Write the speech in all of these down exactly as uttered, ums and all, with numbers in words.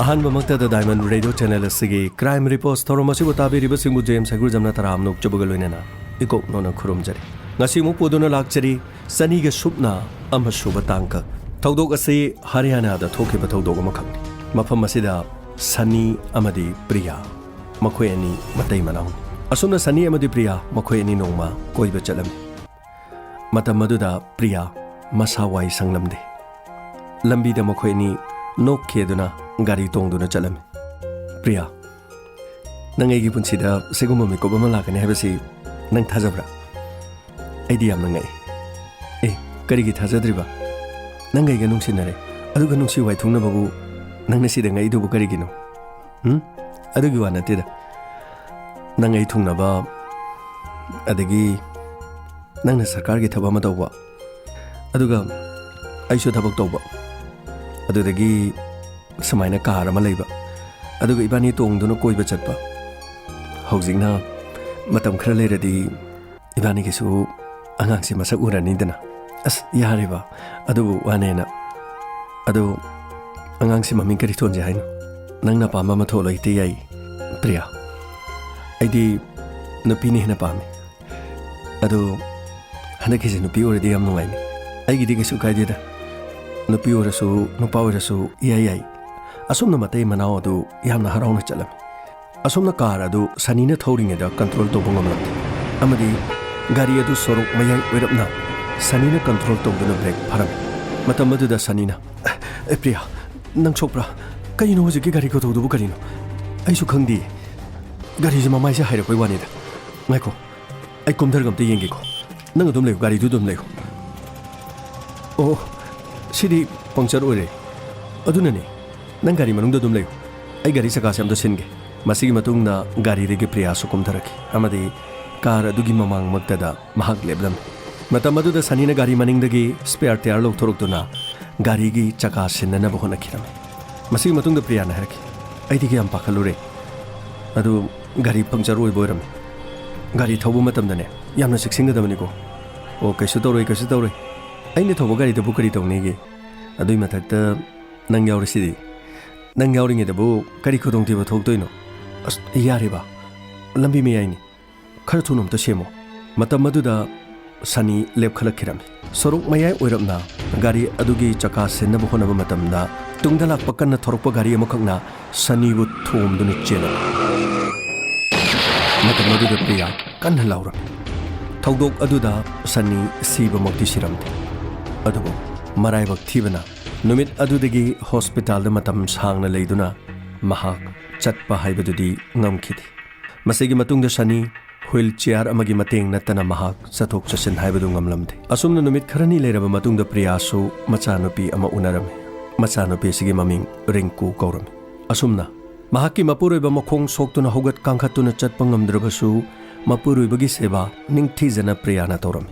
ꯑꯍꯥꯟꯕꯃꯛꯇꯗ Diamond Radio Channel ꯑꯁꯤꯒꯤ Crime Reports ꯊꯧꯔꯝ ꯑꯁꯤꯕꯨ ꯇꯥꯕꯤꯔꯤꯕꯁꯤꯡꯕꯨ ꯖꯦꯝꯁ ꯍꯩꯒ꯭ꯔꯨꯖꯝꯅ ꯇꯔꯥꯝꯅ ꯑꯣꯛꯆꯕꯒ ꯂꯣꯏꯅꯅ ꯏꯀꯣꯛ ꯅꯣꯟꯅ ꯈꯨꯔꯨꯝꯖꯔꯤ꯫ ꯉꯁꯤ ꯑꯃꯨꯛ ꯄꯨꯗꯨꯅ ꯂꯥꯛꯆꯔꯤ ꯆꯅꯤꯒ ꯁꯨꯞꯅ ꯑꯃꯁꯨꯕ ꯇꯥꯡꯀꯛ꯫ ꯊꯧꯗꯣꯛ ꯑꯁꯤ ꯍꯔꯤꯌꯥꯅꯥꯗ ꯊꯣꯛꯈꯤꯕ ꯊꯧꯗꯣꯛ ꯑꯃꯈꯛꯅꯤ꯫ ꯃꯐꯝ ꯑꯁꯤꯗ ꯁꯅꯤ ꯑꯃꯗꯤ ꯄ꯭ꯔꯤꯌꯥ, ꯃꯈꯣꯏ ꯑꯅꯤ ꯃꯇꯩ ꯃꯅꯥꯎꯅꯤ꯫ ꯑꯁꯨꯝꯅ ꯁꯅꯤ ꯑꯃꯗꯤ ꯄ꯭ꯔꯤꯌꯥ ꯃꯈꯣꯏ ꯑꯅꯤ ꯅꯣꯡꯃ ꯀꯣꯏꯕ ꯆꯠꯂꯝꯃꯤ꯫ ꯃꯇꯝ ꯑꯗꯨꯗ ꯄ꯭ꯔꯤꯌꯥ ꯃꯁꯥ ꯋꯥꯏ ꯁꯪꯂꯝꯗꯦ꯫ ꯂꯝꯕꯤꯗ ꯃꯈꯣꯏ ꯑꯅꯤ ꯅꯣꯛꯈꯤꯗꯨꯅ ꯒꯥꯔꯤ ꯇꯣꯡꯗꯨꯅ ꯆꯠꯂꯝꯃꯤ꯫ "ꯄ꯭ꯔꯤꯌꯥ, ꯅꯪ ꯑꯩꯒꯤ ꯄꯨꯟꯁꯤꯗ ꯁꯤꯒꯨꯝꯕ ꯃꯤꯀꯨꯞ ꯑꯃ ꯂꯥꯛꯀꯅꯤ ꯍꯥꯏꯕꯁꯤ ꯅꯪ ꯊꯥꯖꯕ꯭ꯔꯥ? ꯑꯩꯗꯤ ꯌꯥꯝꯅ ꯉꯛꯏ꯫ ꯑꯦ, ꯀꯔꯤꯒꯤ ꯊꯥꯖꯗ꯭ꯔꯤꯕ? ꯅꯪ ꯑꯩꯒ ꯅꯨꯡꯁꯤꯅꯔꯦ, ꯑꯗꯨꯒ ꯅꯨꯡꯁꯤ ꯋꯥꯏ ꯊꯨꯡꯅꯕꯕꯨ ꯅꯪꯅ ꯁꯤꯗ ꯉꯛꯏꯗꯨꯕꯨ ꯀꯔꯤꯒꯤꯅꯣ? ꯎꯝ? ꯑꯗꯨꯒꯤ ꯋꯥ ꯅꯠꯇꯦꯗ꯫ ꯅꯪ ꯑꯩ ꯊꯨꯡꯅꯕ, ꯑꯗꯒꯤ ꯅꯪꯅ ꯁꯔꯀꯥꯔꯒꯤ ꯊꯕꯛ ꯑꯃ ꯇꯧꯕ, ꯑꯗꯨꯒ ꯑꯩꯁꯨ ꯊꯕꯛ ꯇꯧꯕ, ꯑꯗꯨꯗꯒꯤ ꯁꯨꯃꯥꯏꯅ ꯀꯥꯔ ꯑꯃ ꯂꯩꯕ, ꯑꯗꯨꯒ ꯏꯕꯥꯅꯤ ꯇꯣꯡꯗꯨꯅ ꯀꯣꯏꯕ ꯆꯠꯄ꯫ ꯍꯧꯖꯤꯛꯅ ꯃꯇꯝ ꯈꯔ ꯂꯩꯔꯗꯤ ꯏꯕꯥꯅꯤꯒꯤꯁꯨ ꯑꯉꯥꯡꯁꯦ ꯃꯁꯛ ꯎꯔꯅꯤꯗꯅ꯫" "ꯑꯁ, ꯌꯥꯔꯦꯕ, ꯑꯗꯨꯕꯨ ꯋꯥꯅꯦꯅ꯫ ꯑꯗꯨ ꯑꯉꯥꯡꯁꯤ ꯃꯃꯤꯡ ꯀꯔꯤ ꯊꯣꯟꯁꯦ ꯍꯥꯏꯅꯣ?" "ꯅꯪꯅ ꯑꯄꯥꯝꯕ ꯑꯃ ꯊꯣꯜꯂꯣ, ꯍꯦꯛꯇ ꯌꯥꯏ, ꯄ꯭ꯔꯤꯌꯥ꯫ ꯑꯩꯗꯤ ꯅꯨꯄꯤꯅ ꯍꯦꯟꯅ ꯄꯥꯝꯃꯤ꯫ ꯑꯗꯨ ꯍꯟꯗꯛꯀꯤꯁꯦ ꯅꯨꯄꯤ ꯑꯣꯏꯔꯗꯤ ꯌꯥꯝ ꯅꯨꯡꯉꯥꯏꯅꯤ꯫ ꯑꯩꯒꯤꯗꯤ ꯀꯩꯁꯨ ꯀꯥꯏꯗꯦꯗ, ꯅꯨꯄꯤ ꯑꯣꯏꯔꯁꯨ ꯅꯨꯄꯥ ꯑꯣꯏꯔꯁꯨ ꯏꯌꯥꯏ ꯌꯥꯏ꯫ ꯑꯁꯨꯝꯅ ꯃꯇꯩ ꯃꯅꯥꯎ ꯑꯗꯨ ꯌꯥꯝꯅ ꯍꯔꯥꯎꯅ ꯆꯠꯂꯝꯃꯤ꯫ ꯑꯁꯣꯝꯅ ꯀꯥꯔ ꯑꯗꯨ ꯁꯅꯤꯅ ꯊꯧꯔꯤꯉꯩꯗ ꯀꯟꯇ꯭ꯔꯣꯜ ꯇꯧꯕ ꯉꯝꯂꯝꯗꯦ, ꯑꯃꯗꯤ ꯒꯥꯔꯤ ꯑꯗꯨ ꯁꯣꯔꯣꯛ ꯃꯌꯥꯏ ꯑꯣꯏꯔꯞꯅ ꯁꯅꯤꯅ ꯀꯟꯇ꯭ꯔꯣꯜ ꯇꯧꯗꯨꯅ ꯕ꯭ꯔꯦꯛ ꯐꯥꯔꯝꯃꯤ꯫ ꯃꯇꯝ ꯑꯗꯨꯗ ꯁꯅꯤꯅ, "ꯑꯦ, ꯄ꯭ꯔꯤꯌꯥ, ꯅꯪ ꯁꯣꯛꯄ꯭ꯔꯥ? ꯀꯩꯅꯣ ꯍꯧꯖꯤꯛꯀꯤ ꯒꯥꯔꯤ ꯈꯨꯊꯧꯗꯨꯕꯨ ꯀꯔꯤꯅꯣ? ꯑꯩꯁꯨ ꯈꯪꯗꯦ꯫ ꯒꯥꯔꯤꯁꯦ ꯃꯃꯥꯏꯁꯦ ꯍꯥꯏꯔꯛꯄꯩ ꯋꯥꯅꯤꯗ꯫ ꯉꯥꯏꯈꯣ, ꯑꯩ ꯀꯨꯝꯊꯔꯒ ꯑꯝꯇ ꯌꯦꯡꯒꯦꯀꯣ꯫ ꯅꯪ ꯑꯗꯨꯝ ꯂꯩꯌꯨ, ꯒꯥꯔꯤꯗꯨ ꯑꯗꯨꯝ ꯂꯩꯌꯨ꯫ ꯑꯣ, ꯁꯤꯗꯤ ꯄꯪꯆꯔ ꯑꯣꯏꯔꯦ꯫ ꯑꯗꯨꯅꯅꯦ, ꯅꯪ ꯒꯥꯔꯤ ꯃꯅꯨꯡꯗ ꯑꯗꯨꯝ ꯂꯩꯌꯨ꯫ ꯑꯩ ꯒꯥꯔꯤ ꯆꯀꯥꯁꯦ ꯑꯝꯇ ꯁꯤꯟꯒꯦ꯫" ꯃꯁꯤꯒꯤ ꯃꯇꯨꯡꯗ ꯒꯥꯔꯤꯗꯒꯤ ꯄ꯭ꯔꯤꯌꯥꯁꯨ ꯀꯨꯝꯊꯔꯛꯈꯤ ꯑꯃꯗꯤ ꯀꯥꯔ ꯑꯗꯨꯒꯤ ꯃꯃꯥꯡꯃꯛꯇꯗ ꯃꯍꯥꯛ ꯂꯦꯞꯂꯝꯃꯤ꯫ ꯃꯇꯝ ꯑꯗꯨꯗ ꯁꯅꯤꯅ ꯒꯥꯔꯤ ꯃꯅꯤꯡꯗꯒꯤ ꯁ꯭ꯄꯦꯌꯥꯔ ꯇꯌꯥꯔ ꯂꯧꯊꯣꯔꯛꯇꯨꯅ ꯒꯥꯔꯤꯒꯤ ꯆꯀꯥ ꯁꯤꯟꯅꯅꯕ ꯍꯣꯠꯅꯈꯤꯔꯝꯃꯤ꯫ ꯃꯁꯤꯒꯤ ꯃꯇꯨꯡꯗ ꯄ꯭ꯔꯤꯌꯥꯅ ꯍꯥꯏꯔꯛꯈꯤ, "ꯑꯩꯗꯤ ꯀꯌꯥꯝ ꯄꯥꯈꯠꯂꯨꯔꯦ꯫ ꯑꯗꯨ ꯒꯥꯔꯤ ꯄꯪꯆꯔ ꯑꯣꯏꯕ ꯑꯣꯏꯔꯝꯃꯤ꯫ ꯒꯥꯔꯤ ꯊꯧꯕ ꯃꯇꯝꯗꯅꯦ, ꯌꯥꯝꯅ ꯆꯦꯛꯁꯤꯟꯒꯗꯕꯅꯤꯀꯣ꯫" "ꯑꯣ, ꯀꯩꯁꯨ ꯇꯧꯔꯣꯏ, ꯀꯩꯁꯨ ꯇꯧꯔꯣꯏ꯫ ꯑꯩꯅ ꯊꯧꯕ ꯒꯥꯔꯤꯗꯕꯨ ꯀꯔꯤ ꯇꯧꯅꯤꯒꯦ? ꯑꯗꯨꯏ ꯃꯊꯛꯇ ꯅꯪ ꯌꯥꯎꯔꯤꯁꯤꯗꯤ꯫ ꯅꯪ ꯌꯥꯎꯔꯤꯉꯩꯗꯕꯨ ꯀꯔꯤ ꯈꯨꯗꯣꯡꯊꯤꯕ ꯊꯣꯛꯇꯣꯏꯅꯣ? ꯑꯁ, ꯌꯥꯔꯦ ꯕꯥ, ꯂꯝꯕꯤ ꯃꯌꯥꯏꯅꯤ, ꯈꯔ ꯊꯨꯅ ꯑꯝꯇ ꯁꯦꯝꯃꯣ꯫ ꯃꯇꯝ ꯑꯗꯨꯗ ꯁꯅꯤ ꯂꯦꯞꯈꯠꯂꯛꯈꯤꯔꯝꯃꯤ꯫ ꯁꯣꯔꯣꯛ ꯃꯌꯥꯏ ꯑꯣꯏꯔꯞꯅ ꯒꯥꯔꯤ ꯑꯗꯨꯒꯤ ꯆꯀꯥ ꯁꯤꯟꯅꯕ ꯍꯣꯠꯅꯕ ꯃꯇꯝꯗ, ꯇꯨꯡꯗ ꯂꯥꯛꯄ ꯀꯟꯅ ꯊꯧꯔꯛꯄ ꯒꯥꯔꯤ ꯑꯃꯈꯛꯅ ꯁꯅꯤꯕꯨ ꯊꯣꯝꯗꯨꯅ ꯆꯦꯜꯂꯝꯃꯤ꯫ ꯃꯇꯝ ꯑꯗꯨꯗ ꯄ꯭ꯔꯤꯌꯥ ꯀꯟꯅ ꯂꯥꯎꯔꯝꯃꯤ꯫ ꯊꯧꯗꯣꯛ ꯑꯗꯨꯗ ꯁꯅꯤ ꯁꯤꯕꯃꯛꯇꯤ ꯁꯤꯔꯝꯗꯦ, ꯑꯗꯨꯕꯨ ꯃꯔꯥꯏꯕꯛ ꯊꯤꯕꯅ ꯅꯨꯃꯤꯠ ꯑꯗꯨꯗꯒꯤ ꯍꯣꯁꯄꯤꯇꯥꯜꯗ ꯃꯇꯝ ꯁꯥꯡꯅ ꯂꯩꯗꯨꯅ ꯃꯍꯥꯛ ꯆꯠꯄ ꯍꯥꯏꯕꯗꯨꯗꯤ ꯉꯝꯈꯤꯗꯦ꯫ ꯃꯁꯤꯒꯤ ꯃꯇꯨꯡꯗ ꯁꯅꯤ ꯍ꯭ꯋꯤꯜ ꯆꯤꯌꯥꯔ ꯑꯃꯒꯤ ꯃꯇꯦꯡ ꯅꯠꯇꯅ ꯃꯍꯥꯛ ꯆꯠꯊꯣꯛ ꯆꯠꯁꯤꯟ ꯍꯥꯏꯕꯗꯨ ꯉꯝꯂꯝꯗꯦ꯫ ꯑꯁꯨꯝꯅ ꯅꯨꯃꯤꯠ ꯈꯔꯅꯤ ꯂꯩꯔꯕ ꯃꯇꯨꯡꯗ ꯄ꯭ꯔꯤꯌꯥꯁꯨ ꯃꯆꯥꯅꯨꯄꯤ ꯑꯃ ꯎꯅꯔꯝꯃꯤ꯫ ꯃꯆꯥꯅꯨꯄꯤ ꯑꯁꯤꯒꯤ ꯃꯃꯤꯡ ꯔꯤꯡꯀꯨ ꯀꯧꯔꯝꯃꯤ꯫ ꯑꯁꯨꯝꯅ ꯃꯍꯥꯛꯀꯤ ꯃꯄꯨꯔꯣꯏꯕ ꯃꯈꯣꯡ ꯁꯣꯛꯇꯨꯅ ꯍꯧꯒꯠ ꯀꯥꯡꯈꯠꯇꯨꯅ ꯆꯠꯄ ꯉꯝꯗ꯭ꯔꯕꯁꯨ, ꯃꯄꯨꯔꯣꯏꯕꯒꯤ ꯁꯦꯕꯥ ꯅꯤꯡꯊꯤꯖꯅ ꯄ꯭ꯔꯤꯌꯥꯅ ꯇꯧꯔꯝꯃꯤ꯫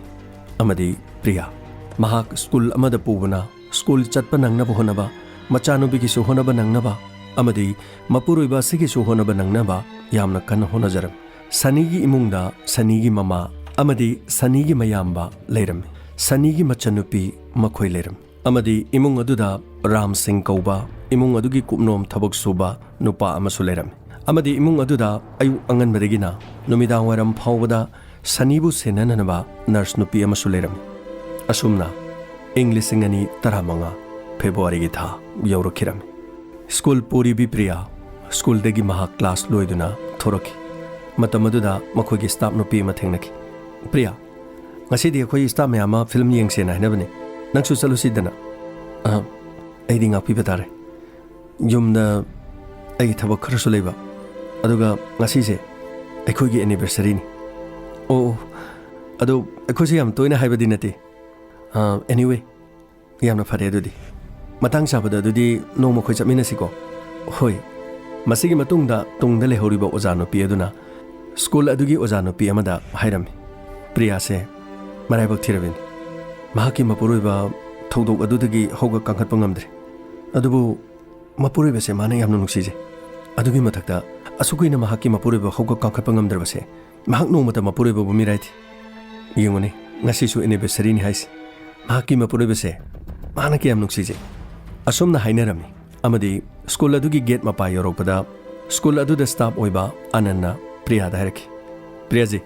ꯑꯃꯗꯤ ꯄ꯭ꯔꯤꯌꯥ ꯃꯍꯥꯛ ꯁ꯭ꯀꯨꯜ ꯑꯃꯗ ꯄꯨꯕꯅ ꯁ꯭ꯀꯨꯜ ꯆꯠꯄ ꯅꯪꯅꯕ ꯍꯣꯠꯅꯕ, ꯃꯆꯥꯅꯨꯄꯤꯒꯤꯁꯨ ꯍꯣꯠꯅꯕ ꯅꯪꯅꯕ, ꯑꯃꯗꯤ ꯃꯄꯨꯔꯣꯏꯕ ꯑꯁꯤꯒꯤꯁꯨ ꯍꯣꯠꯅꯕ ꯅꯪꯅꯕ ꯌꯥꯝꯅ ꯀꯟꯅ ꯍꯣꯠꯅꯖꯔꯝꯃꯤ꯫ ꯁꯅꯤꯒꯤ ꯏꯃꯨꯡꯗ ꯁꯅꯤꯒꯤ ꯃꯃꯥ ꯑꯃꯗꯤ ꯁꯅꯤꯒꯤ ꯃꯌꯥꯝꯕ ꯂꯩꯔꯝꯃꯤ꯫ ꯁꯅꯤꯒꯤ ꯃꯆꯟꯅꯨꯄꯤ ꯃꯈꯣꯏ ꯂꯩꯔꯝꯃꯤ꯫ ꯑꯃꯗꯤ ꯏꯃꯨꯡ ꯑꯗꯨꯗ ꯔꯥꯝ ꯁꯤꯡ ꯀꯧꯕ ꯏꯃꯨꯡ ꯑꯗꯨꯒꯤ ꯀꯨꯞꯅꯣꯝ ꯊꯕꯛ ꯁꯨꯕ ꯅꯨꯄꯥ ꯑꯃꯁꯨ ꯂꯩꯔꯝꯃꯤ꯫ ꯑꯃꯗꯤ ꯏꯃꯨꯡ ꯑꯗꯨꯗ ꯑꯌꯨꯛ ꯑꯉꯟꯕꯗꯒꯤꯅ ꯅꯨꯃꯤꯗꯥꯡ ꯋꯥꯏꯔꯝ ꯐꯥꯎꯕꯗ ꯁꯅꯤꯕꯨ ꯁꯦꯟꯅꯅꯅꯕ ꯅꯔꯁ ꯅꯨꯄꯤ ꯑꯃꯁꯨ ꯂꯩꯔꯝꯃꯤ꯫ ꯑꯁꯨꯝꯅ ꯏꯪ ꯂꯤꯁꯤꯡ ꯑꯅꯤ ꯇꯔꯥꯃꯉꯥ ꯐꯦꯕ꯭ꯔꯨꯋꯥꯔꯤꯒꯤ ꯊꯥ ꯌꯧꯔꯛꯈꯤꯔꯝꯃꯤ꯫ ꯁ꯭ꯀꯨꯜ ꯄꯨꯔꯤꯕꯤ ꯄ꯭ꯔꯤꯌꯥ ꯁ꯭ꯀꯨꯜꯗꯒꯤ ꯃꯍꯥꯛ ꯀ꯭ꯂꯥꯁ ꯂꯣꯏꯗꯨꯅ ꯊꯣꯔꯛꯈꯤ꯫ ꯃꯇꯝ ꯑꯗꯨꯗ ꯃꯈꯣꯏꯒꯤ ꯁ꯭ꯇꯥꯐ ꯅꯨꯄꯤ ꯑꯃ ꯊꯦꯡꯅꯈꯤ꯫ "ꯄ꯭ꯔꯤꯌꯥ, ꯉꯁꯤꯗꯤ ꯑꯩꯈꯣꯏ ꯁ꯭ꯇꯥꯐ ꯃꯌꯥꯝ ꯑꯃ ꯐꯤꯂꯝ ꯌꯦꯡꯁꯦꯅ ꯍꯥꯏꯅꯕꯅꯦ꯫ ꯅꯪꯁꯨ ꯆꯠꯂꯨꯁꯤꯗꯅ?" "ꯑ, ꯑꯩꯗꯤ ꯉꯥꯛꯄꯤꯕ ꯇꯥꯔꯦ꯫ ꯌꯨꯝꯗ ꯑꯩꯒꯤ ꯊꯕꯛ ꯈꯔꯁꯨ ꯂꯩꯕ, ꯑꯗꯨꯒ ꯉꯁꯤꯁꯦ ꯑꯩꯈꯣꯏꯒꯤ ꯑꯦꯅꯤꯚꯔꯁꯔꯤꯅꯤ꯫" "ꯑꯣ, ꯑꯣ, ꯑꯗꯣ ꯑꯩꯈꯣꯏꯁꯨ ꯌꯥꯝ ꯇꯣꯏꯅ ꯍꯥꯏꯕꯗꯤ ꯅꯠꯇꯦ꯫ ꯑ, anyway, ꯌꯥꯝꯅ ꯐꯔꯦ ꯑꯗꯨꯗꯤ꯫ ꯃꯇꯥꯡ ꯆꯥꯕꯗ ꯑꯗꯨꯗꯤ ꯅꯣꯡꯃ ꯑꯩꯈꯣꯏ ꯆꯠꯃꯤꯟꯅꯁꯤꯀꯣ꯫" "ꯍꯣꯏ꯫" ꯃꯁꯤꯒꯤ ꯃꯇꯨꯡꯗ ꯇꯨꯡꯗ ꯂꯩꯍꯧꯔꯤꯕ ꯑꯣꯖꯥ ꯅꯨꯄꯤ ꯑꯗꯨꯅ ꯁ꯭ꯀꯨꯜ ꯑꯗꯨꯒꯤ ꯑꯣꯖꯥ ꯅꯨꯄꯤ ꯑꯃꯗ ꯍꯥꯏꯔꯝꯃꯤ, "ꯄ꯭ꯔꯤꯌꯥꯁꯦ ꯃꯔꯥꯏꯕꯛ ꯊꯤꯔꯕꯤꯅꯤ꯫ ꯃꯍꯥꯛꯀꯤ ꯃꯄꯨꯔꯣꯏꯕ ꯊꯧꯗꯣꯛ ꯑꯗꯨꯗꯒꯤ ꯍꯧꯒꯠ ꯀꯥꯡꯈꯠꯄ ꯉꯝꯗ꯭ꯔꯦ꯫ ꯑꯗꯨꯕꯨ ꯃꯄꯨꯔꯣꯏꯕꯁꯦ ꯃꯥꯅ ꯌꯥꯝꯅ ꯅꯨꯡꯁꯤꯖꯩ꯫ ꯑꯗꯨꯒꯤ ꯃꯊꯛꯇ ꯑꯁꯨꯛ ꯀꯨꯏꯅ ꯃꯍꯥꯛꯀꯤ ꯃꯄꯨꯔꯣꯏꯕ ꯍꯧꯒꯠ ꯀꯥꯡꯈꯠꯄ ꯉꯝꯗ꯭ꯔꯕꯁꯦ, ꯃꯍꯥꯛ ꯅꯣꯡꯃꯇ ꯃꯄꯨꯔꯣꯏꯕꯕꯨ ꯃꯤꯔꯥꯏ ꯊꯤ꯫ ꯌꯦꯡꯉꯨꯅꯦ, ꯉꯁꯤꯁꯨ ꯑꯦꯅꯤꯚꯔꯁꯔꯤꯅꯤ ꯍꯥꯏꯁꯦ꯫ ꯃꯍꯥꯛꯀꯤ ꯃꯄꯨꯔꯣꯏꯕꯁꯦ ꯃꯥꯅ ꯀꯌꯥꯝ ꯅꯨꯡꯁꯤꯖꯩ꯫" ꯑꯁꯨꯝꯅ ꯍꯥꯏꯅꯔꯝꯃꯤ꯫ ꯑꯃꯗꯤ ꯁ꯭ꯀꯨꯜ ꯑꯗꯨꯒꯤ ꯒꯦꯠ ꯃꯄꯥ ꯌꯧꯔꯛꯄꯗ ꯁ꯭ꯀꯨꯜ ꯑꯗꯨꯗ ꯁ꯭ꯇꯥꯐ ꯑꯣꯏꯕ ꯑꯥꯅꯟꯅ ꯄ꯭ꯔꯤꯌꯥꯗ ꯍꯥꯏꯔꯛꯈꯤ, "ꯄ꯭ꯔꯤꯌꯥꯖꯤ,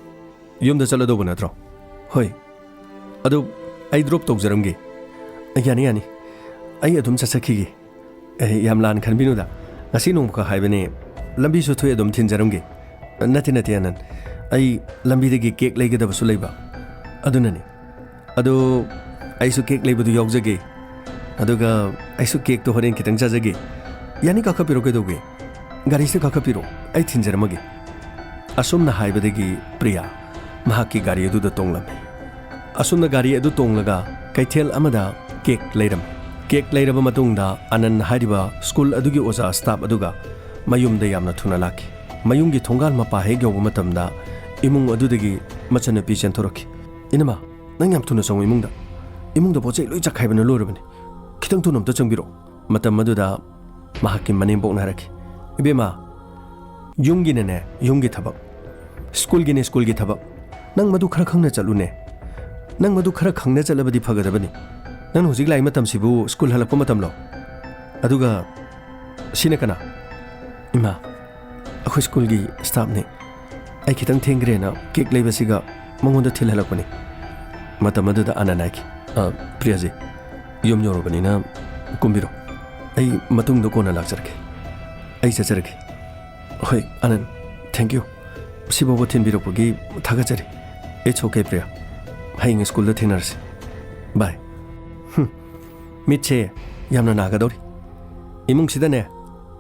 ꯌꯨꯝꯗ ꯆꯠꯂꯗꯧꯕ ꯅꯠꯇ꯭ꯔꯣ?" "ꯍꯣꯏ꯫ ꯑꯗꯨ ꯑꯩ ꯗ꯭ꯔꯣꯞ ꯇꯧꯖꯔꯝꯒꯦ꯫" "ꯌꯥꯅꯤ, ꯌꯥꯅꯤ꯫ ꯑꯩ ꯑꯗꯨꯝ ꯆꯠꯆꯈꯤꯒꯦ꯫ ꯑꯦ, ꯌꯥꯝ ꯂꯥꯟꯅ ꯈꯟꯕꯤꯅꯨꯗ꯫ ꯉꯁꯤ ꯅꯣꯡꯃꯈꯛ ꯍꯥꯏꯕꯅꯦ꯫ ꯂꯝꯕꯤꯁꯨ ꯊꯣꯛꯑꯦ, ꯑꯗꯨꯝ ꯊꯤꯟꯖꯔꯝꯒꯦ꯫" "ꯅꯠꯇꯦ, ꯅꯠꯇꯦ, ꯑꯥꯅꯟ꯫ ꯑꯩ ꯂꯝꯕꯤꯗꯒꯤ ꯀꯦꯛ ꯂꯩꯒꯗꯕꯁꯨ ꯂꯩꯕ꯫ ꯑꯗꯨꯅꯅꯤ꯫ ꯑꯗꯣ ꯑꯩꯁꯨ ꯀꯦꯛ ꯂꯩꯕꯗꯨ ꯌꯥꯎꯖꯒꯦ꯫ ꯑꯗꯨꯒ ꯑꯩꯁꯨ ꯀꯦꯛꯇꯣ ꯍꯣꯔꯦꯟ ꯈꯤꯇꯪ ꯆꯥꯖꯒꯦ꯫ ꯌꯥꯅꯤ, ꯀꯥꯈꯠꯄꯤꯔꯣ, ꯀꯩꯗꯧꯒꯦ? ꯒꯥꯔꯤꯁꯤꯗ ꯀꯥꯈꯠꯄꯤꯔꯣ, ꯑꯩ ꯊꯤꯟꯖꯔꯝꯃꯒꯦ꯫" ꯑꯁꯨꯝꯅ ꯍꯥꯏꯕꯗꯒꯤ ꯄ꯭ꯔꯤꯌꯥ ꯃꯍꯥꯛꯀꯤ ꯒꯥꯔꯤ ꯑꯗꯨꯗ ꯇꯣꯡꯂꯝꯃꯤ꯫ ꯑꯁꯨꯝꯅ ꯒꯥꯔꯤ ꯑꯗꯨ ꯇꯣꯡꯂꯒ ꯀꯩꯊꯦꯜ ꯑꯃꯗ ꯀꯦꯛ ꯂꯩꯔꯝꯃꯤ꯫ ꯀꯦꯛ ꯂꯩꯔꯕ ꯃꯇꯨꯡꯗ ꯑꯥꯅꯟ ꯍꯥꯏꯔꯤꯕ ꯁ꯭ꯀꯨꯜ ꯑꯗꯨꯒꯤ ꯑꯣꯖꯥ ꯁ꯭ꯇꯥꯐ ꯑꯗꯨꯒ ꯃꯌꯨꯝꯗ ꯌꯥꯝꯅ ꯊꯨꯅ ꯂꯥꯛꯈꯤ꯫ ꯃꯌꯨꯝꯒꯤ ꯊꯣꯡꯒꯥꯜ ꯃꯄꯥ ꯍꯦꯛ ꯌꯧꯕ ꯃꯇꯝꯗ ꯏꯃꯨꯡ ꯑꯗꯨꯗꯒꯤ ꯃꯆꯟꯅꯨꯄꯤ ꯆꯦꯟꯊꯣꯔꯛꯈꯤ꯫ "ꯏꯅꯝꯃ, ꯅꯪ ꯌꯥꯝ ꯊꯨꯅ ꯆꯪꯉꯨ ꯏꯃꯨꯡꯗ꯫ ꯏꯃꯨꯡꯗ ꯄꯣꯠ ꯆꯩ ꯂꯣꯏ ꯆꯥꯛꯈꯥꯏꯕꯅ ꯂꯣꯏꯔꯕꯅꯤ꯫ ꯈꯤꯇꯪ ꯊꯨꯅ ꯑꯝꯇ ꯆꯪꯕꯤꯔꯛꯑꯣ꯫" ꯃꯇꯝ ꯑꯗꯨꯗ ꯃꯍꯥꯛꯀꯤ ꯃꯅꯦꯝꯕꯣꯛꯅ ꯍꯥꯏꯔꯛꯈꯤ, "ꯏꯕꯦꯝꯃ, ꯌꯨꯝꯒꯤꯅꯅꯦ ꯌꯨꯝꯒꯤ ꯊꯕꯛ, ꯁ꯭ꯀꯨꯜꯒꯤꯅꯦ ꯁ꯭ꯀꯨꯜꯒꯤ ꯊꯕꯛ꯫ ꯅꯪ ꯃꯗꯨ ꯈꯔ ꯈꯪꯅ ꯆꯠꯂꯨꯅꯦ꯫ ꯅꯪ ꯃꯗꯨ ꯈꯔ ꯈꯪꯅ ꯆꯠꯂꯕꯗꯤ ꯐꯒꯗꯕꯅꯤ꯫ ꯅꯪꯅ ꯍꯧꯖꯤꯛ ꯂꯥꯛꯏ ꯃꯇꯝꯁꯤꯕꯨ ꯁ꯭ꯀꯨꯜ ꯍꯜꯂꯛꯄ ꯃꯇꯝꯂꯣ? ꯑꯗꯨꯒ ꯁꯤꯅ ꯀꯅꯥ?" "ꯏꯃꯥ, ꯑꯩꯈꯣꯏ ꯁ꯭ꯀꯨꯜꯒꯤ ꯁ꯭ꯇꯥꯐꯅꯦ꯫ ꯑꯩ ꯈꯤꯇꯪ ꯊꯦꯡꯈ꯭ꯔꯦꯅ ꯀꯦꯛ ꯂꯩꯕꯁꯤꯒ ꯃꯉꯣꯟꯗ ꯊꯤꯜꯍꯜꯂꯛꯄꯅꯤ꯫" ꯃꯇꯝ ꯑꯗꯨꯗ ꯑꯥꯅꯟ ꯍꯥꯏꯈꯤ, "ꯑ, ꯄ꯭ꯔꯤꯌꯥꯖꯤ, ꯌꯨꯝ ꯌꯧꯔꯕꯅꯤꯅ ꯀꯨꯝꯕꯤꯔꯣ꯫ ꯑꯩ ꯃꯇꯨꯡꯗ ꯀꯣꯟꯅ ꯂꯥꯛꯆꯔꯒꯦ꯫ ꯑꯩ ꯆꯠꯆꯔꯒꯦ꯫" "ꯍꯣꯏ, ꯑꯥꯅꯟ, thank you꯫ ꯁꯤꯐꯥꯎꯕ ꯊꯤꯟꯕꯤꯔꯛꯄꯒꯤ ꯊꯥꯒꯠꯆꯔꯤ꯫" "It's okay, Priya. ꯍꯌꯦꯡ ꯁ꯭ꯀꯨꯜꯗ ꯊꯦꯡꯅꯔꯁꯤ꯫ Bye꯫" ꯍꯨꯝ, ꯃꯤꯠꯁꯦ ꯌꯥꯝꯅ ꯅꯥꯒꯗꯧꯔꯤ꯫ ꯏꯃꯨꯡꯁꯤꯗꯅꯦ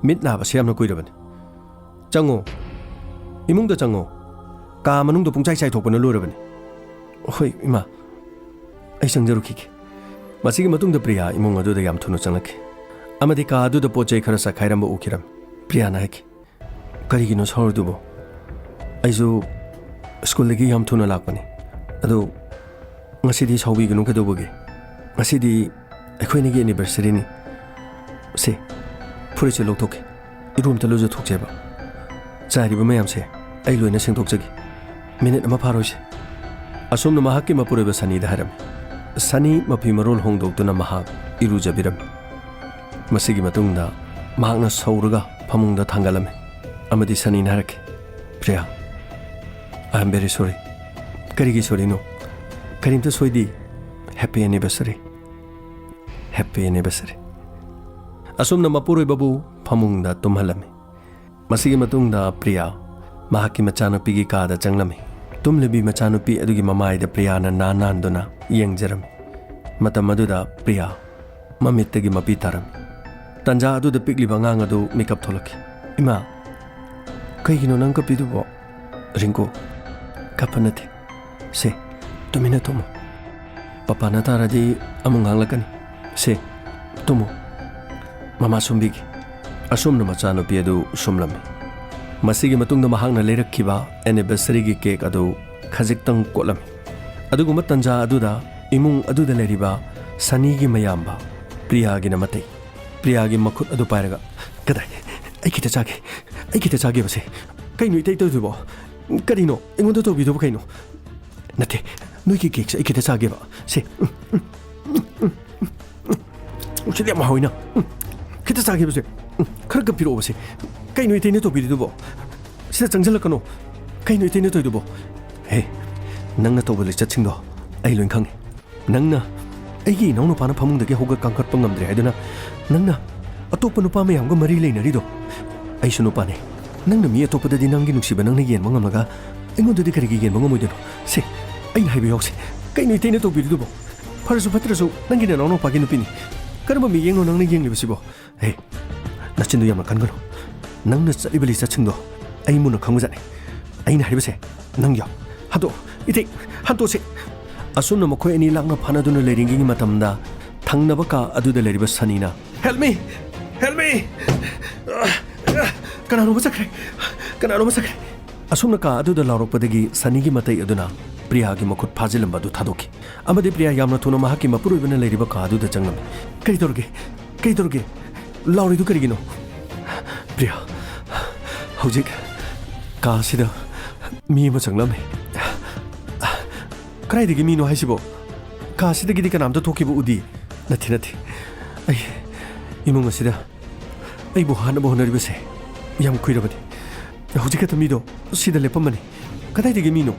ꯃꯤꯠ ꯅꯥꯕꯁꯦ ꯌꯥꯝꯅ ꯀꯨꯏꯔꯕꯅꯤ꯫ "ꯆꯪꯉꯣ꯫ ꯏꯃꯨꯡꯗ ꯆꯪꯉꯣ꯫ ꯀꯥ ꯃꯅꯨꯡꯗ ꯄꯨꯡꯆꯥꯏ ꯆꯥꯏꯊꯣꯛꯄꯅ ꯂꯣꯏꯔꯕꯅꯤ꯫" "ꯍꯣꯏ, ꯏꯃꯥ꯫ ꯑꯩ ꯆꯪꯖꯔꯨꯈꯤꯒꯦ꯫" ꯃꯁꯤꯒꯤ ꯃꯇꯨꯡꯗ ꯄ꯭ꯔꯤꯌꯥ ꯏꯃꯨꯡ ꯑꯗꯨꯗ ꯌꯥꯝ ꯊꯨꯅ ꯆꯪꯂꯛꯈꯤ꯫ ꯑꯃꯗꯤ ꯀꯥ ꯑꯗꯨꯗ ꯄꯣꯠ ꯆꯩ ꯈꯔ ꯆꯥꯛꯈꯥꯏꯔꯝꯕ ꯎꯈꯤꯔꯝꯃꯤ꯫ ꯄ꯭ꯔꯤꯌꯥꯅ ꯍꯥꯏꯈꯤ, "ꯀꯔꯤꯒꯤꯅꯣ ꯁꯥꯎꯔꯤꯗꯨꯕꯣ? ꯑꯩꯁꯨ ꯁ꯭ꯀꯨꯜꯗꯒꯤ ꯌꯥꯝ ꯊꯨꯅ ꯂꯥꯛꯄꯅꯤ꯫ ꯑꯗꯣ ꯉꯁꯤꯗꯤ ꯁꯥꯎꯕꯤꯒꯅꯨ ꯀꯩꯗꯧꯕꯒꯦ? ꯉꯁꯤꯗꯤ ꯑꯩꯈꯣꯏ ꯑꯅꯤꯒꯤ anniversaryꯅꯤ꯫ ꯁꯦ, ꯐꯨꯔꯤꯠꯁꯦ ꯂꯧꯊꯣꯛꯀꯦ꯫ ꯏꯔꯨ ꯑꯝꯇ ꯂꯨꯖꯊꯣꯛꯆꯦꯕ꯫ ꯆꯥꯏꯔꯤꯕ ꯃꯌꯥꯝꯁꯦ ꯑꯩ ꯂꯣꯏꯅ ꯁꯦꯡꯗꯣꯛꯆꯒꯦ꯫ ꯃꯤꯅꯤꯠ ꯑꯃ ꯐꯥꯔꯣꯏꯁꯦ꯫" ꯑꯁꯨꯝꯅ ꯃꯍꯥꯛꯀꯤ ꯃꯄꯨꯔꯣꯏꯕ ꯁꯅꯤꯗ ꯍꯥꯏꯔꯝꯃꯤ꯫ ꯁꯅꯤ ꯃꯐꯤ ꯃꯔꯣꯜ ꯍꯣꯡꯗꯣꯛꯇꯨꯅ ꯃꯍꯥꯛ ꯏꯔꯨꯖꯕꯤꯔꯝꯃꯤ꯫ ꯃꯁꯤꯒꯤ ꯃꯇꯨꯡꯗ ꯃꯍꯥꯛꯅ ꯁꯧꯔꯒ ꯐꯃꯨꯡꯗ ꯊꯥꯡꯒꯠꯂꯝꯃꯤ꯫ ꯑꯃꯗꯤ ꯁꯅꯤꯅ ꯍꯥꯏꯔꯛꯈꯤ, "Priya, I am very sorry." "ꯀꯔꯤꯒꯤ ꯁꯣꯔꯤꯅꯣ?" "ꯀꯔꯤꯝꯇ ꯁꯣꯏꯗꯦ꯫ Happy anniversary." Happy anniversary. ꯑꯁꯨꯝꯅ ꯃꯄꯨꯔꯣꯏꯕꯕꯨ ꯐꯃꯨꯡꯗ ꯇꯨꯝꯍꯜꯂꯝꯃꯤ꯫ ꯃꯁꯤꯒꯤ ꯃꯇꯨꯡꯗ ꯄ꯭ꯔꯤꯌꯥ ꯃꯍꯥꯛꯀꯤ ꯃꯆꯥꯅꯨꯄꯤꯒꯤ ꯀꯥꯗ ꯆꯪꯂꯝꯃꯤ꯫ ꯇꯨꯝꯂꯤꯕꯤ ꯃꯆꯥꯅꯨꯄꯤ ꯑꯗꯨꯒꯤ ꯃꯃꯥꯏꯗ ꯄ꯭ꯔꯤꯌꯥꯅ ꯅꯥꯟ ꯅꯥꯟꯗꯨꯅ ꯌꯦꯡꯖꯔꯝꯃꯤ꯫ ꯃꯇꯝ ꯑꯗꯨꯗ ꯄ꯭ꯔꯤꯌꯥ ꯃꯃꯤꯠꯇꯒꯤ ꯃꯄꯤ ꯇꯥꯔꯝꯃꯤ꯫ ꯇꯟꯖꯥ ꯑꯗꯨꯗ ꯄꯤꯛꯂꯤꯕ ꯑꯉꯥꯡ ꯑꯗꯨ ꯃꯤꯀꯞ ꯊꯣꯛꯂꯛꯈꯤ꯫ "ꯏꯃꯥ, ꯀꯩꯒꯤꯅꯣ ꯅꯪ ꯀꯞꯄꯤꯗꯨꯕꯣ?" "ꯔꯤꯡꯀꯨ, ꯀꯞꯄ ꯅꯠꯇꯦ꯫ ꯁꯦ, ꯇꯨꯃꯤꯟꯅ ꯇꯨꯝꯃꯨ꯫ ꯄꯄꯥꯅ ꯇꯥꯔꯗꯤ ꯑꯃꯨꯛ ꯉꯥꯡꯂꯛꯀꯅꯤ꯫ ꯁꯦ, ꯇꯨꯝꯃꯨ꯫ ꯃꯃꯥ ꯁꯨꯝꯕꯤꯒꯦ꯫" ꯑꯁꯨꯝꯅ ꯃꯆꯥꯅꯨꯄꯤ ꯑꯗꯨ ꯁꯨꯝꯂꯝꯃꯤ꯫ ꯃꯁꯤꯒꯤ ꯃꯇꯨꯡꯗ ꯃꯍꯥꯛꯅ ꯂꯩꯔꯛꯈꯤꯕ anniversaryꯒꯤ cake ꯑꯗꯨ ꯈꯖꯤꯛꯇꯪ ꯀꯣꯠꯂꯝꯃꯤ꯫ ꯑꯗꯨꯒꯨꯝꯕ ꯇꯟꯖꯥ ꯑꯗꯨꯗ ꯏꯃꯨꯡ ꯑꯗꯨꯗ ꯂꯩꯔꯤꯕ ꯁꯅꯤꯒꯤ ꯃꯌꯥꯝꯕ ꯄ꯭ꯔꯤꯌꯥꯒꯤꯅ ꯃꯇꯩ ꯄ꯭ꯔꯤꯌꯥꯒꯤ ꯃꯈꯨꯠ ꯑꯗꯨ ꯄꯥꯏꯔꯒ, "ꯀꯗꯥꯏ? ꯑꯩ ꯈꯤꯇ ꯆꯥꯒꯦ꯫ ꯑꯩ ꯈꯤꯇ ꯆꯥꯒꯦꯕ ꯁꯦ꯫ ꯀꯩꯅꯣ ꯏꯇꯩ ꯇꯧꯗꯨꯕꯣ? ꯀꯔꯤꯅꯣ? ꯑꯩꯉꯣꯟꯗ ꯇꯧꯕꯤꯗꯨꯕ ꯀꯩꯅꯣ?" "ꯅꯠꯇꯦ, ꯅꯣꯏꯒꯤ cakeꯁꯦ ꯑꯩ ꯈꯤꯇ ꯆꯥꯒꯦꯕ꯫ ꯁꯦ, ꯎꯝ, ꯎꯝ, ꯎꯝ, ꯎꯝ, ꯎꯝ, ꯎꯝ, ꯁꯤꯗꯤ ꯌꯥꯝ ꯍꯥꯎꯋꯤꯅ꯫ ꯎꯝ, ꯈꯤꯇ ꯆꯥꯒꯦꯕ ꯁꯦ꯫ ꯎꯝ, ꯈꯔ ꯈꯔ ꯄꯤꯔꯛꯑꯣꯕ ꯁꯦ꯫ ꯀꯩꯅꯣ ꯏꯇꯩꯅ ꯇꯧꯕꯤꯔꯤꯗꯨꯕꯣ? ꯁꯤꯗ ꯆꯪꯁꯤꯜꯂꯛꯀꯅꯣ꯫ ꯀꯩꯅꯣ ꯏꯇꯩꯅ ꯇꯧꯔꯤꯗꯨꯕꯣ? ꯍꯦ, ꯅꯪꯅ ꯇꯧꯕ ꯂꯤꯆꯠꯁꯤꯡꯗꯣ ꯑꯩ ꯂꯣꯏ ꯈꯪꯉꯤ꯫ ꯅꯪꯅ ꯑꯩꯒꯤ ꯏꯅꯥꯎꯅꯨꯄꯥꯅ ꯐꯃꯨꯡꯗꯒꯤ ꯍꯧꯒꯠ ꯀꯥꯡꯈꯠꯄ ꯉꯝꯗ꯭ꯔꯦ ꯍꯥꯏꯗꯨꯅ ꯅꯪꯅ ꯑꯇꯣꯞꯄ ꯅꯨꯄꯥ ꯃꯌꯥꯝꯒ ꯃꯔꯤ ꯂꯩꯅꯔꯤꯗꯣ꯫ ꯑꯩꯁꯨ ꯅꯨꯄꯥꯅꯦ꯫ ꯅꯪꯅ ꯃꯤ ꯑꯇꯣꯞꯄꯗꯗꯤ ꯅꯪꯒꯤ ꯅꯨꯡꯁꯤꯕ ꯅꯪꯅ ꯌꯦꯟꯕ ꯉꯝꯂꯒ ꯑꯩꯉꯣꯟꯗꯗꯤ ꯀꯔꯤꯒꯤ ꯌꯦꯟꯕ ꯉꯝꯃꯣꯏꯗꯣꯏꯅꯣ? ꯁꯦ, ꯑꯩꯅ ꯍꯥꯏꯕ ꯌꯥꯎꯁꯦ꯫ ꯀꯩꯅꯣ ꯏꯇꯩꯅ ꯇꯧꯕꯤꯔꯤꯗꯨꯕꯣ? ꯐꯔꯁꯨ ꯐꯠꯇ꯭ꯔꯁꯨ ꯅꯪꯒꯤ ꯅꯅꯥꯎ ꯅꯨꯄꯥꯒꯤ ꯅꯨꯄꯤꯅꯤ꯫ ꯀꯔꯝꯕ ꯃꯤꯠꯌꯦꯡꯅꯣ ꯅꯪꯅ ꯌꯦꯡꯂꯤꯕꯁꯤꯕꯣ? ꯍꯦ, ꯅꯆꯤꯟꯗꯣ ꯌꯥꯝꯅ ꯀꯟꯒꯅꯨ꯫ ꯅꯪꯅ ꯆꯠꯂꯤꯕ ꯂꯤꯆꯠꯁꯤꯡꯗꯣ ꯑꯩ ꯃꯨꯟꯅ ꯈꯪꯕꯖꯥꯠꯅꯤ꯫ ꯑꯩꯅ ꯍꯥꯏꯔꯤꯕꯁꯦ ꯅꯪ ꯌꯥꯎ꯫ ꯍꯟꯗꯣꯛ, ꯏꯇꯩ, ꯍꯟꯗꯣꯛꯁꯦ꯫ ꯑꯁꯨꯝꯅ ꯃꯈꯣꯏ ꯑꯅꯤ ꯂꯥꯡꯅ ꯐꯥꯅꯗꯨꯅ ꯂꯩꯔꯤꯉꯩꯒꯤ ꯃꯇꯝꯗ ꯊꯪꯅꯕ ꯀꯥ ꯑꯗꯨꯗ ꯂꯩꯔꯤꯕ ꯁꯅꯤꯅ, "Help me! Help me!" "ꯀꯅꯥꯅꯣꯝꯃ ꯆꯠꯈ꯭ꯔꯦ! ꯀꯅꯥꯅꯣꯝꯃ ꯆꯠꯈ꯭ꯔꯦ!" ꯑꯁꯨꯝꯅ ꯀꯥ ꯑꯗꯨꯗ ꯂꯥꯎꯔꯛꯄꯗꯒꯤ ꯁꯅꯤꯒꯤ ꯃꯇꯩ ꯑꯗꯨꯅ ꯄ꯭ꯔꯤꯌꯥꯒꯤ ꯃꯈꯨꯠ ꯐꯥꯖꯤꯜꯂꯝꯕ ꯑꯗꯨ ꯊꯥꯗꯣꯛꯈꯤ꯫ ꯑꯃꯗꯤ ꯄ꯭ꯔꯤꯌꯥ ꯌꯥꯝꯅ ꯊꯨꯅ ꯃꯍꯥꯛꯀꯤ ꯃꯄꯨꯔꯣꯏꯕꯅ ꯂꯩꯔꯤꯕ ꯀꯥ ꯑꯗꯨꯗ ꯆꯪꯂꯝꯃꯤ꯫ "ꯀꯔꯤ ꯇꯧꯔꯒꯦ? ꯀꯔꯤ ꯇꯧꯔꯒꯦ? ꯂꯥꯎꯔꯤꯗꯨ ꯀꯔꯤꯒꯤꯅꯣ?" "ꯄ꯭ꯔꯤꯌꯥ, ꯍꯧꯖꯤꯛ ꯀꯥ ꯑꯁꯤꯗ ꯃꯤ ꯑꯃ ꯆꯪꯂꯝꯃꯤ꯫" "ꯀꯗꯥꯏꯗꯒꯤ ꯃꯤꯅꯣ ꯍꯥꯏꯁꯤꯕꯣ? ꯀꯥ ꯑꯁꯤꯗꯒꯤꯗꯤ ꯀꯅꯥꯝꯇ ꯊꯣꯛꯈꯤꯕ ꯎꯗꯦ꯫" "ꯅꯠꯇꯦ, ꯅꯠꯇꯦ꯫ ꯑꯩ ꯏꯃꯨꯡ ꯑꯁꯤꯗ ꯑꯩꯕꯨ ꯍꯥꯠꯅꯕ ꯍꯣꯠꯅꯔꯤꯕꯁꯦ ꯌꯥꯝ ꯀꯨꯏꯔꯕꯅꯤ꯫ ꯍꯧꯖꯤꯛ ꯈꯛꯇ ꯃꯤꯗꯣ ꯁꯤꯗ ꯂꯦꯞꯄꯝꯕꯅꯤ꯫ ꯀꯗꯥꯏꯗꯒꯤ ꯃꯤꯅꯣ?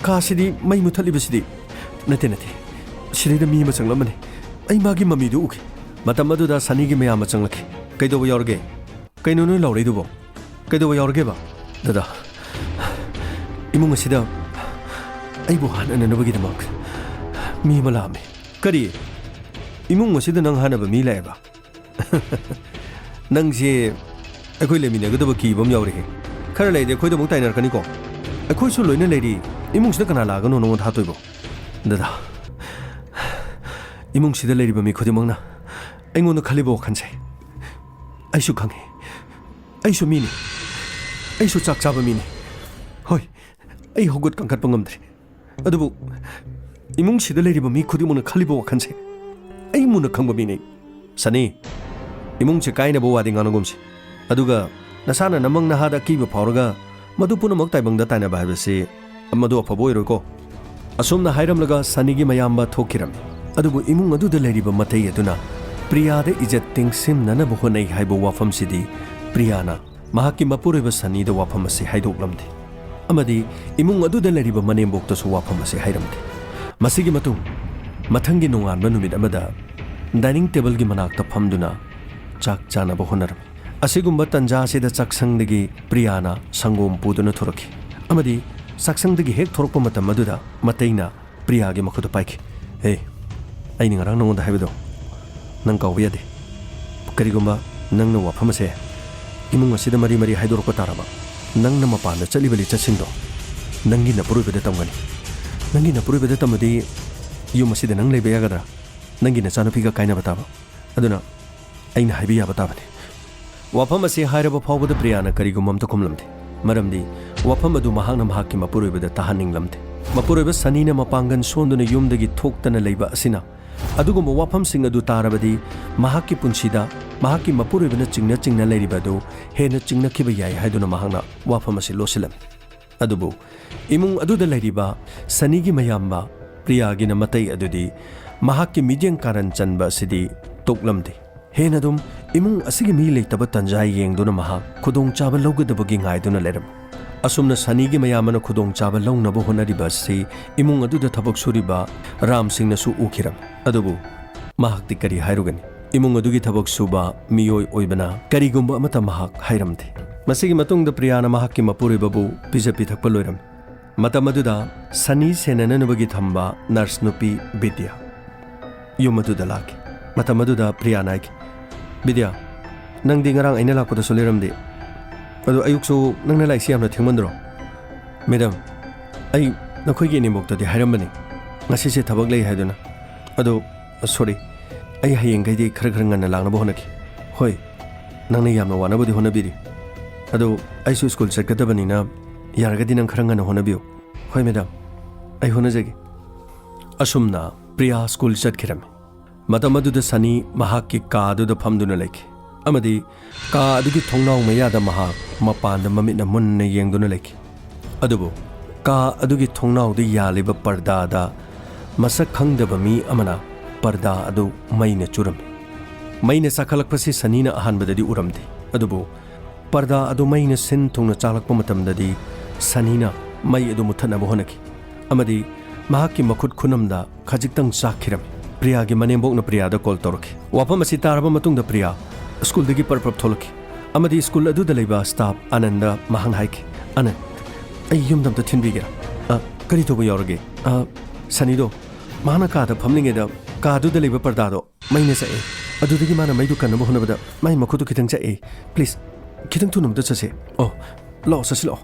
ꯀꯥꯁꯤꯗꯤ ꯃꯩ ꯃꯨꯊꯠꯂꯤꯕꯁꯤꯗꯤ? ꯅꯠꯇꯦ, ꯅꯠꯇꯦ, ꯁꯤꯗꯩꯗ ꯃꯤ ꯑꯃ ꯆꯪꯂꯝꯕꯅꯤ꯫ ꯑꯩ ꯃꯥꯒꯤ ꯃꯃꯤꯗꯨ ꯎꯈꯤ꯫ ꯃꯇꯝ ꯑꯗꯨꯗ ꯁꯅꯤꯒꯤ ꯃꯌꯥꯝ ꯑꯃ ꯆꯪꯂꯛꯈꯤ꯫ "ꯀꯩꯗꯧꯕ ꯌꯥꯎꯔꯒꯦ? ꯀꯩꯅꯣ ꯅꯣꯏ ꯂꯥꯎꯔꯛꯏꯗꯨꯕꯣ? ꯀꯩꯗꯧꯕ ꯌꯥꯎꯔꯒꯦꯕ?" "ꯗꯗꯥ, ꯏꯃꯨꯡ ꯑꯁꯤꯗ ꯑꯩꯕꯨ ꯍꯥꯠꯅꯅꯕꯒꯤꯗꯃꯛ ꯃꯤ ꯑꯃ ꯂꯥꯛꯑꯝꯃꯤ꯫" "ꯀꯔꯤ? ꯏꯃꯨꯡ ꯑꯁꯤꯗ ꯅꯪ ꯍꯥꯠꯅꯕ ꯃꯤ ꯂꯥꯛꯑꯦꯕ?" "ꯅꯪꯁꯦ ꯑꯩꯈꯣꯏ ꯂꯩꯃꯤꯟꯅꯒꯗꯕ ꯀꯤꯕ ꯑꯃ ꯌꯥꯎꯔꯦꯍꯦ꯫ ꯈꯔ ꯂꯩꯔꯗꯤ ꯑꯩꯈꯣꯏꯗ ꯑꯃꯨꯛ ꯇꯥꯏꯅꯔꯛꯀꯅꯤꯀꯣ꯫ ꯑꯩꯈꯣꯏꯁꯨ ꯂꯣꯏꯅ ꯂꯩꯔꯤ꯫ ꯏꯃꯨꯡꯁꯤꯗ ꯀꯅꯥ ꯂꯥꯛꯑꯒꯅꯣ ꯅꯉꯣꯟꯗ ꯍꯥꯠꯇꯣꯏꯕꯣ?" "ꯗꯗꯥ, ꯏꯃꯨꯡꯁꯤꯗ ꯂꯩꯔꯤꯕ ꯃꯤ ꯈꯨꯗꯤꯡꯃꯛꯅ ꯑꯩꯉꯣꯟꯗ ꯈꯜꯂꯤꯕ ꯋꯥꯈꯜꯁꯦ ꯑꯩꯁꯨ ꯈꯪꯉꯤ꯫ ꯑꯩꯁꯨ ꯃꯤꯅꯤ꯫ ꯑꯩꯁꯨ ꯆꯥꯛ ꯆꯥꯕ ꯃꯤꯅꯤ꯫ ꯍꯣꯏ, ꯑꯩ ꯍꯧꯒꯠ ꯀꯥꯡꯈꯠꯄ ꯉꯝꯗ꯭ꯔꯤ꯫ ꯑꯗꯨꯕꯨ ꯏꯃꯨꯡꯁꯤꯗ ꯂꯩꯔꯤꯕ ꯃꯤ ꯈꯨꯗꯤꯡꯃꯛꯅ ꯈꯜꯂꯤꯕ ꯋꯥꯈꯜꯁꯦ ꯑꯩ ꯃꯨꯟꯅ ꯈꯪꯕ ꯃꯤꯅꯤ꯫ ꯁꯅꯤ, ꯏꯃꯨꯡꯁꯦ ꯀꯥꯏꯅꯕ ꯋꯥꯗꯤ ꯉꯥꯡꯅꯒꯨꯝꯁꯤ꯫ ꯑꯗꯨꯒ ꯅꯁꯥꯅ ꯅꯃꯪ ꯅꯍꯥꯗ ꯑꯀꯤꯕ ꯐꯥꯎꯔꯒ ꯃꯗꯨ ꯄꯨꯝꯅꯃꯛ ꯇꯥꯏꯕꯪꯗ ꯇꯥꯏꯅꯕ ꯍꯥꯏꯕꯁꯤ ꯃꯗꯨ ꯑꯐꯕ ꯑꯣꯏꯔꯣꯏꯀꯣ꯫" ꯑꯁꯨꯝꯅ ꯍꯥꯏꯔꯝꯂꯒ ꯁꯅꯤꯒꯤ ꯃꯌꯥꯝꯕ ꯊꯣꯛꯈꯤꯔꯝꯃꯤ꯫ ꯑꯗꯨꯕꯨ ꯏꯃꯨꯡ ꯑꯗꯨꯗ ꯂꯩꯔꯤꯕ ꯃꯇꯩ ꯑꯗꯨꯅ ꯄ꯭ꯔꯤꯌꯥꯗ ꯏꯖꯠ ꯇꯦꯡꯁꯤꯟꯅꯅꯕ ꯍꯣꯠꯅꯩ ꯍꯥꯏꯕ ꯋꯥꯐꯝꯁꯤꯗꯤ ꯄ꯭ꯔꯤꯌꯥꯅ ꯃꯍꯥꯛꯀꯤ ꯃꯄꯨꯔꯣꯏꯕ ꯁꯅꯤꯗ ꯋꯥꯐꯝ ꯑꯁꯤ ꯍꯥꯏꯗꯣꯛꯂꯝꯗꯦ꯫ ꯑꯃꯗꯤ ꯏꯃꯨꯡ ꯑꯗꯨꯗ ꯂꯩꯔꯤꯕ ꯃꯅꯦꯝꯕꯣꯛꯇꯁꯨ ꯋꯥꯐꯝ ꯑꯁꯤ ꯍꯥꯏꯔꯝꯗꯦ꯫ ꯃꯁꯤꯒꯤ ꯃꯇꯨꯡ ꯃꯊꯪꯒꯤ ꯅꯣꯡꯉꯥꯟꯕ ꯅꯨꯃꯤꯠ ꯑꯃꯗ ꯗꯥꯏꯅꯤꯡ ꯇꯦꯕꯜꯒꯤ ꯃꯅꯥꯛꯇ ꯐꯝꯗꯨꯅ ꯆꯥꯛ ꯆꯥꯅꯕ ꯍꯣꯠꯅꯔꯝꯃꯤ꯫ ꯑꯁꯤꯒꯨꯝꯕ ꯇꯟꯖꯥ ꯑꯁꯤꯗ ꯆꯥꯛꯁꯪꯗꯒꯤ ꯄ꯭ꯔꯤꯌꯥꯅ ꯁꯪꯒꯣꯝ ꯄꯨꯗꯨꯅ ꯊꯣꯔꯛꯈꯤ꯫ ꯑꯃꯗꯤ ꯆꯥꯛꯁꯪꯗꯒꯤ ꯍꯦꯛ ꯊꯣꯔꯛꯄ ꯃꯇꯝ ꯑꯗꯨꯗ ꯃꯇꯩꯅ ꯄ꯭ꯔꯤꯌꯥꯒꯤ ꯃꯈꯨꯠꯇ ꯄꯥꯏꯈꯤ꯫ "ꯍꯦ, ꯑꯩꯅ ꯉꯔꯥꯡ ꯅꯉꯣꯟꯗ ꯍꯥꯏꯕꯗꯣ ꯅꯪ ꯀꯥꯎꯕ ꯌꯥꯗꯦ꯫ ꯀꯔꯤꯒꯨꯝꯕ ꯅꯪꯅ ꯋꯥꯐꯝ ꯑꯁꯦ ꯏꯃꯨꯡ ꯑꯁꯤꯗ ꯃꯔꯤ ꯃꯔꯤ ꯍꯥꯏꯗꯣꯔꯛꯄ ꯇꯥꯔꯕ, ꯅꯪꯅ ꯃꯄꯥꯟꯗ ꯆꯠꯂꯤꯕ ꯂꯤꯆꯠꯁꯤꯡꯗꯣ ꯅꯪꯒꯤ ꯅꯄꯨꯔꯣꯏꯕꯗ ꯇꯝꯒꯅꯤ꯫ ꯅꯪꯒꯤ ꯅꯄꯨꯔꯣꯏꯕꯗ ꯇꯝꯃꯗꯤ ꯌꯨꯝ ꯑꯁꯤꯗ ꯅꯪ ꯂꯩꯕ ꯌꯥꯒꯗ꯭ꯔꯥ? ꯅꯪꯒꯤ ꯅꯆꯥꯅꯨꯄꯤꯒ ꯀꯥꯏꯅꯕ ꯇꯥꯕ꯫ ꯑꯗꯨꯅ ꯑꯩꯅ ꯍꯥꯏꯕ ꯌꯥꯕ ꯇꯥꯕꯅꯤ꯫" ꯋꯥꯐꯝ ꯑꯁꯤ ꯍꯥꯏꯔꯕ ꯐꯥꯎꯕꯗ ꯄ꯭ꯔꯤꯌꯥꯅ ꯀꯔꯤꯒꯨꯝꯕ ꯑꯝꯇ ꯈꯨꯝꯂꯝꯗꯦ꯫ ꯃꯔꯝꯗꯤ ꯋꯥꯐꯝ ꯑꯗꯨ ꯃꯍꯥꯛꯅ ꯃꯍꯥꯛꯀꯤ ꯃꯄꯨꯔꯣꯏꯕꯗ ꯇꯥꯍꯟꯅꯤꯡꯂꯝꯗꯦ꯫ ꯃꯄꯨꯔꯣꯏꯕ ꯁꯅꯤꯅ ꯃꯄꯥꯡꯒꯜ ꯁꯣꯟꯗꯨꯅ ꯌꯨꯝꯗꯒꯤ ꯊꯣꯛꯇꯅ ꯂꯩꯕ ꯑꯁꯤꯅ ꯑꯗꯨꯒꯨꯝꯕ ꯋꯥꯐꯝꯁꯤꯡ ꯑꯗꯨ ꯇꯥꯔꯕꯗꯤ ꯃꯍꯥꯛꯀꯤ ꯄꯨꯟꯁꯤꯗ ꯃꯍꯥꯛꯀꯤ ꯃꯄꯨꯔꯣꯏꯕꯅ ꯆꯤꯡꯅ ꯆꯤꯡꯅ ꯂꯩꯔꯤꯕ ꯑꯗꯨ ꯍꯦꯟꯅ ꯆꯤꯡꯅꯈꯤꯕ ꯌꯥꯏ ꯍꯥꯏꯗꯨꯅ ꯃꯍꯥꯛꯅ ꯋꯥꯐꯝ ꯑꯁꯤ ꯂꯣꯠꯁꯤꯜꯂꯝꯃꯤ꯫ ꯑꯗꯨꯕꯨ ꯏꯃꯨꯡ ꯑꯗꯨꯗ ꯂꯩꯔꯤꯕ ꯁꯅꯤꯒꯤ ꯃꯌꯥꯝꯕ ꯄ꯭ꯔꯤꯌꯥꯒꯤꯅ ꯃꯇꯩ ꯑꯗꯨꯗꯤ ꯃꯍꯥꯛꯀꯤ ꯃꯤꯠꯌꯦꯡ ꯀꯥꯔꯟ ꯆꯟꯕ ꯑꯁꯤꯗꯤ ꯇꯣꯛꯂꯝꯗꯦ꯫ ꯍꯦꯟꯅ ꯑꯗꯨꯝ ꯏꯃꯨꯡ ꯑꯁꯤꯒꯤ ꯃꯤ ꯂꯩꯇꯕ ꯇꯟꯖꯥ ꯌꯦꯡꯗꯨꯅ ꯃꯍꯥꯛ ꯈꯨꯗꯣꯡꯆꯥꯕ ꯂꯧꯒꯗꯕꯒꯤ ꯉꯥꯏꯗꯨꯅ ꯂꯩꯔꯝꯃꯤ꯫ ꯑꯁꯨꯝꯅ ꯁꯅꯤꯒꯤ ꯃꯌꯥꯝꯕꯅ ꯈꯨꯗꯣꯡꯆꯥꯕ ꯂꯧꯅꯕ ꯍꯣꯠꯅꯔꯤꯕ ꯑꯁꯤ ꯏꯃꯨꯡ ꯑꯗꯨꯗ ꯊꯕꯛ ꯁꯨꯔꯤꯕ ꯔꯥꯝ ꯁꯤꯡꯅꯁꯨ ꯎꯈꯤꯔꯝꯃꯤ꯫ ꯑꯗꯨꯕꯨ ꯃꯍꯥꯛꯇꯤ ꯀꯔꯤ ꯍꯥꯏꯔꯨꯒꯅꯤ? ꯏꯃꯨꯡ ꯑꯗꯨꯒꯤ ꯊꯕꯛ ꯁꯨꯕ ꯃꯤꯑꯣꯏ ꯑꯣꯏꯕꯅ ꯀꯔꯤꯒꯨꯝꯕ ꯑꯃꯠꯇ ꯃꯍꯥꯛ ꯍꯥꯏꯔꯝꯗꯦ꯫ ꯃꯁꯤꯒꯤ ꯃꯇꯨꯡꯗ ꯄ꯭ꯔꯤꯌꯥꯅ ꯃꯍꯥꯛꯀꯤ ꯃꯄꯨꯔꯣꯏꯕꯕꯨ ꯄꯤꯖ ꯄꯤꯊꯛꯄ ꯂꯣꯏꯔꯝꯃꯤ꯫ ꯃꯇꯝ ꯑꯗꯨꯗ ꯁꯅꯤ ꯁꯦꯟꯅꯅꯅꯕꯒꯤ ꯊꯝꯕ ꯅꯔꯁ ꯅꯨꯄꯤ ꯕꯤꯗ꯭ꯌꯥ ꯌꯨꯝ ꯑꯗꯨꯗ ꯂꯥꯛꯈꯤ꯫ ꯃꯇꯝ ꯑꯗꯨꯗ ꯄ꯭ꯔꯤꯌꯥꯅ ꯍꯥꯏꯈꯤ, "ꯕꯤꯗ꯭ꯌꯥ, ꯅꯪꯗꯤ ꯉꯔꯥꯡ ꯑꯩꯅ ꯂꯥꯛꯄꯗꯁꯨ ꯂꯩꯔꯝꯗꯦ꯫ ꯑꯗꯣ ꯑꯌꯨꯛꯁꯨ ꯅꯪꯅ ꯂꯥꯛꯏꯁꯤ ꯌꯥꯝꯅ ꯊꯦꯡꯃꯟꯗ꯭ꯔꯣ?" "ꯃꯦꯗꯝ, ꯑꯩ ꯅꯈꯣꯏꯒꯤ ꯏꯅꯦꯝꯕꯣꯛꯇꯗꯤ ꯍꯥꯏꯔꯝꯕꯅꯤ, ꯉꯁꯤꯁꯦ ꯊꯕꯛ ꯂꯩ ꯍꯥꯏꯗꯨꯅ꯫ ꯑꯗꯣ, ꯁꯣꯔꯤ, ꯑꯩ ꯍꯌꯦꯡꯈꯩꯗꯤ ꯈꯔ ꯈꯔ ꯉꯟꯅ ꯂꯥꯛꯅꯕ ꯍꯣꯠꯅꯈꯤ꯫ ꯍꯣꯏ, ꯅꯪꯅ ꯌꯥꯝꯅ ꯋꯥꯅꯕꯨꯗꯤ ꯍꯣꯠꯅꯕꯤꯔꯤ꯫ ꯑꯗꯣ ꯑꯩꯁꯨ ꯁ꯭ꯀꯨꯜ ꯆꯠꯀꯗꯕꯅꯤꯅ ꯌꯥꯔꯒꯗꯤ ꯅꯪ ꯈꯔ ꯉꯟꯅ ꯍꯣꯠꯅꯕꯤꯌꯨ꯫" "ꯍꯣꯏ ꯃꯦꯗꯥꯝ, ꯑꯩ ꯍꯣꯠꯅꯖꯒꯦ꯫" ꯑꯁꯨꯝꯅ ꯄ꯭ꯔꯤꯌꯥ ꯁ꯭ꯀꯨꯜ ꯆꯠꯈꯤꯔꯝꯃꯤ꯫ ꯃꯇꯝ ꯑꯗꯨꯗ ꯁꯅꯤ ꯃꯍꯥꯛꯀꯤ ꯀꯥ ꯑꯗꯨꯗ ꯐꯝꯗꯨꯅ ꯂꯩꯈꯤ ꯑꯃꯗꯤ ꯀꯥ ꯑꯗꯨꯒꯤ ꯊꯣꯡꯅꯥꯎ ꯃꯌꯥꯗ ꯃꯍꯥꯛ ꯃꯄꯥꯟꯗ ꯃꯃꯤꯠꯅ ꯃꯨꯟꯅ ꯌꯦꯡꯗꯨꯅ ꯂꯩꯈꯤ꯫ ꯑꯗꯨꯕꯨ ꯀꯥ ꯑꯗꯨꯒꯤ ꯊꯣꯡꯅꯥꯎꯗ ꯌꯥꯜꯂꯤꯕ ꯄꯔꯗꯥꯗ ꯃꯁꯛ ꯈꯪꯗꯕ ꯃꯤ ꯑꯃꯅ ꯄꯔꯗꯥ ꯑꯗꯨ ꯃꯩꯅ ꯆꯨꯔꯝꯃꯤ꯫ ꯃꯩꯅ ꯆꯥꯛꯈꯠꯂꯛꯄꯁꯤ ꯁꯅꯤꯅ ꯑꯍꯥꯟꯕꯗꯗꯤ ꯎꯔꯝꯗꯦ, ꯑꯗꯨꯕꯨ ꯄꯔꯗꯥ ꯑꯗꯨ ꯃꯩꯅ ꯁꯤꯟ ꯊꯨꯡꯅ ꯆꯥꯛꯂꯛꯄ ꯃꯇꯝꯗꯗꯤ ꯁꯅꯤꯅ ꯃꯩ ꯑꯗꯨ ꯃꯨꯊꯠꯅꯕ ꯍꯣꯠꯅꯈꯤ ꯑꯃꯗꯤ ꯃꯍꯥꯛꯀꯤ ꯃꯈꯨꯠ ꯈꯨꯅꯝꯗ ꯈꯖꯤꯛꯇꯪ ꯆꯥꯛꯈꯤꯔꯝꯃꯤ꯫ ꯄ꯭ꯔꯤꯌꯥꯒꯤ ꯃꯅꯦꯝꯕꯣꯛꯅ ꯄ꯭ꯔꯤꯌꯥꯗ ꯀꯣꯜ ꯇꯧꯔꯛꯈꯤ꯫ ꯋꯥꯐꯝ ꯑꯁꯤ ꯇꯥꯔꯕ ꯃꯇꯨꯡꯗ ꯄ꯭ꯔꯤꯌꯥ ꯁ꯭ꯀꯨꯜꯗꯒꯤ ꯄꯔꯞ ꯄꯔꯞ ꯊꯣꯛꯂꯛꯈꯤ ꯑꯃꯗꯤ ꯁ꯭ꯀꯨꯜ ꯑꯗꯨꯗ ꯂꯩꯕ ꯁ꯭ꯇꯥꯐ ꯑꯥꯅꯟꯗ ꯃꯍꯥꯛꯅ ꯍꯥꯏꯈꯤ, "ꯑꯥꯅꯟ, ꯑꯩ ꯌꯨꯝꯗ ꯑꯝꯇ ꯊꯤꯟꯕꯤꯒꯦꯔꯥ?" "ꯑ, ꯀꯔꯤ ꯇꯧꯕ ꯌꯥꯎꯔꯒꯦ?" "ꯑ, ꯁꯅꯤꯗꯣ, ꯃꯍꯥꯛꯅ ꯀꯥꯗ ꯐꯝꯂꯤꯉꯩꯗ ꯀꯥꯗꯨꯗ ꯂꯩꯕ ꯄꯔꯗꯥꯗꯣ ꯃꯩꯅ ꯆꯥꯛꯑꯦ꯫ ꯑꯗꯨꯗꯒꯤ ꯃꯥꯅ ꯃꯩꯗꯨ ꯀꯟꯅꯕ ꯍꯣꯠꯅꯕꯗ ꯃꯥꯏ ꯃꯈꯨꯠꯇꯨ ꯈꯤꯇꯪ ꯆꯥꯛꯑꯦ꯫ ꯄ꯭ꯂꯤꯖ, ꯈꯤꯇꯪ ꯊꯨꯅ ꯑꯝꯇ ꯆꯠꯁꯦ꯫ ꯑꯣ, ꯂꯥꯛꯑꯣ, ꯆꯠꯁꯤ ꯂꯥꯛꯑꯣ꯫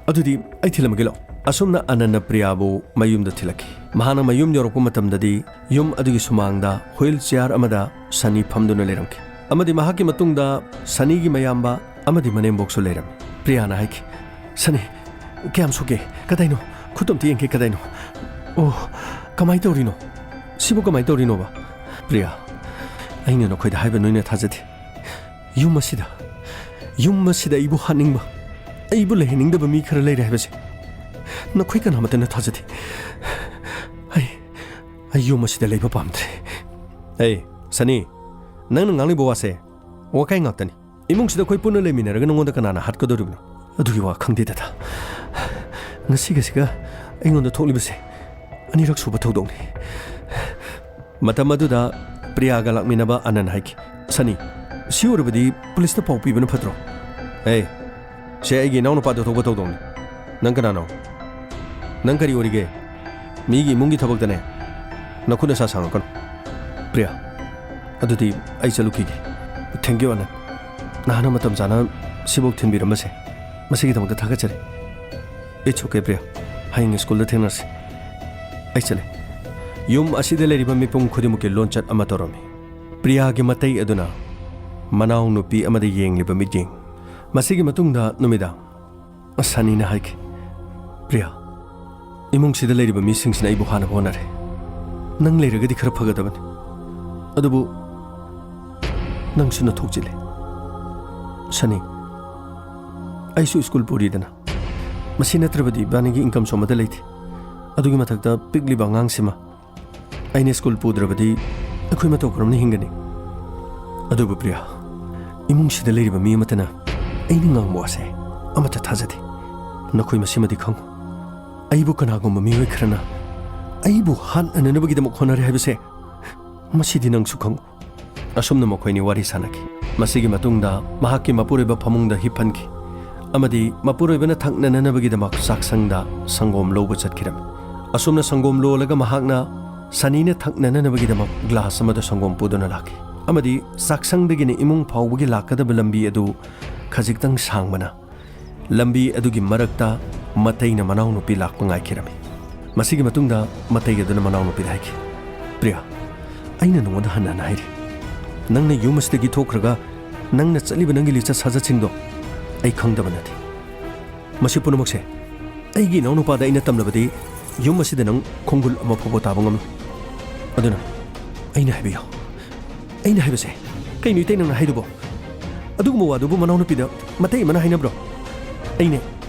ꯑꯗꯨꯗꯤ ꯑꯩ ꯊꯤꯜꯂꯝꯃꯒꯦ ꯂꯥꯛꯑꯣ꯫" ꯑꯁꯨꯝꯅ ꯑꯥꯅꯟꯅ ꯄ꯭ꯔꯤꯌꯥꯕꯨ ꯃꯌꯨꯝꯗ ꯊꯤꯜꯂꯛꯈꯤ꯫ ꯃꯍꯥꯛꯅ ꯃꯌꯨꯝ ꯌꯧꯔꯛꯄ ꯃꯇꯝꯗꯗꯤ ꯌꯨꯝ ꯑꯗꯨꯒꯤ ꯁꯨꯃꯥꯡꯗ ꯍꯨꯏꯜ ꯆꯤꯌꯥꯔ ꯑꯃꯗ ꯁꯅꯤ ꯐꯝꯗꯨꯅ ꯂꯩꯔꯝꯈꯤ ꯑꯃꯗꯤ ꯃꯍꯥꯛꯀꯤ ꯃꯇꯨꯡꯗ ꯁꯅꯤꯒꯤ ꯃꯌꯥꯝꯕ ꯑꯃꯗꯤ ꯃꯅꯦꯝꯕꯣꯛꯁꯨ ꯂꯩꯔꯝꯃꯤ꯫ ꯄ꯭ꯔꯤꯌꯥꯅ ꯍꯥꯏꯈꯤ, "ꯁꯅꯤ, ꯀꯌꯥꯝ ꯁꯣꯛꯀꯦ? ꯀꯗꯥꯏꯅꯣ? ꯈꯨꯠꯇꯣ ꯑꯝꯇ ꯌꯦꯡꯒꯦ, ꯀꯗꯥꯏꯅꯣ? ꯑꯣ, ꯀꯃꯥꯏꯅ ꯇꯧꯔꯤꯅꯣ? ꯁꯤꯕꯨ ꯀꯃꯥꯏꯅ ꯇꯧꯔꯤꯅꯣꯕ?" "ꯄ꯭ꯔꯤꯌꯥ, ꯑꯩꯅ ꯅꯈꯣꯏꯗ ꯍꯥꯏꯕ ꯅꯣꯏꯅ ꯊꯥꯖꯗꯦ꯫ ꯌꯨꯝ ꯑꯁꯤꯗ, ꯌꯨꯝ ꯑꯁꯤꯗ ꯑꯩꯕꯨ ꯍꯥꯠꯅꯤꯡꯕ, ꯑꯩꯕꯨ ꯂꯩꯍꯟꯅꯤꯡꯗꯕ ꯃꯤ ꯈꯔ ꯂꯩꯔꯦ ꯍꯥꯏꯕꯁꯦ ꯅꯈꯣꯏ ꯀꯅꯥꯃꯠꯇꯅ ꯊꯥꯖꯗꯦ꯫ ꯑꯩ, ꯑꯩ ꯌꯨꯝ ꯑꯁꯤꯗ ꯂꯩꯕ ꯄꯥꯝꯗ꯭ꯔꯦ꯫" "ꯑꯩ, ꯁꯅꯤ, ꯅꯪꯅ ꯉꯥꯡꯂꯤꯕ ꯋꯥꯁꯦ ꯋꯥꯀꯥꯏ ꯉꯥꯛꯇꯅꯤ꯫ ꯏꯃꯨꯡꯁꯤꯗ ꯑꯩꯈꯣꯏ ꯄꯨꯟꯅ ꯂꯩꯃꯤꯟꯅꯔꯒ ꯅꯉꯣꯟꯗ ꯀꯅꯥꯅ ꯍꯥꯠꯀꯗꯧꯔꯤꯕꯅꯣ? ꯑꯗꯨꯒꯤ ꯋꯥ ꯈꯪꯗꯦ, ꯗꯗꯥ꯫ ꯉꯁꯤꯒꯁꯤꯒ ꯑꯩꯉꯣꯟꯗ ꯊꯣꯛꯂꯤꯕꯁꯦ ꯑꯅꯤꯔꯛ ꯁꯨꯕ ꯊꯧꯗꯣꯛꯅꯤ꯫ ꯃꯇꯝ ꯑꯗꯨꯗ ꯄ꯭ꯔꯤꯌꯥꯒ ꯂꯥꯛꯃꯤꯟꯅꯕ ꯑꯅꯟ ꯍꯥꯏꯈꯤ, "ꯁꯅꯤ, ꯁꯤ ꯎꯔꯕꯗꯤ ꯄꯨꯂꯤꯁꯇ ꯄꯥꯎ ꯄꯤꯕꯅ ꯐꯠꯇ꯭ꯔꯣ?" "ꯑꯦ, ꯁꯦ ꯑꯩꯒꯤ ꯏꯅꯥꯎꯅꯨꯄꯥꯗ ꯊꯣꯛꯄ ꯊꯧꯗꯣꯛꯅꯤ꯫ ꯅꯪ ꯀꯅꯥꯅꯣ? ꯅꯪ ꯀꯔꯤ ꯑꯣꯏꯔꯤꯒꯦ? ꯃꯤꯒꯤ ꯏꯃꯨꯡꯒꯤ ꯊꯕꯛꯇꯅꯦ ꯅꯈꯨꯠ ꯅꯁꯥ ꯁꯥꯡꯉꯛꯀꯅꯨ꯫ ꯄ꯭ꯔꯤꯌꯥ, ꯑꯗꯨꯗꯤ ꯑꯩ ꯆꯠꯂꯨꯈꯤꯒꯦ꯫ Thank you, ꯑꯅꯟ꯫ ꯅꯍꯥꯛꯅ ꯃꯇꯝ ꯆꯥꯅ ꯁꯤꯐꯥꯎ ꯊꯤꯟꯕꯤꯔꯝꯕꯁꯦ, ꯃꯁꯤꯒꯤꯗꯃꯛꯇ ꯊꯥꯒꯠꯆꯔꯤ꯫ It's okay, Priya. ꯍꯌꯦꯡ ꯁ꯭ꯀꯨꯜꯗ ꯊꯦꯡꯅꯔꯁꯤ꯫ ꯑꯩ ꯆꯠꯂꯦ꯫" ꯌꯨꯝ ꯑꯁꯤꯗ ꯂꯩꯔꯤꯕ ꯃꯤꯄꯨꯝ ꯈꯨꯗꯤꯡꯃꯛꯀꯤ ꯂꯣꯟꯆꯠ ꯑꯃ ꯇꯧꯔꯝꯃꯤ꯫ ꯄ꯭ꯔꯤꯌꯥꯒꯤ ꯃꯇꯩ ꯑꯗꯨꯅ ꯃꯅꯥꯎꯅꯨꯄꯤ ꯑꯃꯗ ꯌꯦꯡꯂꯤꯕ ꯃꯤꯠꯌꯦꯡ꯫ ꯃꯁꯤꯒꯤ ꯃꯇꯨꯡꯗ ꯅꯨꯃꯤꯗꯥꯡ ꯁꯅꯤꯅ ꯍꯥꯏꯈꯤ, "ꯄ꯭ꯔꯤꯌꯥ, ꯏꯃꯨꯡꯁꯤꯗ ꯂꯩꯔꯤꯕ ꯃꯤꯁꯤꯡꯁꯤꯅ ꯑꯩꯕꯨ ꯍꯥꯠꯅꯕ ꯍꯣꯠꯅꯔꯦ꯫ ꯅꯪ ꯂꯩꯔꯒꯗꯤ ꯈꯔ ꯐꯒꯗꯕꯅꯤ꯫ ꯑꯗꯨꯕꯨ ꯅꯪꯁꯨ ꯅꯊꯣꯛ ꯆꯤꯜꯂꯦ꯫ ꯁꯅꯤ, ꯑꯩꯁꯨ ꯁ꯭ꯀꯨꯜ ꯄꯨꯔꯤꯗꯅ꯫ ꯃꯁꯤ ꯅꯠꯇ꯭ꯔꯕꯗꯤ ꯏꯕꯥꯅꯤꯒꯤ income ꯁꯨ ꯑꯃꯠꯇ ꯂꯩꯇꯦ꯫ ꯑꯗꯨꯒꯤ ꯃꯊꯛꯇ ꯄꯤꯛꯂꯤꯕ ꯑꯉꯥꯡꯁꯤꯃ ꯑꯩꯅ ꯁ꯭ꯀꯨꯜ ꯄꯨꯗ꯭ꯔꯕꯗꯤ ꯑꯩꯈꯣꯏ ꯃꯇꯧ ꯀꯔꯝꯅ ꯍꯤꯡꯒꯅꯤ? ꯑꯗꯨꯕꯨ ꯄ꯭ꯔꯤꯌꯥ, ꯏꯃꯨꯡꯁꯤꯗ ꯂꯩꯔꯤꯕ ꯃꯤ ꯑꯃꯠꯇꯅ ꯑꯩꯅ ꯉꯥꯡꯕ ꯋꯥꯁꯦ ꯑꯃꯠꯇ ꯊꯥꯖꯗꯦ꯫ ꯅꯈꯣꯏ ꯃꯁꯤꯃꯗꯤ ꯈꯪꯉꯨ, ꯑꯩꯕꯨ ꯀꯅꯥꯒꯨꯝꯕ ꯃꯤꯑꯣꯏ ꯈꯔꯅ ꯑꯩꯕꯨ ꯍꯥꯠꯅꯅꯕꯒꯤꯗꯃꯛ ꯍꯣꯠꯅꯔꯦ ꯍꯥꯏꯕꯁꯦ, ꯃꯁꯤꯗꯤ ꯅꯪꯁꯨ ꯈꯪꯉꯨ꯫" ꯑꯁꯨꯝꯅ ꯃꯈꯣꯏꯅꯤ ꯋꯥꯔꯤ ꯁꯥꯟꯅꯈꯤ꯫ ꯃꯁꯤꯒꯤ ꯃꯇꯨꯡꯗ ꯃꯍꯥꯛꯀꯤ ꯃꯄꯨꯔꯣꯏꯕ ꯐꯃꯨꯡꯗ ꯍꯤꯞꯍꯟꯈꯤ ꯑꯃꯗꯤ ꯃꯄꯨꯔꯣꯏꯕꯅ ꯊꯛꯅꯅꯅꯕꯒꯤꯗꯃꯛ ꯆꯥꯛꯁꯪꯗ ꯁꯪꯒꯣꯝ ꯂꯧꯕ ꯆꯠꯈꯤꯔꯝꯃꯤ꯫ ꯑꯁꯨꯝꯅ ꯁꯪꯒꯣꯝ ꯂꯣꯜꯂꯒ ꯃꯍꯥꯛꯅ ꯁꯅꯤꯅ ꯊꯛꯅꯅꯅꯕꯒꯤꯗꯃꯛ ꯒ꯭ꯂꯥꯁ ꯑꯃꯗ ꯁꯪꯒꯣꯝ ꯄꯨꯗꯨꯅ ꯂꯥꯛꯈꯤ ꯑꯃꯗꯤ ꯆꯥꯛꯁꯪꯗꯒꯤꯅ ꯏꯃꯨꯡ ꯐꯥꯎꯕꯒꯤ ꯂꯥꯛꯀꯗꯕ ꯂꯝꯕꯤ ꯑꯗꯨ ꯈꯖꯤꯛꯇꯪ ꯁꯥꯡꯕꯅ ꯂꯝꯕꯤ ꯑꯗꯨꯒꯤ ꯃꯔꯛꯇ ꯃꯇꯩꯅ ꯃꯅꯥꯎꯅꯨꯄꯤ ꯂꯥꯛꯄ ꯉꯥꯏꯈꯤꯔꯝꯃꯤ꯫ ꯃꯁꯤꯒꯤ ꯃꯇꯨꯡꯗ ꯃꯇꯩ ꯑꯗꯨꯅ ꯃꯅꯥꯎꯅꯨꯄꯤꯗ ꯍꯥꯏꯈꯤ, "ꯄ꯭ꯔꯤꯌꯥ, ꯑꯩꯅ ꯅꯉꯣꯟꯗ ꯍꯟꯅ ꯍꯟꯅ ꯍꯥꯏꯔꯤ, ꯅꯪꯅ ꯌꯨꯝ ꯑꯁꯤꯗꯒꯤ ꯊꯣꯛꯈ꯭ꯔꯒ ꯅꯪꯅ ꯆꯠꯂꯤꯕ ꯅꯪꯒꯤ ꯂꯤꯆꯠ ꯁꯥꯖꯠꯁꯤꯡꯗꯣ ꯑꯩ ꯈꯪꯗꯕ ꯅꯠꯇꯦ꯫ ꯃꯁꯤ ꯄꯨꯝꯅꯃꯛꯁꯦ ꯑꯩꯒꯤ ꯏꯅꯥꯎꯅꯨꯄꯥꯗ ꯑꯩꯅ ꯇꯝꯂꯕꯗꯤ ꯌꯨꯝ ꯑꯁꯤꯗ ꯅꯪ ꯈꯣꯡꯒꯨꯜ ꯑꯃ ꯐꯥꯎꯕ ꯇꯥꯕ ꯉꯝꯂꯣꯏ꯫ ꯑꯗꯨꯅ ꯑꯩꯅ ꯍꯥꯏꯕ ꯌꯥꯎ꯫ ꯑꯩꯅ ꯍꯥꯏꯕꯁꯦ ꯀꯩꯅꯣ ꯏꯇꯩ ꯅꯪꯅ ꯍꯥꯏꯗꯨꯕꯣ? ꯑꯗꯨꯒꯨꯝꯕ ꯋꯥꯗꯨꯕꯨ ꯃꯅꯥꯎꯅꯨꯄꯤꯗ ꯃꯇꯩ ꯑꯃꯅ ꯍꯥꯏꯅꯕ꯭ꯔꯣ? ꯑꯩꯅꯦ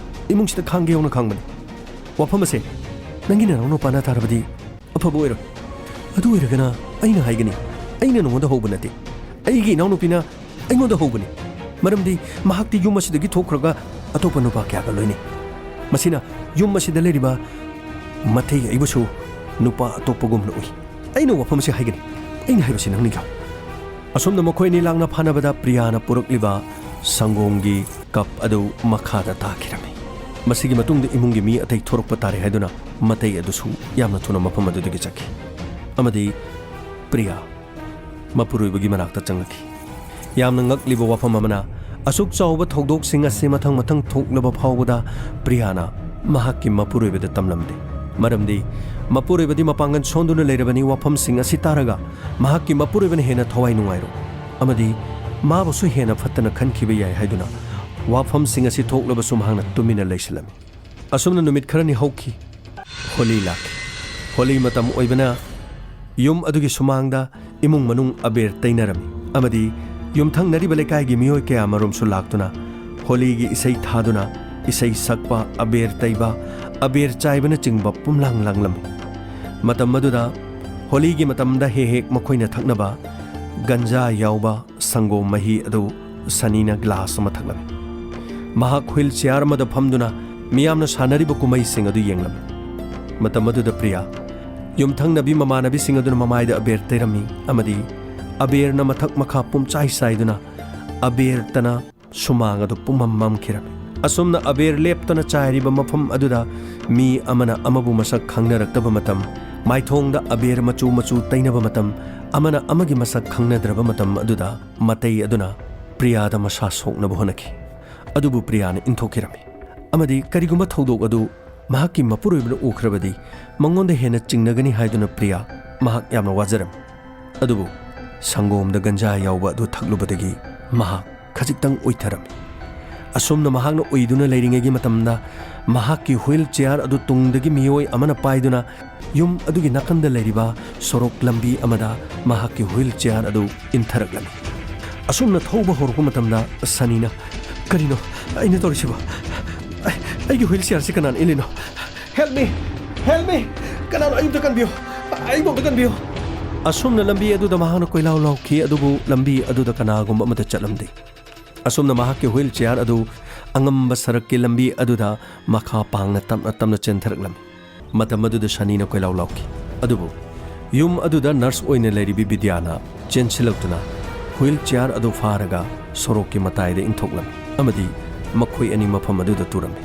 ꯏꯃꯨꯡꯁꯤꯗ ꯈꯥꯡꯒꯦ ꯌꯥꯎꯅ ꯈꯥꯡꯕꯅꯤ꯫ ꯋꯥꯐꯝ ꯑꯁꯦ ꯅꯪꯒꯤ ꯅꯅꯥꯎ ꯅꯨꯄꯥꯅ ꯇꯥꯔꯕꯗꯤ ꯑꯐꯕ ꯑꯣꯏꯔꯣꯏ꯫ ꯑꯗꯨ ꯑꯣꯏꯔꯒꯅ ꯑꯩꯅ ꯍꯥꯏꯒꯅꯤ, ꯑꯩꯅ ꯅꯉꯣꯟꯗ ꯍꯧꯕ ꯅꯠꯇꯦ, ꯑꯩꯒꯤ ꯏꯅꯥꯎꯅꯨꯄꯤꯅ ꯑꯩꯉꯣꯟꯗ ꯍꯧꯕꯅꯤ, ꯃꯔꯝꯗꯤ ꯃꯍꯥꯛꯇꯤ ꯌꯨꯝ ꯑꯁꯤꯗꯒꯤ ꯊꯣꯛꯈ꯭ꯔꯒ ꯑꯇꯣꯞꯄ ꯅꯨꯄꯥ ꯀꯌꯥꯒ ꯂꯣꯏꯅꯩ꯫ ꯃꯁꯤꯅ ꯌꯨꯝ ꯑꯁꯤꯗ ꯂꯩꯔꯤꯕ ꯃꯇꯩ ꯑꯩꯕꯨꯁꯨ ꯅꯨꯄꯥ ꯑꯇꯣꯞꯄꯒꯨꯝꯅ ꯎꯏ꯫ ꯑꯩꯅ ꯋꯥꯐꯝ ꯑꯁꯤ ꯍꯥꯏꯒꯅꯤ, ꯑꯩꯅ ꯍꯥꯏꯕꯁꯤ ꯅꯪꯅ ꯌꯥꯎ꯫ ꯑꯁꯨꯝꯅ ꯃꯈꯣꯏ ꯑꯅꯤ ꯂꯥꯡꯅ ꯐꯥꯅꯕꯗ ꯄ꯭ꯔꯤꯌꯥꯅ ꯄꯨꯔꯛꯂꯤꯕ ꯁꯪꯒꯣꯝꯒꯤ ꯀꯞ ꯑꯗꯨ ꯃꯈꯥꯗ ꯇꯥꯈꯤꯔꯝꯃꯤ꯫ ꯃꯁꯤꯒꯤ ꯃꯇꯨꯡꯗ ꯏꯃꯨꯡꯒꯤ ꯃꯤ ꯑꯇꯩ ꯊꯣꯔꯛꯄ ꯇꯥꯔꯦ ꯍꯥꯏꯗꯨꯅ ꯃꯇꯩ ꯑꯗꯨꯁꯨ ꯌꯥꯝꯅ ꯊꯨꯅ ꯃꯐꯝ ꯑꯗꯨꯗꯒꯤ ꯆꯠꯈꯤ꯫ ꯑꯃꯗꯤ ꯄ꯭ꯔꯤꯌꯥ ꯃꯄꯨꯔꯣꯏꯕꯒꯤ ꯃꯅꯥꯛꯇ ꯆꯪꯂꯛꯈꯤ꯫ ꯌꯥꯝꯅ ꯉꯛꯂꯤꯕ ꯋꯥꯐꯝ ꯑꯃꯅ, ꯑꯁꯨꯛ ꯆꯥꯎꯕ ꯊꯧꯗꯣꯛꯁꯤꯡ ꯑꯁꯤ ꯃꯊꯪ ꯃꯊꯪ ꯊꯣꯛꯂꯕ ꯐꯥꯎꯕꯗ ꯄ꯭ꯔꯤꯌꯥꯅ ꯃꯍꯥꯛꯀꯤ ꯃꯄꯨꯔꯣꯏꯕꯗ ꯇꯝꯂꯝꯗꯦ꯫ ꯃꯔꯝꯗꯤ ꯃꯄꯨꯔꯣꯏꯕꯗꯤ ꯃꯄꯥꯡꯒꯜ ꯁꯣꯟꯗꯨꯅ ꯂꯩꯔꯕꯅꯤ꯫ ꯋꯥꯐꯝꯁꯤꯡ ꯑꯁꯤ ꯇꯥꯔꯒ ꯃꯍꯥꯛꯀꯤ ꯃꯄꯨꯔꯣꯏꯕꯅ ꯍꯦꯟꯅ ꯊꯋꯥꯏ ꯅꯨꯡꯉꯥꯏꯔꯣꯏ ꯑꯃꯗꯤ ꯃꯥꯕꯨꯁꯨ ꯍꯦꯟꯅ ꯐꯠꯇꯅ ꯈꯟꯈꯤꯕ ꯌꯥꯏ ꯍꯥꯏꯗꯨꯅ ꯋꯥꯐꯝꯁꯤꯡ ꯑꯁꯤ ꯊꯣꯛꯂꯕꯁꯨ ꯃꯍꯥꯛꯅ ꯇꯨꯃꯤꯟꯅ ꯂꯩꯁꯤꯜꯂꯝꯃꯤ꯫ ꯑꯁꯨꯝꯅ ꯅꯨꯃꯤꯠ ꯈꯔꯅꯤ ꯍꯧꯈꯤ꯫ ꯍꯣꯂꯤ ꯂꯥꯛꯈꯤ꯫ ꯍꯣꯂꯤ ꯃꯇꯝ ꯑꯣꯏꯕꯅ ꯌꯨꯝ ꯑꯗꯨꯒꯤ ꯁꯨꯃꯥꯡꯗ ꯏꯃꯨꯡ ꯃꯅꯨꯡ ꯑꯕꯦꯔ ꯇꯩꯅꯔꯝꯃꯤ ꯑꯃꯗꯤ ꯌꯨꯝꯊꯪꯅꯔꯤꯕ ꯂꯩꯀꯥꯏꯒꯤ ꯃꯤꯑꯣꯏ ꯀꯌꯥꯃꯔꯨꯝꯁꯨ ꯂꯥꯛꯇꯨꯅ ꯍꯣꯂꯤꯒꯤ ꯏꯁꯩ ꯊꯥꯗꯨꯅ ꯏꯁꯩ ꯁꯛꯄ, ꯑꯕꯦꯔ ꯇꯩꯕ, ꯑꯕꯦꯔ ꯆꯥꯏꯕꯅꯆꯤꯡꯕ ꯄꯨꯝꯂꯥꯡ ꯂꯥꯡꯂꯝꯃꯤ꯫ ꯃꯇꯝ ꯑꯗꯨꯗ ꯍꯣꯂꯤꯒꯤ ꯃꯇꯝꯗ ꯍꯦꯛ ꯍꯦꯛ ꯃꯈꯣꯏꯅ ꯊꯛꯅꯕ ꯒꯟꯖꯥ ꯌꯥꯎꯕ ꯁꯪꯒꯣꯝ ꯃꯍꯤ ꯑꯗꯨ ꯁꯅꯤꯅ ꯒ꯭ꯂꯥꯁ ꯑꯃ ꯊꯛꯂꯝꯃꯤ꯫ ꯃꯍꯥꯛ ꯍꯨꯏꯜ ꯆꯤꯌꯥꯔ ꯑꯃꯗ ꯐꯝꯗꯨꯅ ꯃꯤꯌꯥꯝꯅ ꯁꯥꯟꯅꯔꯤꯕ ꯀꯨꯝꯍꯩꯁꯤꯡ ꯑꯗꯨ ꯌꯦꯡꯂꯝꯃꯤ꯫ ꯃꯇꯝ ꯑꯗꯨꯗ ꯄ꯭ꯔꯤꯌꯥ ꯌꯨꯝꯊꯪꯅꯕꯤ ꯃꯃꯥꯟꯅꯕꯤꯁꯤꯡ ꯑꯗꯨꯅ ꯃꯃꯥꯏꯗ ꯑꯕꯦꯔ ꯇꯩꯔꯝꯃꯤ ꯑꯃꯗꯤ ꯑꯕꯦꯔꯅ ꯃꯊꯛ ꯃꯈꯥ ꯄꯨꯝꯆꯥꯏ ꯆꯥꯏꯗꯨꯅ ꯑꯕꯦꯔꯇꯅ ꯁꯨꯃꯥꯡ ꯑꯗꯨ ꯄꯨꯝꯃꯝ ꯃꯝꯈꯤꯔꯝꯃꯤ꯫ ꯑꯁꯨꯝꯅ ꯑꯕꯦꯔ ꯂꯦꯞꯇꯅ ꯆꯥꯏꯔꯤꯕ ꯃꯐꯝ ꯑꯗꯨꯗ ꯃꯤ ꯑꯃꯅ ꯑꯃꯕꯨ ꯃꯁꯛ ꯈꯪꯅꯔꯛꯇꯕ ꯃꯇꯝ, ꯃꯥꯏꯊꯣꯡꯗ ꯑꯕꯦꯔ ꯃꯆꯨ ꯃꯆꯨ ꯇꯩꯅꯕ ꯃꯇꯝ, ꯑꯃꯅ ꯑꯃꯒꯤ ꯃꯁꯛ ꯈꯪꯅꯗ꯭ꯔꯕ ꯃꯇꯝ ꯑꯗꯨꯗ ꯃꯇꯩ ꯑꯗꯨꯅ ꯄ꯭ꯔꯤꯌꯥꯗ ꯃꯁꯥ ꯁꯣꯛꯅꯕ ꯍꯣꯠꯅꯈꯤ꯫ ꯑꯗꯨꯕꯨ ꯄ꯭ꯔꯤꯌꯥꯅ ꯏꯟꯊꯣꯛꯈꯤꯔꯝꯃꯤ꯫ ꯑꯃꯗꯤ ꯀꯔꯤꯒꯨꯝꯕ ꯊꯧꯗꯣꯛ ꯑꯗꯨ ꯃꯍꯥꯛꯀꯤ ꯃꯄꯨꯔꯣꯏꯕꯅ ꯎꯈ꯭ꯔꯕꯗꯤ ꯃꯉꯣꯟꯗ ꯍꯦꯟꯅ ꯆꯤꯡꯅꯒꯅꯤ ꯍꯥꯏꯗꯨꯅ ꯄ꯭ꯔꯤꯌꯥ ꯃꯍꯥꯛ ꯌꯥꯝꯅ ꯋꯥꯖꯔꯝꯃꯤ꯫ ꯑꯗꯨꯕꯨ ꯁꯪꯒꯣꯝꯗ ꯒꯟꯖꯥ ꯌꯥꯎꯕ ꯑꯗꯨ ꯊꯛꯂꯨꯕꯗꯒꯤ ꯃꯍꯥꯛ ꯈꯖꯤꯛꯇꯪ ꯎꯏꯊꯔꯝꯃꯤ꯫ ꯑꯁꯨꯝꯅ ꯃꯍꯥꯛꯅ ꯎꯏꯗꯨꯅ ꯂꯩꯔꯤꯉꯩꯒꯤ ꯃꯇꯝꯗ ꯃꯍꯥꯛꯀꯤ ꯍꯨꯏꯜ ꯆꯤꯌꯥꯔ ꯑꯗꯨ ꯇꯨꯡꯗꯒꯤ ꯃꯤꯑꯣꯏ ꯑꯃꯅ ꯄꯥꯏꯗꯨꯅ ꯌꯨꯝ ꯑꯗꯨꯒꯤ ꯅꯥꯀꯟꯗ ꯂꯩꯔꯤꯕ ꯁꯣꯔꯣꯛ ꯂꯝꯕꯤ ꯑꯃꯗ ꯃꯍꯥꯛꯀꯤ ꯍꯨꯏꯜ ꯆꯤꯌꯥꯔ ꯑꯗꯨ ꯏꯟꯊꯔꯛꯂꯝꯃꯤ꯫ ꯑꯁꯨꯝꯅ ꯊꯧꯕ ꯍꯧꯔꯛꯄ ꯃꯇꯝꯗ ꯁꯅꯤꯅ, "ꯀꯔꯤꯅꯣ ꯑꯩꯅ ꯇꯧꯔꯤꯁꯤꯕꯣ? ꯑꯩ-, ꯑꯩꯒꯤ ꯍꯨꯏꯜ ꯆꯤꯌꯥꯔꯁꯤ ꯀꯅꯥꯅ ꯏꯜꯂꯤꯅꯣ? Help me! Help me! ꯀꯅꯥꯅꯣ ꯑꯩ ꯑꯝꯇ ꯀꯟꯕꯤꯌꯨ! ꯑꯩꯕꯨ ꯑꯝꯇ ꯀꯟꯕꯤꯌꯨ!" ꯑꯁꯨꯝꯅ ꯂꯝꯕꯤ ꯑꯗꯨꯗ ꯃꯍꯥꯛꯅ ꯀꯣꯏꯂꯥꯎ ꯂꯥꯎꯈꯤ, ꯑꯗꯨꯕꯨ ꯂꯝꯕꯤ ꯑꯗꯨꯗ ꯀꯅꯥꯒꯨꯝꯕ ꯑꯃꯠꯇ ꯆꯠꯂꯝꯗꯦ꯫ ꯑꯁꯨꯝꯅ ꯃꯍꯥꯛꯀꯤ wheel chair ꯑꯗꯨ ꯑꯉꯝꯕ ꯁꯔꯛꯀꯤ ꯂꯝꯕꯤ ꯑꯗꯨꯗ ꯃꯈꯥ ꯄꯥꯡꯅ ꯇꯞꯅ ꯇꯞꯅ ꯆꯦꯟꯊꯔꯛꯂꯝꯃꯤ꯫ ꯃꯇꯝ ꯑꯗꯨꯗ ꯁꯅꯤꯅ ꯀꯣꯏꯂꯥꯎ ꯂꯥꯎꯈꯤ꯫ ꯑꯗꯨꯕꯨ ꯌꯨꯝ ꯑꯗꯨꯗ nurse ꯑꯣꯏꯅ ꯂꯩꯔꯤꯕꯤ ꯕꯤꯗ꯭ꯌꯥꯅ ꯆꯦꯟꯁꯤꯜꯂꯛꯇꯨꯅ wheel chair ꯑꯗꯨ ꯐꯥꯔꯒ ꯁꯣꯔꯣꯛꯀꯤ ꯃꯇꯥꯏꯗ ꯏꯟꯊꯣꯛꯂꯝꯃꯤ ꯑꯃꯗꯤ ꯃꯈꯣꯏ ꯑꯅꯤ ꯃꯐꯝ ꯑꯗꯨꯗ ꯇꯨꯔꯝꯃꯤ꯫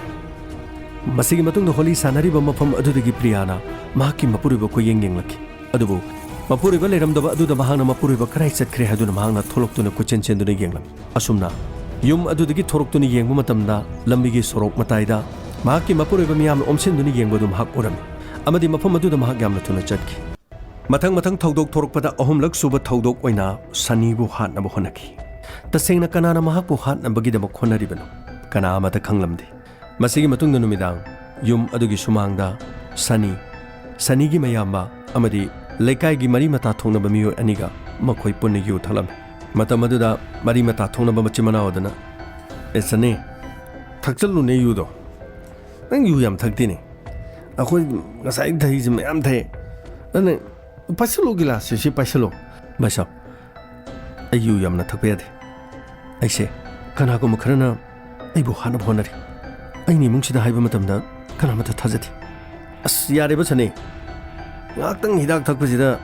ꯃꯁꯤꯒꯤ ꯃꯇꯨꯡꯗ ꯍꯣꯂꯤ ꯁꯥꯟꯅꯔꯤꯕ ꯃꯐꯝ ꯑꯗꯨꯗꯒꯤ ꯄ꯭ꯔꯤꯌꯥꯅ ꯃꯍꯥꯛꯀꯤ ꯃꯄꯨꯔꯣꯏꯕ ꯀꯣꯏꯌꯦꯡ ꯌꯦꯡꯂꯛꯈꯤ꯫ ꯑꯗꯨꯕꯨ ꯃꯄꯨꯔꯣꯏꯕ ꯂꯩꯔꯝꯗꯕ ꯑꯗꯨꯗ ꯃꯍꯥꯛꯅ ꯃꯄꯨꯔꯣꯏꯕ ꯀꯗꯥꯏ ꯆꯠꯈ꯭ꯔꯦ ꯍꯥꯏꯗꯨꯅ ꯃꯍꯥꯛꯅ ꯊꯣꯛꯂꯛꯇꯨꯅ ꯀꯣꯏꯆꯦꯟ ꯆꯦꯟꯗꯨꯅ ꯌꯦꯡꯂꯝꯃꯤ꯫ ꯑꯁꯨꯝꯅ ꯌꯨꯝ ꯑꯗꯨꯗꯒꯤ ꯊꯣꯔꯛꯇꯨꯅ ꯌꯦꯡꯕ ꯃꯇꯝꯗ ꯂꯝꯕꯤꯒꯤ ꯁꯣꯔꯣꯛ ꯃꯇꯥꯏꯗ ꯃꯍꯥꯛꯀꯤ ꯃꯄꯨꯔꯣꯏꯕ ꯃꯤꯌꯥꯝꯅ ꯑꯣꯝꯁꯤꯟꯗꯨꯅ ꯌꯦꯡꯕꯗꯨ ꯃꯍꯥꯛ ꯎꯔꯝꯃꯤ ꯑꯃꯗꯤ ꯃꯐꯝ ꯑꯗꯨꯗ ꯃꯍꯥꯛ ꯌꯥꯝꯅ ꯊꯨꯅ ꯆꯠꯈꯤ꯫ ꯃꯊꯪ ꯃꯊꯪ ꯊꯧꯗꯣꯛ ꯊꯣꯔꯛꯄꯗ ꯑꯍꯨꯝꯂꯛ ꯁꯨꯕ ꯊꯧꯗꯣꯛ ꯑꯣꯏꯅ ꯁꯅꯤꯕꯨ ꯍꯥꯠꯅꯕ ꯍꯣꯠꯅꯈꯤ꯫ ꯇꯁꯦꯡꯅ ꯀꯅꯥꯅ ꯃꯍꯥꯛꯄꯨ ꯍꯥꯠꯅꯕꯒꯤꯗꯃꯛ ꯍꯣꯠꯅꯔꯤꯕꯅꯣ? ꯀꯅꯥ ꯑꯃꯠꯇ ꯈꯪꯂꯝꯗꯦ꯫ ꯃꯁꯤꯒꯤ ꯃꯇꯨꯡꯗ ꯅꯨꯃꯤꯗꯥꯡ ꯌꯨꯝ ꯑꯗꯨꯒꯤ ꯁꯨꯃꯥꯡꯗ ꯁꯅꯤ, ꯁꯅꯤꯒꯤ ꯃꯌꯥꯝꯕ ꯑꯃꯗꯤ ꯂꯩꯀꯥꯏꯒꯤ ꯃꯔꯤ ꯃꯇꯥ ꯊꯣꯛꯅꯕ ꯃꯤꯑꯣꯏ ꯑꯅꯤꯒ ꯃꯈꯣꯏ ꯄꯨꯟꯅ ꯌꯨ ꯊꯛꯂꯝꯃꯤ꯫ ꯃꯇꯝ ꯑꯗꯨꯗ ꯃꯔꯤ ꯃꯇꯥ ꯊꯣꯛꯅꯕ ꯃꯆꯤꯟ ꯃꯅꯥꯎ ꯑꯗꯨꯅ, "ꯑꯦ ꯁꯅꯤ, ꯊꯛꯆꯜꯂꯨꯅꯦ ꯌꯨꯗꯣ꯫ ꯅꯪ ꯌꯨ ꯌꯥꯝ ꯊꯛꯇꯦꯅꯦ꯫ ꯑꯩꯈꯣꯏ ꯉꯁꯥꯏ ꯊꯛꯏꯁꯦ ꯃꯌꯥꯝ ꯊꯛꯑꯦ꯫ ꯅꯪ ꯄꯥꯏꯁꯤꯜꯂꯣ ꯒꯤꯂꯥꯁꯁꯦ, ꯁꯤ ꯄꯥꯏꯁꯤꯜꯂꯣ꯫" "ꯕꯥꯏꯁꯥꯕ, ꯑꯩ ꯌꯨ ꯌꯥꯝꯅ ꯊꯛꯄ ꯌꯥꯗꯦ꯫ ꯑꯩꯁꯦ ꯀꯅꯥꯒꯨꯝꯕ ꯈꯔꯅ ꯑꯩꯕꯨ ꯍꯥꯠꯅꯕ ꯍꯣꯠꯅꯔꯤ꯫ ꯑꯩꯅ ꯏꯃꯨꯡꯁꯤꯗ ꯍꯥꯏꯕ ꯃꯇꯝꯗ ꯀꯅꯥꯃꯠꯇ ꯊꯥꯖꯗꯦ꯫" "ꯑꯁ, ꯌꯥꯔꯦꯕ ꯁꯅꯤ꯫ ꯉꯥꯏꯍꯥꯛꯇꯪ ꯍꯤꯗꯥꯛ ꯊꯛꯄꯁꯤꯗ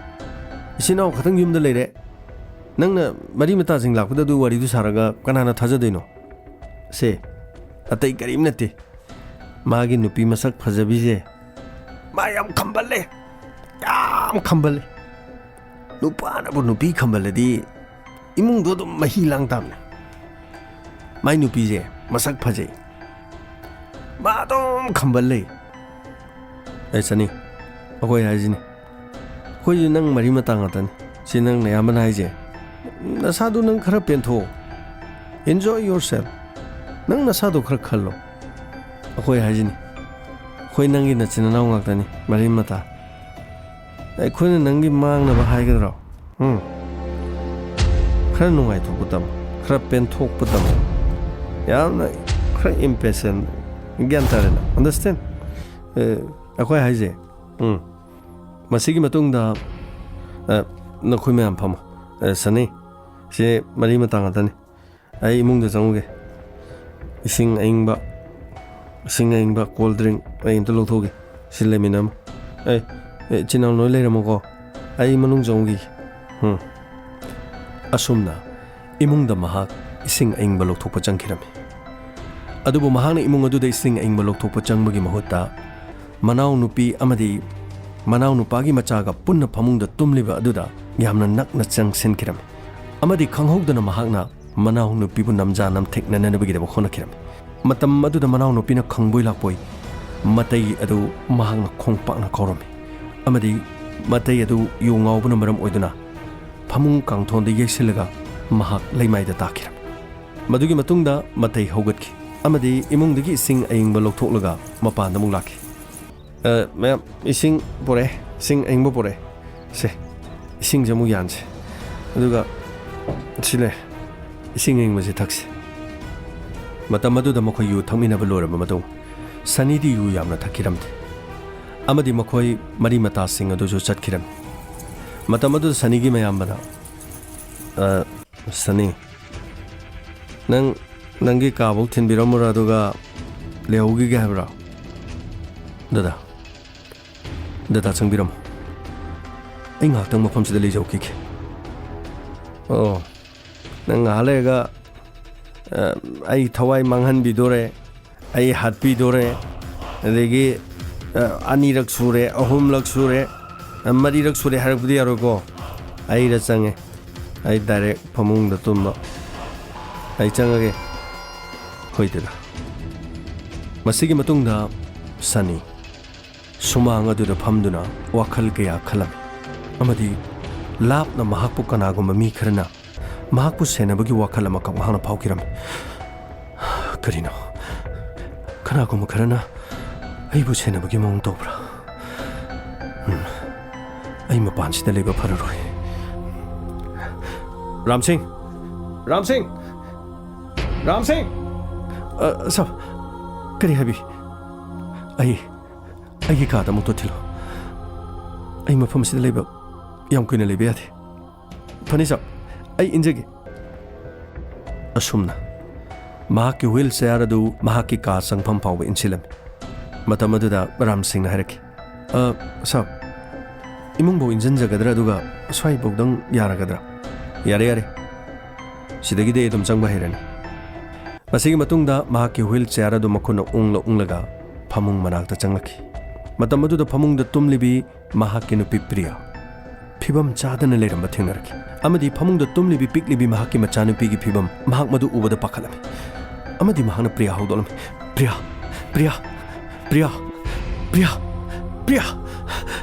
ꯏꯆꯤꯟ ꯏꯅꯥꯎ ꯈꯛꯇꯪ ꯌꯨꯝꯗ ꯂꯩꯔꯦ꯫ ꯅꯪꯅ ꯃꯔꯤ ꯃꯇꯥꯁꯤꯡ ꯂꯥꯛꯄꯗ ꯑꯗꯨ ꯋꯥꯔꯤꯗꯨ ꯁꯥꯔꯒ ꯀꯅꯥꯅ ꯊꯥꯖꯗꯣꯏꯅꯣ?" "ꯁꯦ, ꯑꯇꯩ ꯀꯔꯤꯝ ꯅꯠꯇꯦ꯫ ꯃꯥꯒꯤ ꯅꯨꯄꯤ ꯃꯁꯛ ꯐꯖꯕꯤꯁꯦ ꯃꯥ ꯌꯥꯝ ꯈꯝꯕꯜꯂꯦ, ꯌꯥꯝ ꯈꯝꯕꯜꯂꯦ꯫ ꯅꯨꯄꯥꯅꯕꯨ ꯅꯨꯄꯤ ꯈꯝꯕꯜꯂꯗꯤ ꯏꯃꯨꯡꯗꯣ ꯑꯗꯨꯝ ꯃꯍꯤ ꯂꯥꯡ ꯇꯥꯕꯅꯦ꯫ ꯃꯥꯏ ꯅꯨꯄꯤꯁꯦ ꯃꯁꯛ ꯐꯖꯩ, ꯃꯥ ꯑꯗꯨꯝ ꯈꯝꯕꯜ ꯂꯩ꯫" "ꯑꯦ ꯁꯅꯤ, ꯑꯩꯈꯣꯏ ꯍꯥꯏꯁꯤꯅꯤ, ꯑꯩꯈꯣꯏꯁꯨ ꯅꯪ ꯃꯔꯤ ꯃꯇꯥ ꯉꯥꯛꯇꯅꯤ꯫ ꯁꯤ ꯅꯪ ꯅꯌꯥꯝꯕꯅ ꯍꯥꯏꯁꯦ, ꯅꯁꯥꯗꯨ ꯅꯪ ꯈꯔ ꯄꯦꯟꯊꯣꯛꯑꯣ, enjoy yourself꯫ ꯅꯪ ꯅꯁꯥꯗꯣ ꯈꯔ ꯈꯜꯂꯣ꯫ ꯑꯩꯈꯣꯏ ꯍꯥꯏꯁꯤꯅꯤ, ꯑꯩꯈꯣꯏ ꯅꯪꯒꯤ ꯅꯆꯤꯟ ꯅꯅꯥꯎ ꯉꯥꯛꯇꯅꯤ, ꯃꯔꯤ ꯃꯇꯥ꯫ ꯑꯩꯈꯣꯏꯅ ꯅꯪꯒꯤ ꯃꯥꯡꯅꯕ ꯍꯥꯏꯒꯗ꯭ꯔꯣ? ꯎꯝ? ꯈꯔ ꯅꯨꯡꯉꯥꯏꯊꯣꯛꯄ ꯇꯝꯃꯣ, ꯈꯔ ꯄꯦꯟꯊꯣꯛꯄ ꯇꯝꯃꯣ꯫ ꯌꯥꯝꯅ ꯈꯔ impatient, ꯒ꯭ꯌꯥꯟ ꯇꯥꯔꯦꯅ, understand? ꯑꯦ, ꯑꯩꯈꯣꯏ ꯍꯥꯏꯁꯦ, ꯎꯝ, ꯃꯁꯤꯒꯤ ꯃꯇꯨꯡꯗ ꯑ, ꯅꯈꯣꯏ ꯃꯌꯥꯝ ꯐꯝꯃꯣ꯫ ꯑ, ꯁꯅꯤ, ꯁꯤ ꯃꯔꯤ ꯃꯇꯥ ꯉꯥꯛꯇꯅꯤ꯫ ꯑꯩ ꯏꯃꯨꯡꯗ ꯆꯪꯉꯨꯒꯦ꯫ ꯏꯁꯤꯡ ꯑꯏꯪꯕ, ꯏꯁꯤꯡ ꯑꯏꯪꯕ, cold drink ꯑꯩ ꯑꯝꯇ ꯂꯧꯊꯣꯛꯎꯒꯦ꯫ ꯁꯤ ꯂꯩꯃꯤꯟꯅꯔꯝꯃꯣ꯫ ꯑꯦ, ꯑꯦ, ꯏꯆꯤꯟ ꯏꯅꯥꯎ ꯂꯣꯏ ꯂꯩꯔꯝꯃꯣꯀꯣ꯫ ꯑꯩ ꯃꯅꯨꯡ ꯆꯪꯉꯨꯈꯤꯒꯦ꯫ ꯎꯝ꯫ ꯑꯁꯨꯝꯅ ꯏꯃꯨꯡꯗ ꯃꯍꯥꯛ ꯏꯁꯤꯡ ꯑꯏꯪꯕ ꯂꯧꯊꯣꯛꯄ ꯆꯪꯈꯤꯔꯝꯃꯤ꯫ ꯑꯗꯨꯕꯨ ꯃꯍꯥꯛꯅ ꯏꯃꯨꯡ ꯑꯗꯨꯗ ꯏꯁꯤꯡ ꯑꯏꯪꯕ ꯂꯧꯊꯣꯛꯄ ꯆꯪꯕꯒꯤ ꯃꯍꯨꯠꯇ, ꯃꯅꯥꯎꯅꯨꯄꯤ ꯑꯃꯗꯤ ꯃꯅꯥꯎꯅꯨꯄꯥꯒꯤ ꯃꯆꯥꯒ ꯄꯨꯟꯅ ꯐꯃꯨꯡꯗ ꯇꯨꯝꯂꯤꯕ ꯑꯗꯨꯗ ꯌꯥꯝꯅ ꯅꯛꯅ ꯆꯪꯁꯤꯟꯈꯤꯔꯝꯃꯤ꯫ ꯑꯃꯗꯤ ꯈꯪꯍꯧꯗꯅ ꯃꯍꯥꯛꯅ ꯃꯅꯥꯎꯅꯨꯄꯤꯕꯨ ꯅꯝꯖꯥ ꯅꯝꯊꯦꯛꯅꯅꯕꯒꯤꯗꯃꯛ ꯍꯣꯠꯅꯈꯤꯔꯝꯃꯤ꯫ ꯃꯇꯝ ꯑꯗꯨꯗ ꯃꯅꯥꯎꯅꯨꯄꯤꯅ ꯈꯪꯕꯣꯏ ꯂꯥꯛꯄꯣꯏ ꯃꯇꯩ ꯑꯗꯨ ꯃꯍꯥꯛꯅ ꯈꯣꯡꯄꯥꯛꯅ ꯀꯥꯎꯔꯝꯃꯤ꯫ ꯑꯃꯗꯤ ꯃꯇꯩ ꯑꯗꯨ ꯌꯨ ꯉꯥꯎꯕꯅ ꯃꯔꯝ ꯑꯣꯏꯗꯨꯅ ꯐꯃꯨꯡ ꯀꯥꯡꯊꯣꯟꯗ ꯌꯩꯁꯤꯜꯂꯒ ꯃꯍꯥꯛ ꯂꯩꯃꯥꯏꯗ ꯇꯥꯈꯤꯔꯝꯃꯤ꯫ ꯃꯗꯨꯒꯤ ꯃꯇꯨꯡꯗ ꯃꯇꯩ ꯍꯧꯒꯠꯈꯤ ꯑꯃꯗꯤ ꯏꯃꯨꯡꯗꯒꯤ ꯏꯁꯤꯡ ꯑꯏꯪꯕ ꯂꯧꯊꯣꯛꯂꯒ ꯃꯄꯥꯟꯗ ꯑꯃꯨꯛ ꯂꯥꯛꯈꯤ꯫ "ꯑ, ꯃꯌꯥꯝ, ꯏꯁꯤꯡ ꯄꯨꯔꯛꯑꯦ, ꯏꯁꯤꯡ ꯑꯏꯪꯕ ꯄꯨꯔꯛꯑꯦ꯫ ꯁꯦ, ꯏꯁꯤꯡꯁꯦ ꯑꯃꯨꯛ ꯌꯥꯟꯁꯦ꯫ ꯑꯗꯨꯒ ꯁꯤ ꯂꯩ, ꯏꯁꯤꯡ ꯑꯏꯪꯕꯁꯦ ꯊꯛꯁꯦ꯫" ꯃꯇꯝ ꯑꯗꯨꯗ ꯃꯈꯣꯏ ꯌꯨ ꯊꯛꯃꯤꯟꯅꯕ ꯂꯣꯏꯔꯕ ꯃꯇꯨꯡ, ꯁꯅꯤꯗꯤ ꯌꯨ ꯌꯥꯝꯅ ꯊꯛꯈꯤꯔꯝꯗꯦ꯫ ꯑꯃꯗꯤ ꯃꯈꯣꯏ ꯃꯔꯤ ꯃꯇꯥꯁꯤꯡ ꯑꯗꯨꯁꯨ ꯆꯠꯈꯤꯔꯝꯃꯤ꯫ ꯃꯇꯝ ꯑꯗꯨꯗ ꯁꯅꯤꯒꯤ ꯃꯌꯥꯝꯕꯅ, "ꯑ, ꯁꯅꯤ, ꯅꯪ ꯅꯪꯒꯤ ꯀꯥꯐꯧ ꯊꯤꯟꯕꯤꯔꯝꯃꯨꯔꯥ, ꯑꯗꯨꯒ ꯂꯩꯍꯧꯈꯤꯒꯦ ꯍꯥꯏꯕ꯭ꯔꯥ?" "ꯗꯗꯥ, ꯗꯗꯥ ꯆꯪꯕꯤꯔꯝꯃꯣ꯫ ꯑꯩ ꯉꯥꯏꯍꯥꯛꯇꯪ ꯃꯐꯝꯁꯤꯗ ꯂꯩꯖꯧꯈꯤꯒꯦ꯫" "ꯑꯣ, ꯅꯪ ꯉꯥꯏꯍꯥꯛ ꯂꯩꯔꯒ, ꯑ, ꯑꯩ ꯊꯋꯥꯏ ꯃꯥꯡꯍꯟꯕꯤꯗꯣꯔꯦ, ꯑꯩ ꯍꯥꯠꯄꯤꯗꯣꯔꯦ, ꯑꯗꯒꯤ, ꯑ, ꯑꯅꯤꯔꯛ ꯁꯨꯔꯦ, ꯑꯍꯨꯝꯂꯛ ꯁꯨꯔꯦ, ꯑ, ꯃꯔꯤꯔꯛ ꯁꯨꯔꯦ ꯍꯥꯏꯔꯛꯄꯗꯤ ꯌꯥꯔꯣꯏꯀꯣ꯫ ꯑꯩꯗ ꯆꯪꯉꯦ, ꯑꯩ direct ꯐꯃꯨꯡꯗ ꯇꯨꯝꯕ꯫ ꯑꯩ ꯆꯪꯉꯒꯦ꯫" "ꯍꯣꯏ ꯗꯗꯥ꯫" ꯃꯁꯤꯒꯤ ꯃꯇꯨꯡꯗ ꯁꯅꯤ ꯁꯨꯃꯥꯡ ꯑꯗꯨꯗ ꯐꯝꯗꯨꯅ ꯋꯥꯈꯜ ꯀꯌꯥ ꯈꯜꯂꯝꯃꯤ, ꯑꯃꯗꯤ ꯂꯥꯞꯅ ꯃꯍꯥꯛꯄꯨ ꯀꯅꯥꯒꯨꯝꯕ ꯃꯤ ꯈꯔꯅ ꯃꯍꯥꯛꯄꯨ ꯁꯦꯟꯅꯕꯒꯤ ꯋꯥꯈꯜ ꯑꯃꯈꯛ ꯃꯍꯥꯛꯅ ꯐꯥꯎꯈꯤꯔꯝꯃꯤ꯫ "ꯀꯔꯤꯅꯣ? ꯀꯅꯥꯒꯨꯝꯕ ꯈꯔꯅ ꯑꯩꯕꯨ ꯁꯦꯟꯅꯕꯒꯤ ꯃꯑꯣꯡ ꯇꯧꯕ꯭ꯔꯥ? ꯎꯝ, ꯑꯩ ꯃꯄꯥꯟꯁꯤꯗ ꯂꯩꯕ ꯐꯔꯔꯣꯏ꯫" "ꯔꯥꯝꯁꯤꯡ! ꯔꯥꯝꯁꯤꯡ! ꯔꯥꯝꯁꯤꯡ!" "ꯑ, ꯁꯥꯔ, ꯀꯔꯤ ꯍꯥꯏꯕꯤ?" "ꯑꯩ, ꯑꯩꯒꯤ ꯀꯥꯗ ꯑꯃꯨꯛꯇ ꯊꯤꯜꯂꯨ꯫ ꯑꯩ ꯃꯐꯝ ꯑꯁꯤꯗ ꯂꯩꯕ ꯌꯥꯝ ꯀꯨꯏꯅ ꯂꯩꯕ ꯌꯥꯗꯦ꯫ ꯐꯅꯤ ꯁꯥꯔ, ꯑꯩ ꯏꯟꯖꯒꯦ꯫ ꯑꯁꯨꯝꯅ ꯃꯍꯥꯛꯀꯤ ꯋꯤꯜ ꯆꯦꯌꯥꯔ ꯑꯗꯨ ꯃꯍꯥꯛꯀꯤ ꯀꯥ ꯆꯪꯐꯝ ꯐꯥꯎꯕ ꯏꯟꯁꯤꯜꯂꯝꯃꯤ꯫ ꯃꯇꯝ ꯑꯗꯨꯗ ꯔꯥꯝ ꯁꯤꯡꯅ ꯍꯥꯏꯔꯛꯈꯤ, "ꯑ, ꯁꯥꯔ, ꯏꯃꯨꯡꯐꯥꯎ ꯏꯟꯁꯤꯟꯖꯒꯗ꯭ꯔꯥ, ꯑꯗꯨꯒ ꯁ꯭ꯋꯥꯏꯐꯥꯎꯗꯪ ꯌꯥꯔꯒꯗ꯭ꯔꯥ?" "ꯌꯥꯔꯦ, ꯌꯥꯔꯦ, ꯁꯤꯗꯒꯤꯗꯤ ꯑꯩ ꯑꯗꯨꯝ ꯆꯪꯕ ꯍꯩꯔꯅꯤ"꯫ ꯃꯁꯤꯒꯤ ꯃꯇꯨꯡꯗ ꯃꯍꯥꯛꯀꯤ ꯋꯤꯜ ꯆꯦꯌꯥꯔ ꯑꯗꯨ ꯃꯈꯨꯠꯅ ꯎꯪꯂ ꯎꯪꯂꯒ ꯐꯃꯨꯡ ꯃꯅꯥꯛꯇ ꯆꯪꯂꯛꯈꯤ꯫ ꯃꯇꯝ ꯑꯗꯨꯗ ꯐꯃꯨꯡꯗ ꯇꯨꯝꯂꯤꯕꯤ ꯃꯍꯥꯛꯀꯤ ꯅꯨꯄꯤ ꯄ꯭ꯔꯤꯌꯥ꯫ ꯐꯤꯕꯝ ꯆꯥꯗꯅ ꯂꯩꯔꯝꯕ ꯊꯦꯡꯅꯔꯛꯈꯤ꯫ ꯑꯃꯗꯤ ꯐꯃꯨꯡꯗ ꯇꯨꯝꯂꯤꯕꯤ ꯄꯤꯛꯂꯤꯕꯤ ꯃꯍꯥꯛꯀꯤ ꯃꯆꯥꯅꯨꯄꯤꯒꯤ ꯐꯤꯕꯝ ꯃꯍꯥꯛ ꯃꯗꯨ ꯎꯕꯗ ꯄꯥꯈꯠꯂꯝꯃꯤ꯫ ꯑꯃꯗꯤ ꯃꯍꯥꯛꯅ ꯄ꯭ꯔꯤꯌꯥ ꯍꯧꯗꯣꯛꯂꯝꯃꯤ꯫ "ꯄ꯭ꯔꯤꯌꯥ! ꯄ꯭ꯔꯤꯌꯥ! ꯄ꯭ꯔꯤꯌꯥ! ꯄ꯭ꯔꯤꯌꯥ! ꯄ꯭ꯔꯤꯌꯥ!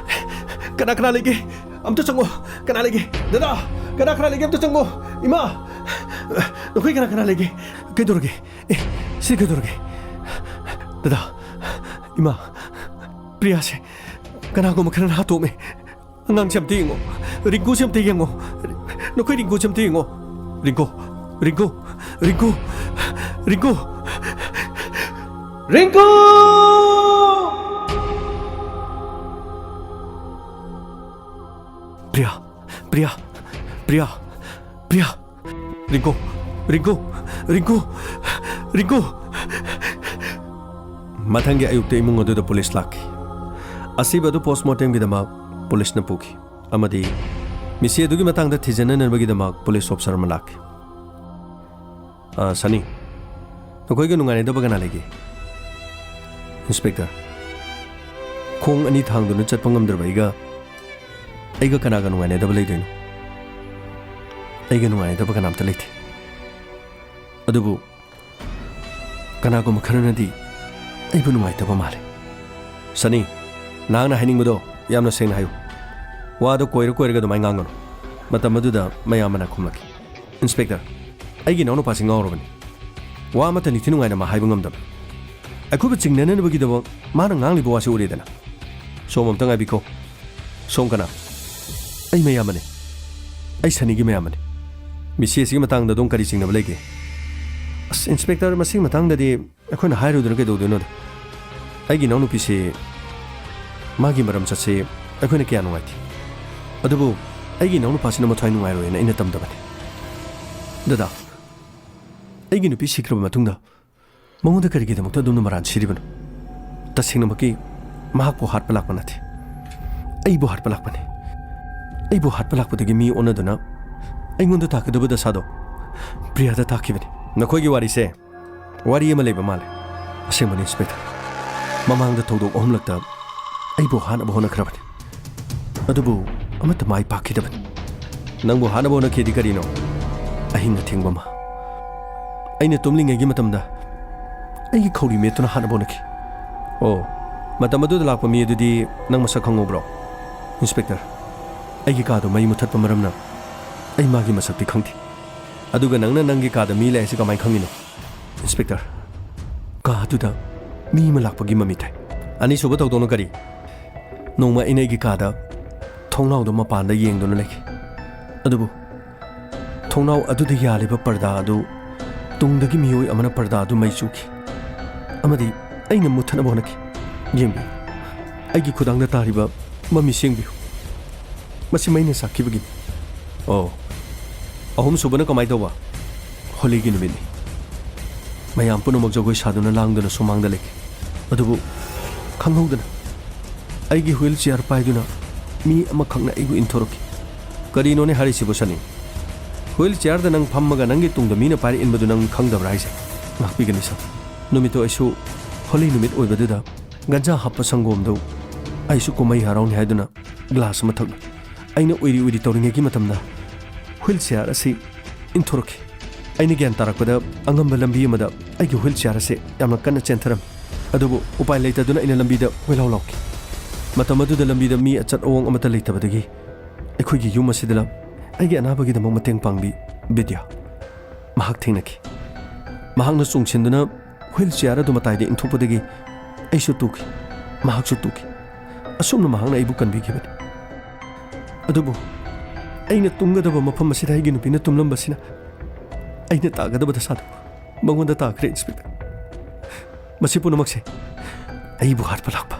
ꯀꯅꯥ ꯀꯅꯥ ꯂꯩꯒꯦ? ꯑꯝꯇ ꯆꯪꯉꯣ꯫ ꯀꯅꯥ ꯂꯩꯒꯦ? ꯗꯗꯥ! ꯀꯅꯥ ꯀꯅꯥ ꯂꯩꯒꯦ? ꯑꯝꯇ ꯆꯪꯉꯣ꯫ ꯏꯃꯥ! ꯅꯈꯣꯏ ꯀꯅꯥ ꯀꯅꯥ ꯂꯩꯒꯦ? ꯀꯩꯗꯧꯔꯒꯦ? ꯑꯦ, ꯁꯤ ꯀꯩꯗꯧꯔꯒꯦ? ꯗꯗꯥ! ꯏꯃꯥ! ꯄ꯭ꯔꯤꯌꯥꯁꯦ ꯀꯅꯥꯒꯨꯝꯕ ꯈꯔꯅ ꯍꯥꯠꯇꯣꯛꯑꯝꯃꯦ꯫ ꯑꯉꯥꯡꯁꯦ ꯑꯝꯇ ꯌꯦꯡꯉꯣ꯫ ꯔꯤꯡꯀꯨꯁꯦ ꯑꯝꯇ ꯌꯦꯡꯉꯣ꯫ ꯅꯈꯣꯏ ꯔꯤꯡꯀꯨꯁꯦ ꯑꯝꯇ ꯌꯦꯡꯉꯣ꯫ ꯔꯤꯡꯀꯨ, ꯔꯤꯡꯀꯨ, ꯔꯤꯡꯀꯨ, ꯔꯤꯡꯀꯨ꯫ ꯔꯤꯡꯀꯨ! ꯄ꯭ꯔꯤꯌꯥ, ꯄ꯭ꯔꯤꯌꯥ, ꯄ꯭ꯔꯤꯌꯥ, ꯄ꯭ꯔꯤꯌꯥ꯫ ꯔꯤꯡꯀꯨ, ꯔꯤꯡꯀꯨ, ꯔꯤꯡꯀꯨ, ꯔꯤꯡꯀꯨ꯫ ꯃꯊꯪꯒꯤ ꯑꯌꯨꯛꯇ ꯏꯃꯨꯡ ꯑꯗꯨꯗ ꯄꯨꯂꯤꯁ ꯂꯥꯛꯈꯤ꯫ ꯑꯁꯤꯕ ꯑꯗꯨ ꯄꯣꯁꯃꯣꯔꯇꯦꯝꯒꯤꯗꯃꯛ ꯄꯨꯂꯤꯁꯅ ꯄꯨꯈꯤ꯫ ꯑꯃꯗꯤ ꯃꯤꯁꯤ ꯑꯗꯨꯒꯤ ꯃꯇꯥꯡꯗ ꯊꯤꯖꯤꯟꯅꯅꯕꯒꯤꯗꯃꯛ ꯄꯨꯂꯤꯁ ꯑꯣꯐꯤꯁꯥꯔ ꯑꯃ ꯂꯥꯛꯈꯤ꯫ "ꯑ, ꯁꯅꯤ, ꯅꯈꯣꯏꯒ ꯅꯨꯡꯉꯥꯏꯅꯗꯕ ꯀꯅꯥ ꯂꯩꯒꯦ?" "ꯏꯟꯁꯄꯦꯛꯇꯔ, ꯈꯣꯡ ꯑꯅꯤ ꯊꯥꯡꯗꯨꯅ ꯆꯠꯄ ꯉꯝꯗ꯭ꯔꯕ ꯑꯩꯒ, ꯑꯩꯒ ꯀꯅꯥꯒ ꯅꯨꯡꯉꯥꯏꯅꯗꯕ ꯂꯩꯗꯣꯏꯅꯣ? ꯑꯩꯒ ꯅꯨꯡꯉꯥꯏꯅꯗꯕ ꯀꯅꯥꯝꯇ ꯂꯩꯇꯦ꯫ ꯑꯗꯨꯕꯨ ꯀꯅꯥꯒꯨꯝꯕ ꯈꯔꯅꯗꯤ ꯑꯩꯕꯨ ꯅꯨꯡꯉꯥꯏꯇꯕ ꯃꯥꯜꯂꯦ"꯫ "ꯁꯅꯤ, ꯅꯍꯥꯛꯅ ꯍꯥꯏꯅꯤꯡꯕꯗꯣ ꯌꯥꯝꯅ ꯁꯦꯡꯅ ꯍꯥꯏꯌꯨ꯫ ꯋꯥꯗꯣ ꯀꯣꯏꯔ ꯀꯣꯏꯔꯒ ꯑꯗꯨꯃꯥꯏꯅ ꯉꯥꯡꯒꯅꯨ"꯫ ꯃꯇꯝ ꯑꯗꯨꯗ ꯃꯌꯥꯝꯕꯅ ꯈꯨꯝꯂꯛꯈꯤ, "ꯏꯟꯁꯄꯦꯛꯇꯔ, ꯑꯩꯒꯤ ꯏꯅꯥꯎꯅꯨꯄꯥꯁꯤ ꯉꯥꯎꯔꯕꯅꯤ꯫ ꯋꯥ ꯑꯃꯠꯇ ꯅꯤꯡꯊꯤ ꯅꯨꯡꯉꯥꯏꯅ ꯃꯥ ꯍꯥꯏꯕ ꯉꯝꯗꯕꯅꯤ꯫ ꯑꯩꯈꯣꯏꯕꯨ ꯆꯤꯡꯅꯅꯕꯒꯤꯗꯃꯛ ꯃꯥꯅ ꯉꯥꯡꯂꯤꯕ ꯋꯥꯁꯤ ꯎꯔꯦꯗꯅ꯫ ꯁꯣꯝ ꯑꯝꯇ ꯉꯥꯏꯕꯤꯈꯣ"꯫ "ꯁꯣꯝ ꯀꯅꯥ?" "ꯑꯩ ꯃꯌꯥꯝꯕꯅꯤ꯫ ꯑꯩ ꯁꯅꯤꯒꯤ ꯃꯌꯥꯝꯕꯅꯤ"꯫ "ꯃꯤꯁꯤ ꯑꯁꯤꯒꯤ ꯃꯇꯥꯡꯗ ꯑꯗꯣꯝ ꯀꯔꯤ ꯆꯤꯡꯅꯕ ꯂꯩꯒꯦ?" "ꯑꯁ, ꯏꯟꯁꯄꯦꯛꯇꯔ, ꯃꯁꯤꯒꯤ ꯃꯇꯥꯡꯗꯗꯤ ꯑꯩꯈꯣꯏꯅ ꯍꯥꯏꯔꯨꯗꯅ ꯀꯩꯗꯧꯗꯣꯏꯅꯣꯗ꯫ ꯑꯩꯒꯤ ꯏꯅꯥꯎꯅꯨꯄꯤꯁꯤ, ꯃꯥꯒꯤ ꯃꯔꯝ ꯆꯠꯁꯤ ꯑꯩꯈꯣꯏꯅ ꯀꯌꯥ ꯅꯨꯡꯉꯥꯏꯇꯦ"꯫ ꯑꯗꯨꯕꯨ ꯑꯩꯒꯤ ꯏꯅꯥꯎꯅꯨꯄꯥꯁꯤꯅ ꯃꯊ꯭ꯋꯥꯏ ꯅꯨꯡꯉꯥꯏꯔꯣꯏꯅ ꯑꯩꯅ ꯇꯝꯗꯕꯅꯤ꯫ ꯗꯗꯥ, ꯑꯩꯒꯤ ꯅꯨꯄꯤ ꯁꯤꯈ꯭ꯔꯕ ꯃꯇꯨꯡꯗ ꯃꯉꯣꯟꯗ ꯀꯔꯤꯒꯤꯗꯃꯛꯇ ꯑꯗꯨꯝꯅ ꯃꯔꯥꯟ ꯁꯤꯔꯤꯕꯅꯣ? ꯇꯁꯦꯡꯅꯃꯛꯀꯤ ꯃꯍꯥꯛꯄꯨ ꯍꯥꯠꯄ ꯂꯥꯛꯄ ꯅꯠꯇꯦ, ꯑꯩꯕꯨ ꯍꯥꯠꯄ ꯂꯥꯛꯄꯅꯤ꯫ ꯑꯩꯕꯨ ꯍꯥꯠꯄ ꯂꯥꯛꯄꯗꯒꯤ ꯃꯤ ꯑꯣꯟꯅꯗꯨꯅ ꯑꯩꯉꯣꯟꯗ ꯇꯥꯛꯀꯗꯕ ꯗꯁꯥꯗꯣ ꯄ꯭ꯔꯤꯌꯥꯗ ꯇꯥꯛꯈꯤꯕꯅꯤ꯫ ꯅꯈꯣꯏꯒꯤ ꯋꯥꯔꯤꯁꯦ ꯋꯥꯔꯤ ꯑꯃ ꯂꯩꯕ ꯃꯥꯜꯂꯦ꯫ ꯑꯁꯦꯡꯕꯅꯤ, ꯏꯟꯁꯄꯦꯛꯇꯔ꯫ ꯃꯃꯥꯡꯗ ꯊꯧꯗꯣꯛ ꯑꯍꯨꯝꯂꯛꯇ ꯑꯩꯕꯨ ꯍꯥꯠꯅꯕ ꯍꯣꯠꯅꯈ꯭ꯔꯕꯅꯤ, ꯑꯗꯨꯕꯨ ꯑꯃꯠꯇ ꯃꯥꯏ ꯄꯥꯛꯈꯤꯗꯕꯅꯤ꯫ ꯅꯪꯕꯨ ꯍꯥꯠꯅꯕ ꯍꯣꯠꯅꯈꯤꯗꯤ ꯀꯔꯤꯅꯣ? ꯑꯍꯤꯡ ꯑꯊꯦꯡꯕ ꯑꯃ ꯑꯩꯅ ꯇꯨꯝꯂꯤꯉꯩꯒꯤ ꯃꯇꯝꯗ ꯑꯩꯒꯤ ꯈꯧꯔꯤ ꯃꯦꯠꯇꯨꯅ ꯍꯥꯠꯅꯕ ꯍꯣꯠꯅꯈꯤ꯫ ꯑꯣ, ꯃꯇꯝ ꯑꯗꯨꯗ ꯂꯥꯛꯄ ꯃꯤ ꯑꯗꯨꯗꯤ ꯅꯪ ꯃꯁꯛ ꯈꯪꯍꯧꯕ꯭ꯔꯣ? ꯏꯟꯁꯄꯦꯛꯇꯔ, ꯑꯩꯒꯤ ꯀꯥꯗꯣ ꯃꯩ ꯃꯨꯊꯠꯄ ꯃꯔꯝꯅ ꯑꯩ ꯃꯥꯒꯤ ꯃꯁꯛꯇꯤ ꯈꯪꯗꯦ꯫ ꯑꯗꯨꯒ ꯅꯪꯅ ꯅꯪꯒꯤ ꯀꯥꯗ ꯃꯤ ꯂꯩ ꯍꯥꯏꯁꯤ ꯀꯃꯥꯏꯅ ꯈꯪꯉꯤꯅꯣ? ꯏꯟꯁꯄꯦꯛꯇꯔ, ꯀꯥ ꯑꯗꯨꯗ ꯃꯤ ꯑꯃ ꯂꯥꯛꯄꯒꯤ ꯃꯃꯤ ꯇꯥꯏ꯫ ꯑꯅꯤꯁꯨꯕ ꯊꯧꯗꯣꯛꯅ ꯀꯔꯤ? ꯅꯣꯡꯃ ꯑꯩꯅ ꯑꯩꯒꯤ ꯀꯥꯗ ꯊꯣꯡꯅꯥꯎꯗ ꯃꯄꯥꯟꯗ ꯌꯦꯡꯗꯨꯅ ꯂꯩꯈꯤ꯫ ꯑꯗꯨꯕꯨ ꯊꯣꯡꯅꯥꯎ ꯑꯗꯨꯗ ꯌꯥꯜꯂꯤꯕ ꯄꯔꯗꯥ ꯑꯗꯨ ꯇꯨꯡꯗꯒꯤ ꯃꯤꯑꯣꯏ ꯑꯃꯅ ꯄꯔꯗꯥ ꯑꯗꯨ ꯃꯩ ꯆꯨꯈꯤ ꯑꯃꯗꯤ ꯑꯩꯅ ꯃꯨꯠꯊꯠꯅꯕ ꯍꯣꯠꯅꯈꯤ꯫ ꯌꯦꯡꯕꯤꯌꯨ, ꯑꯩꯒꯤ ꯈꯨꯗꯥꯡꯗ ꯇꯥꯔꯤꯕ ꯃꯃꯤ ꯁꯦꯡꯕꯤꯌꯨ꯫ ꯃꯁꯤ ꯃꯩꯅ ꯆꯥꯛꯈꯤꯕꯒꯤꯅꯤ꯫ ꯑꯣ, ꯑꯍꯨꯝꯁꯨꯕꯅ ꯀꯃꯥꯏ ꯇꯧꯕ? ꯍꯣꯂꯤꯒꯤ ꯅꯨꯃꯤꯠꯅꯤ꯫ ꯃꯌꯥꯝ ꯄꯨꯝꯅꯃꯛ ꯖꯒꯣꯏ ꯁꯥꯗꯨꯅ ꯂꯥꯡꯗꯨꯅ ꯁꯨꯃꯥꯡꯗ ꯂꯩꯈꯤ꯫ ꯑꯗꯨꯕꯨ ꯈꯪꯍꯧꯗꯅ ꯑꯩꯒꯤ ꯍꯨꯏꯜ ꯆꯤꯌꯥꯔ ꯄꯥꯏꯗꯨꯅ ꯃꯤ ꯑꯃꯈꯛꯅ ꯑꯩꯕꯨ ꯏꯟꯊꯣꯔꯛꯈꯤ꯫ ꯀꯔꯤꯅꯣꯅꯦ ꯍꯥꯏꯔꯤꯁꯤꯕꯨ, ꯁꯅꯤ? ꯍꯨꯏꯜ ꯆꯤꯌꯥꯔꯗ ꯅꯪ ꯐꯝꯃꯒ ꯅꯪꯒꯤ ꯇꯨꯡꯗ ꯃꯤꯅ ꯄꯥꯏꯔꯛ ꯏꯟꯕꯗꯨ ꯅꯪ ꯈꯪꯗꯕ꯭ꯔꯥ ꯍꯥꯏꯁꯦ? ꯉꯥꯛꯄꯤꯒꯅꯤ, ꯁꯥꯔ꯫ ꯅꯨꯃꯤꯠꯇꯣ ꯑꯩꯁꯨ ꯍꯣꯂꯤ ꯅꯨꯃꯤꯠ ꯑꯣꯏꯕꯗꯨꯗ ꯒꯟꯖꯥ ꯍꯥꯞꯄ ꯁꯪꯒꯣꯝꯗꯨ ꯑꯩꯁꯨ ꯀꯨꯝꯍꯩ ꯍꯔꯥꯎꯅꯤ ꯍꯥꯏꯗꯨꯅ ꯒ꯭ꯂꯥꯁ ꯑꯃ ꯊꯛꯂꯨꯏ꯫ ꯑꯩꯅ ꯎꯏꯔꯤ ꯎꯏꯔꯤ ꯇꯧꯔꯤꯉꯩꯒꯤ ꯃꯇꯝꯗ ꯍꯨꯏꯜ ꯆꯤꯌꯥꯔ ꯑꯁꯤ ꯏꯟꯊꯣꯔꯛꯈꯤ꯫ ꯑꯩꯅ ꯒ꯭ꯌꯥꯟ ꯇꯥꯔꯛꯄꯗ ꯑꯉꯝꯕ ꯂꯝꯕꯤ ꯑꯃꯗ ꯑꯩꯒꯤ ꯍꯨꯏꯜ ꯆꯤꯌꯥꯔ ꯑꯁꯤ ꯌꯥꯝꯅ ꯀꯟꯅ ꯆꯦꯟꯊꯔꯝꯃꯤ꯫ ꯑꯗꯨꯕꯨ ꯎꯄꯥꯏ ꯂꯩꯇꯗꯨꯅ ꯑꯩꯅ ꯂꯝꯕꯤꯗ ꯀꯣꯏꯂꯥꯎ ꯂꯥꯎꯈꯤ꯫ ꯃꯇꯝ ꯑꯗꯨꯗ ꯂꯝꯕꯤꯗ ꯃꯤ ꯑꯆꯠ ꯑꯋꯣꯡ ꯑꯃꯠꯇ ꯂꯩꯇꯕꯗꯒꯤ ꯑꯩꯈꯣꯏꯒꯤ ꯌꯨꯝ ꯑꯁꯤꯗ ꯑꯩꯒꯤ ꯑꯅꯥꯕꯒꯤꯗꯃꯛ ꯃꯇꯦꯡ ꯄꯥꯡꯕꯤ ꯕꯤꯗ꯭ꯌꯥ, ꯃꯍꯥꯛ ꯊꯦꯡꯅꯈꯤ꯫ ꯃꯍꯥꯛꯅ ꯆꯣꯡꯁꯤꯟꯗꯨꯅ ꯍꯨꯏꯜ ꯆꯤꯌꯥꯔ ꯑꯗꯨ ꯃꯇꯥꯏꯗ ꯏꯟꯊꯣꯛꯄꯗꯒꯤ ꯑꯩꯁꯨ ꯇꯨꯈꯤ, ꯃꯍꯥꯛꯁꯨ ꯇꯨꯈꯤ꯫ ꯑꯁꯨꯝꯅ ꯃꯍꯥꯛꯅ ꯑꯩꯕꯨ ꯀꯟꯕꯤꯈꯤꯕꯅꯤ꯫ ꯑꯗꯨꯕꯨ ꯑꯩꯅ ꯇꯨꯝꯒꯗꯕ ꯃꯐꯝ ꯑꯁꯤꯗ ꯑꯩꯒꯤ ꯅꯨꯄꯤꯅ ꯇꯨꯝꯂꯝꯕꯁꯤꯅ ꯑꯩꯅ ꯇꯥꯒꯗꯕ ꯗꯁꯥꯗꯨ ꯃꯉꯣꯟꯗ ꯇꯥꯈ꯭ꯔꯦ, ꯏꯟꯁꯄꯦꯛꯇꯔ꯫ ꯃꯁꯤ ꯄꯨꯝꯅꯃꯛꯁꯦ ꯑꯩꯕꯨ ꯍꯥꯠꯄ ꯂꯥꯛꯄ,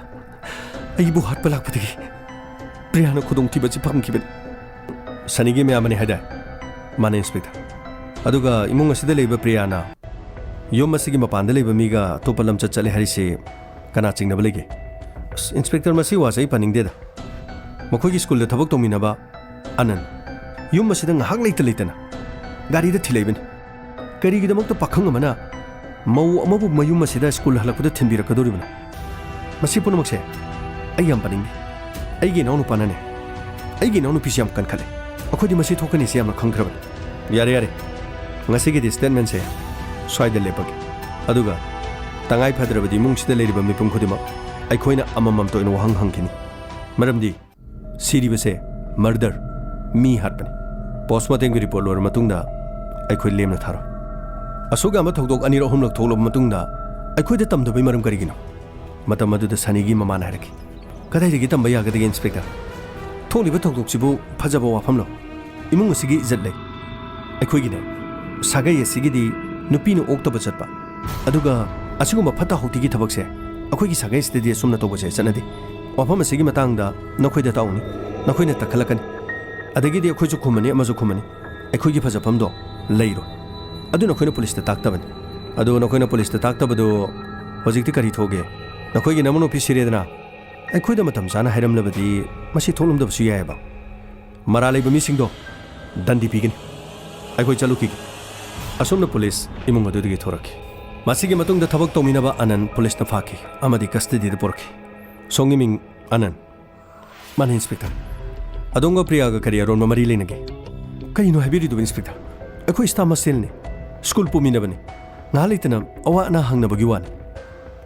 ꯑꯩꯕꯨ ꯍꯥꯠꯄ ꯂꯥꯛꯄꯗꯒꯤ ꯄ꯭ꯔꯤꯌꯥꯅ ꯈꯨꯗꯣꯡꯊꯤꯕꯁꯤ ꯐꯪꯈꯤꯕꯅꯤ꯫ ꯁꯅꯤꯒꯤ ꯃꯌꯥꯝꯕꯅꯤ ꯍꯥꯏꯗꯥꯏ? ꯃꯥꯅꯦ, ꯏꯟꯁꯄꯦꯛꯇꯔ꯫ ꯑꯗꯨꯒ ꯏꯃꯨꯡ ꯑꯁꯤꯗ ꯂꯩꯕ ꯄ꯭ꯔꯤꯌꯥꯅ ꯌꯨꯝ ꯑꯁꯤꯒꯤ ꯃꯄꯥꯟꯗ ꯂꯩꯕ ꯃꯤꯒ ꯑꯇꯣꯞꯄ ꯂꯝꯆꯠ ꯆꯠꯂꯦ ꯍꯥꯏꯔꯤꯁꯤ ꯀꯅꯥ ꯆꯤꯡꯅꯕ ꯂꯩꯒꯦ? ꯑꯁ, ꯏꯟꯁꯄꯦꯛꯇꯔ, ꯃꯁꯤ ꯋꯥꯁꯦ ꯑꯩ ꯄꯟꯅꯤꯡꯗꯦꯗ꯫ ꯃꯈꯣꯏꯒꯤ ꯁ꯭ꯀꯨꯜꯗ ꯊꯕꯛ ꯇꯧꯃꯤꯟꯅꯕ ꯑꯅꯟ ꯌꯨꯝ ꯑꯁꯤꯗ ꯉꯥꯏꯍꯥꯛ ꯂꯩꯇ ꯂꯩꯇꯅ ꯒꯥꯔꯤꯗ ꯊꯤꯜꯂꯛꯏꯕꯅꯤ꯫ ꯀꯔꯤꯒꯤꯗꯃꯛꯇ ꯄꯥꯈꯪ ꯑꯃꯅ ꯃꯧ ꯑꯃꯕꯨ ꯃꯌꯨꯝ ꯑꯁꯤꯗ ꯁ꯭ꯀꯨꯜ ꯍꯜꯂꯛꯄꯗ ꯊꯤꯟꯕꯤꯔꯛꯀꯗꯧꯔꯤꯕꯅꯣ? ꯃꯁꯤ ꯄꯨꯝꯅꯃꯛꯁꯦ ꯑꯩ ꯌꯥꯝ ꯄꯥꯅꯤꯡꯗꯦ꯫ ꯑꯩꯒꯤ ꯏꯅꯥꯎꯅꯨꯄꯥꯅꯅꯦ, ꯑꯩꯒꯤ ꯏꯅꯥꯎꯅꯨꯄꯤꯁꯤ ꯌꯥꯝ ꯀꯟꯈꯠꯂꯦ꯫ ꯑꯩꯈꯣꯏꯗꯤ ꯃꯁꯤ ꯊꯣꯛꯀꯅꯤꯁꯤ ꯌꯥꯝꯅ ꯈꯪꯈ꯭ꯔꯕꯅꯤ꯫ ꯌꯥꯔꯦ, ꯌꯥꯔꯦ, ꯉꯁꯤꯒꯤꯗꯤ ꯁ꯭ꯇꯦꯠꯃꯦꯟꯁꯦ ꯁ꯭ꯋꯥꯏꯗ ꯂꯦꯞꯄꯒꯦ꯫ ꯑꯗꯨꯒ ꯇꯉꯥꯏ ꯐꯗ꯭ꯔꯕꯗꯤ ꯏꯃꯨꯡꯁꯤꯗ ꯂꯩꯔꯤꯕ ꯃꯤꯄꯨꯝ ꯈꯨꯗꯤꯡꯃꯛ ꯑꯩꯈꯣꯏꯅ ꯑꯃꯃꯝꯇ ꯑꯣꯏꯅ ꯋꯥꯍꯪ ꯍꯪꯈꯤꯅꯤ꯫ ꯃꯔꯝꯗꯤ ꯁꯤꯔꯤꯕꯁꯦ ꯃꯔꯗꯔ, ꯃꯤ ꯍꯥꯠꯄꯅꯤ꯫ ꯄꯣꯁꯃꯣꯔꯇꯦꯝꯒꯤ ꯔꯤꯄꯣꯔꯠ ꯂꯣꯏꯔ ꯃꯇꯨꯡꯗ ꯑꯩꯈꯣꯏ ꯂꯦꯝꯅ ꯊꯥꯔꯣꯏ꯫ ꯑꯁꯨꯛ ꯌꯥꯝꯕ ꯊꯧꯗꯣꯛ ꯑꯅꯤꯔꯛ ꯑꯍꯨꯝꯂꯛ ꯊꯣꯛꯂꯕ ꯃꯇꯨꯡꯗ ꯑꯩꯈꯣꯏꯗ ꯇꯝꯗꯕꯩ ꯃꯔꯝ ꯀꯔꯤꯒꯤꯅꯣ? ꯃꯇꯝ ꯑꯗꯨꯗ ꯁꯅꯤꯒꯤ ꯃꯃꯥꯅ ꯍꯥꯏꯔꯛꯈꯤ, "ꯀꯗꯥꯏꯗꯒꯤ ꯇꯝꯕ ꯌꯥꯒꯗꯒꯦ, ꯏꯟꯁꯄꯦꯛꯇꯔ? ꯊꯣꯛꯂꯤꯕ ꯊꯧꯗꯣꯛꯁꯤꯕꯨ ꯐꯖꯕ ꯋꯥꯐꯝꯂꯣ? ꯏꯃꯨꯡ ꯑꯁꯤꯒꯤ ꯏꯖꯠ ꯂꯩ꯫ ꯑꯩꯈꯣꯏꯒꯤꯅꯦ, ꯁꯥꯒꯩ ꯑꯁꯤꯒꯤꯗꯤ ꯅꯨꯄꯤꯅ ꯑꯣꯛꯇꯕ ꯆꯠꯄ, ꯑꯗꯨꯒ ꯑꯁꯤꯒꯨꯝꯕ ꯐꯠꯇ ꯍꯥꯎꯊꯤꯒꯤ ꯊꯕꯛꯁꯦ ꯑꯩꯈꯣꯏꯒꯤ ꯁꯥꯒꯩꯁꯤꯗꯗꯤ ꯑꯁꯨꯝꯅ ꯇꯧꯕꯁꯦ ꯆꯠꯅꯗꯦ꯫ ꯋꯥꯐꯝ ꯑꯁꯤꯒꯤ ꯃꯇꯥꯡꯗ ꯅꯈꯣꯏꯗ ꯇꯥꯛꯎꯅꯤ, ꯅꯈꯣꯏꯅ ꯇꯛꯈꯠꯂꯛꯀꯅꯤ꯫ ꯑꯗꯒꯤꯗꯤ ꯑꯩꯈꯣꯏꯁꯨ ꯈꯨꯝꯃꯅꯤ, ꯑꯃꯁꯨ ꯈꯨꯝꯃꯅꯤ꯫ ꯑꯩꯈꯣꯏꯒꯤ ꯐꯖꯐꯝꯗꯣ ꯂꯩꯔꯣꯏ꯫ ꯑꯗꯨꯅ ꯑꯩꯈꯣꯏꯅ ꯄꯨꯂꯤꯁꯇ ꯇꯥꯛꯇꯕꯅꯤ꯫ ꯑꯗꯨ ꯅꯈꯣꯏꯅ ꯄꯨꯂꯤꯁꯇ ꯇꯥꯛꯇꯕꯗꯨ ꯍꯧꯖꯤꯛꯇꯤ ꯀꯔꯤ ꯊꯣꯛꯑꯒꯦ? ꯅꯈꯣꯏꯒꯤ ꯅꯃꯧ ꯅꯨꯄꯤ ꯁꯤꯔꯦꯗꯅ, ꯑꯩꯈꯣꯏꯗ ꯃꯇꯝ ꯆꯥꯅ ꯍꯥꯏꯔꯝꯂꯕꯗꯤ ꯃꯁꯤ ꯊꯣꯛꯂꯝꯗꯕꯁꯨ ꯌꯥꯏꯑꯕ꯫ ꯃꯔꯥꯜ ꯂꯩꯕ ꯃꯤꯁꯤꯡꯗꯣ ꯗꯟꯗꯤ ꯄꯤꯒꯅꯤ꯫ ꯑꯩꯈꯣꯏ ꯆꯠꯂꯨꯈꯤꯒꯦ꯫" ꯑꯁꯨꯝꯅ ꯄꯨꯂꯤꯁ ꯏꯃꯨꯡ ꯑꯗꯨꯗꯒꯤ ꯊꯣꯔꯛꯈꯤ꯫ ꯃꯁꯤꯒꯤ ꯃꯇꯨꯡꯗ ꯊꯕꯛ ꯇꯧꯃꯤꯟꯅꯕ ꯑꯅꯟ ꯄꯨꯂꯤꯁꯅ ꯐꯥꯈꯤ ꯑꯃꯗꯤ ꯀꯁꯇꯗꯤꯗ ꯄꯨꯔꯛꯈꯤ꯫ ꯁꯣꯝꯒꯤ ꯃꯤꯡ ꯑꯅꯟ꯫ ꯃꯥꯅꯦ, ꯏꯟꯁꯄꯦꯛꯇꯔ꯫ ꯑꯗꯣꯝꯒ ꯄ꯭ꯔꯤꯌꯥꯒ ꯀꯔꯤ ꯑꯔꯣꯟꯕ ꯃꯔꯤ ꯂꯩꯅꯒꯦ? ꯀꯔꯤꯅꯣ ꯍꯥꯏꯕꯤꯔꯤꯗꯨꯕꯨ, ꯏꯟꯁꯄꯦꯛꯇꯔ? ꯑꯩꯈꯣꯏ ꯁ꯭ꯇꯥꯐ ꯃꯁꯦꯜꯅꯤ꯫ ꯁ꯭ꯀꯨꯜ ꯄꯨꯃꯤꯟꯅꯕꯅꯤ꯫ ꯉꯥꯏꯍꯥꯛ ꯂꯩꯇꯅ ꯑꯋꯥ ꯑꯅꯥ ꯍꯪꯅꯕꯒꯤ ꯋꯥꯅꯤ꯫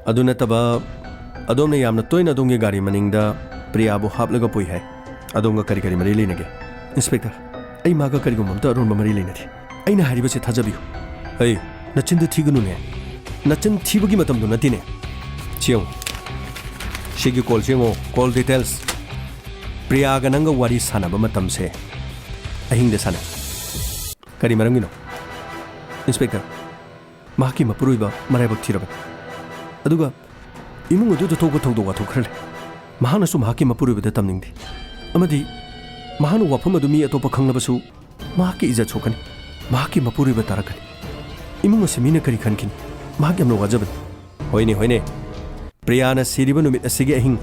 ꯑꯗꯨ ꯅꯠꯇꯕ, ꯑꯗꯣꯝꯅ ꯌꯥꯝꯅ ꯇꯣꯏꯅ ꯑꯗꯣꯝꯒꯤ ꯒꯥꯔꯤ ꯃꯅꯤꯡꯗ ꯄ꯭ꯔꯤꯌꯥꯕꯨ ꯍꯥꯞꯂꯒ ꯄꯨꯏ ꯍꯥꯏ꯫ ꯑꯗꯣꯝꯒ ꯀꯔꯤ ꯀꯔꯤ ꯃꯔꯤ ꯂꯩꯅꯒꯦ? ꯏꯟꯁꯄꯦꯛꯇꯔ, ꯑꯩ ꯃꯥꯒ ꯀꯔꯤꯒꯨꯝꯕ ꯑꯝꯇ ꯑꯔꯣꯟꯕ ꯃꯔꯤ ꯂꯩꯅꯗꯦ꯫ ꯑꯩꯅ ꯍꯥꯏꯔꯤꯕꯁꯤ ꯊꯥꯖꯕꯤꯌꯨ꯫ ꯑꯩ, ꯅꯆꯤꯟꯗꯨ ꯊꯤꯒꯅꯨꯅꯦ꯫ ꯅꯆꯤꯟ ꯊꯤꯕꯒꯤ ꯃꯇꯝꯗꯨ ꯅꯠꯇꯦꯅꯦ꯫ ꯁꯤ ꯌꯦꯡꯉꯨ꯫ ꯁꯤꯒꯤ ꯀꯣꯜꯁꯤ ꯌꯦꯡꯉꯨ꯫ Call details. ꯄ꯭ꯔꯤꯌꯥꯒ ꯅꯪꯒ ꯋꯥꯔꯤ ꯁꯥꯟꯅꯕ ꯃꯇꯝꯁꯦ ꯑꯍꯤꯡꯗ ꯁꯥꯟꯅꯩ꯫ ꯀꯔꯤ ꯃꯔꯝꯒꯤꯅꯣ? ꯏꯟꯁꯄꯦꯛꯇꯔ, ꯃꯍꯥꯛꯀꯤ ꯃꯄꯨꯔꯣꯏꯕ ꯃꯔꯥꯏꯕꯛ ꯊꯤꯔꯕꯅꯤ꯫ ꯑꯗꯨꯒ ꯏꯃꯨꯡ ꯑꯗꯨꯗ ꯊꯣꯛꯄ ꯊꯧꯗꯣꯛ ꯋꯥꯊꯣꯛ ꯈꯔ ꯂꯩ꯫ ꯃꯍꯥꯛꯅꯁꯨ ꯃꯍꯥꯛꯀꯤ ꯃꯄꯨꯔꯣꯏꯕꯗ ꯇꯝꯅꯤꯡꯗꯦ꯫ ꯑꯃꯗꯤ ꯃꯍꯥꯛꯅ ꯋꯥꯐꯝ ꯑꯗꯨ ꯃꯤ ꯑꯇꯣꯞꯄ ꯈꯪꯂꯕꯁꯨ ꯃꯍꯥꯛꯀꯤ ꯏꯖꯠ ꯁꯣꯛꯀꯅꯤ, ꯃꯍꯥꯛꯀꯤ ꯃꯄꯨꯔꯣꯏꯕ ꯇꯥꯔꯛꯀꯅꯤ꯫ ꯏꯃꯨꯡ ꯑꯁꯤ ꯃꯤꯅ ꯀꯔꯤ ꯈꯟꯈꯤꯅꯤ? ꯃꯍꯥꯛ ꯌꯥꯝꯅ ꯋꯥꯖꯕꯅꯤ꯫ ꯍꯣꯏꯅꯦ, ꯍꯣꯏꯅꯦ꯫ ꯄ꯭ꯔꯤꯌꯥꯅ ꯁꯤꯔꯤꯕ ꯅꯨꯃꯤꯠ ꯑꯁꯤꯒꯤ ꯑꯍꯤꯡ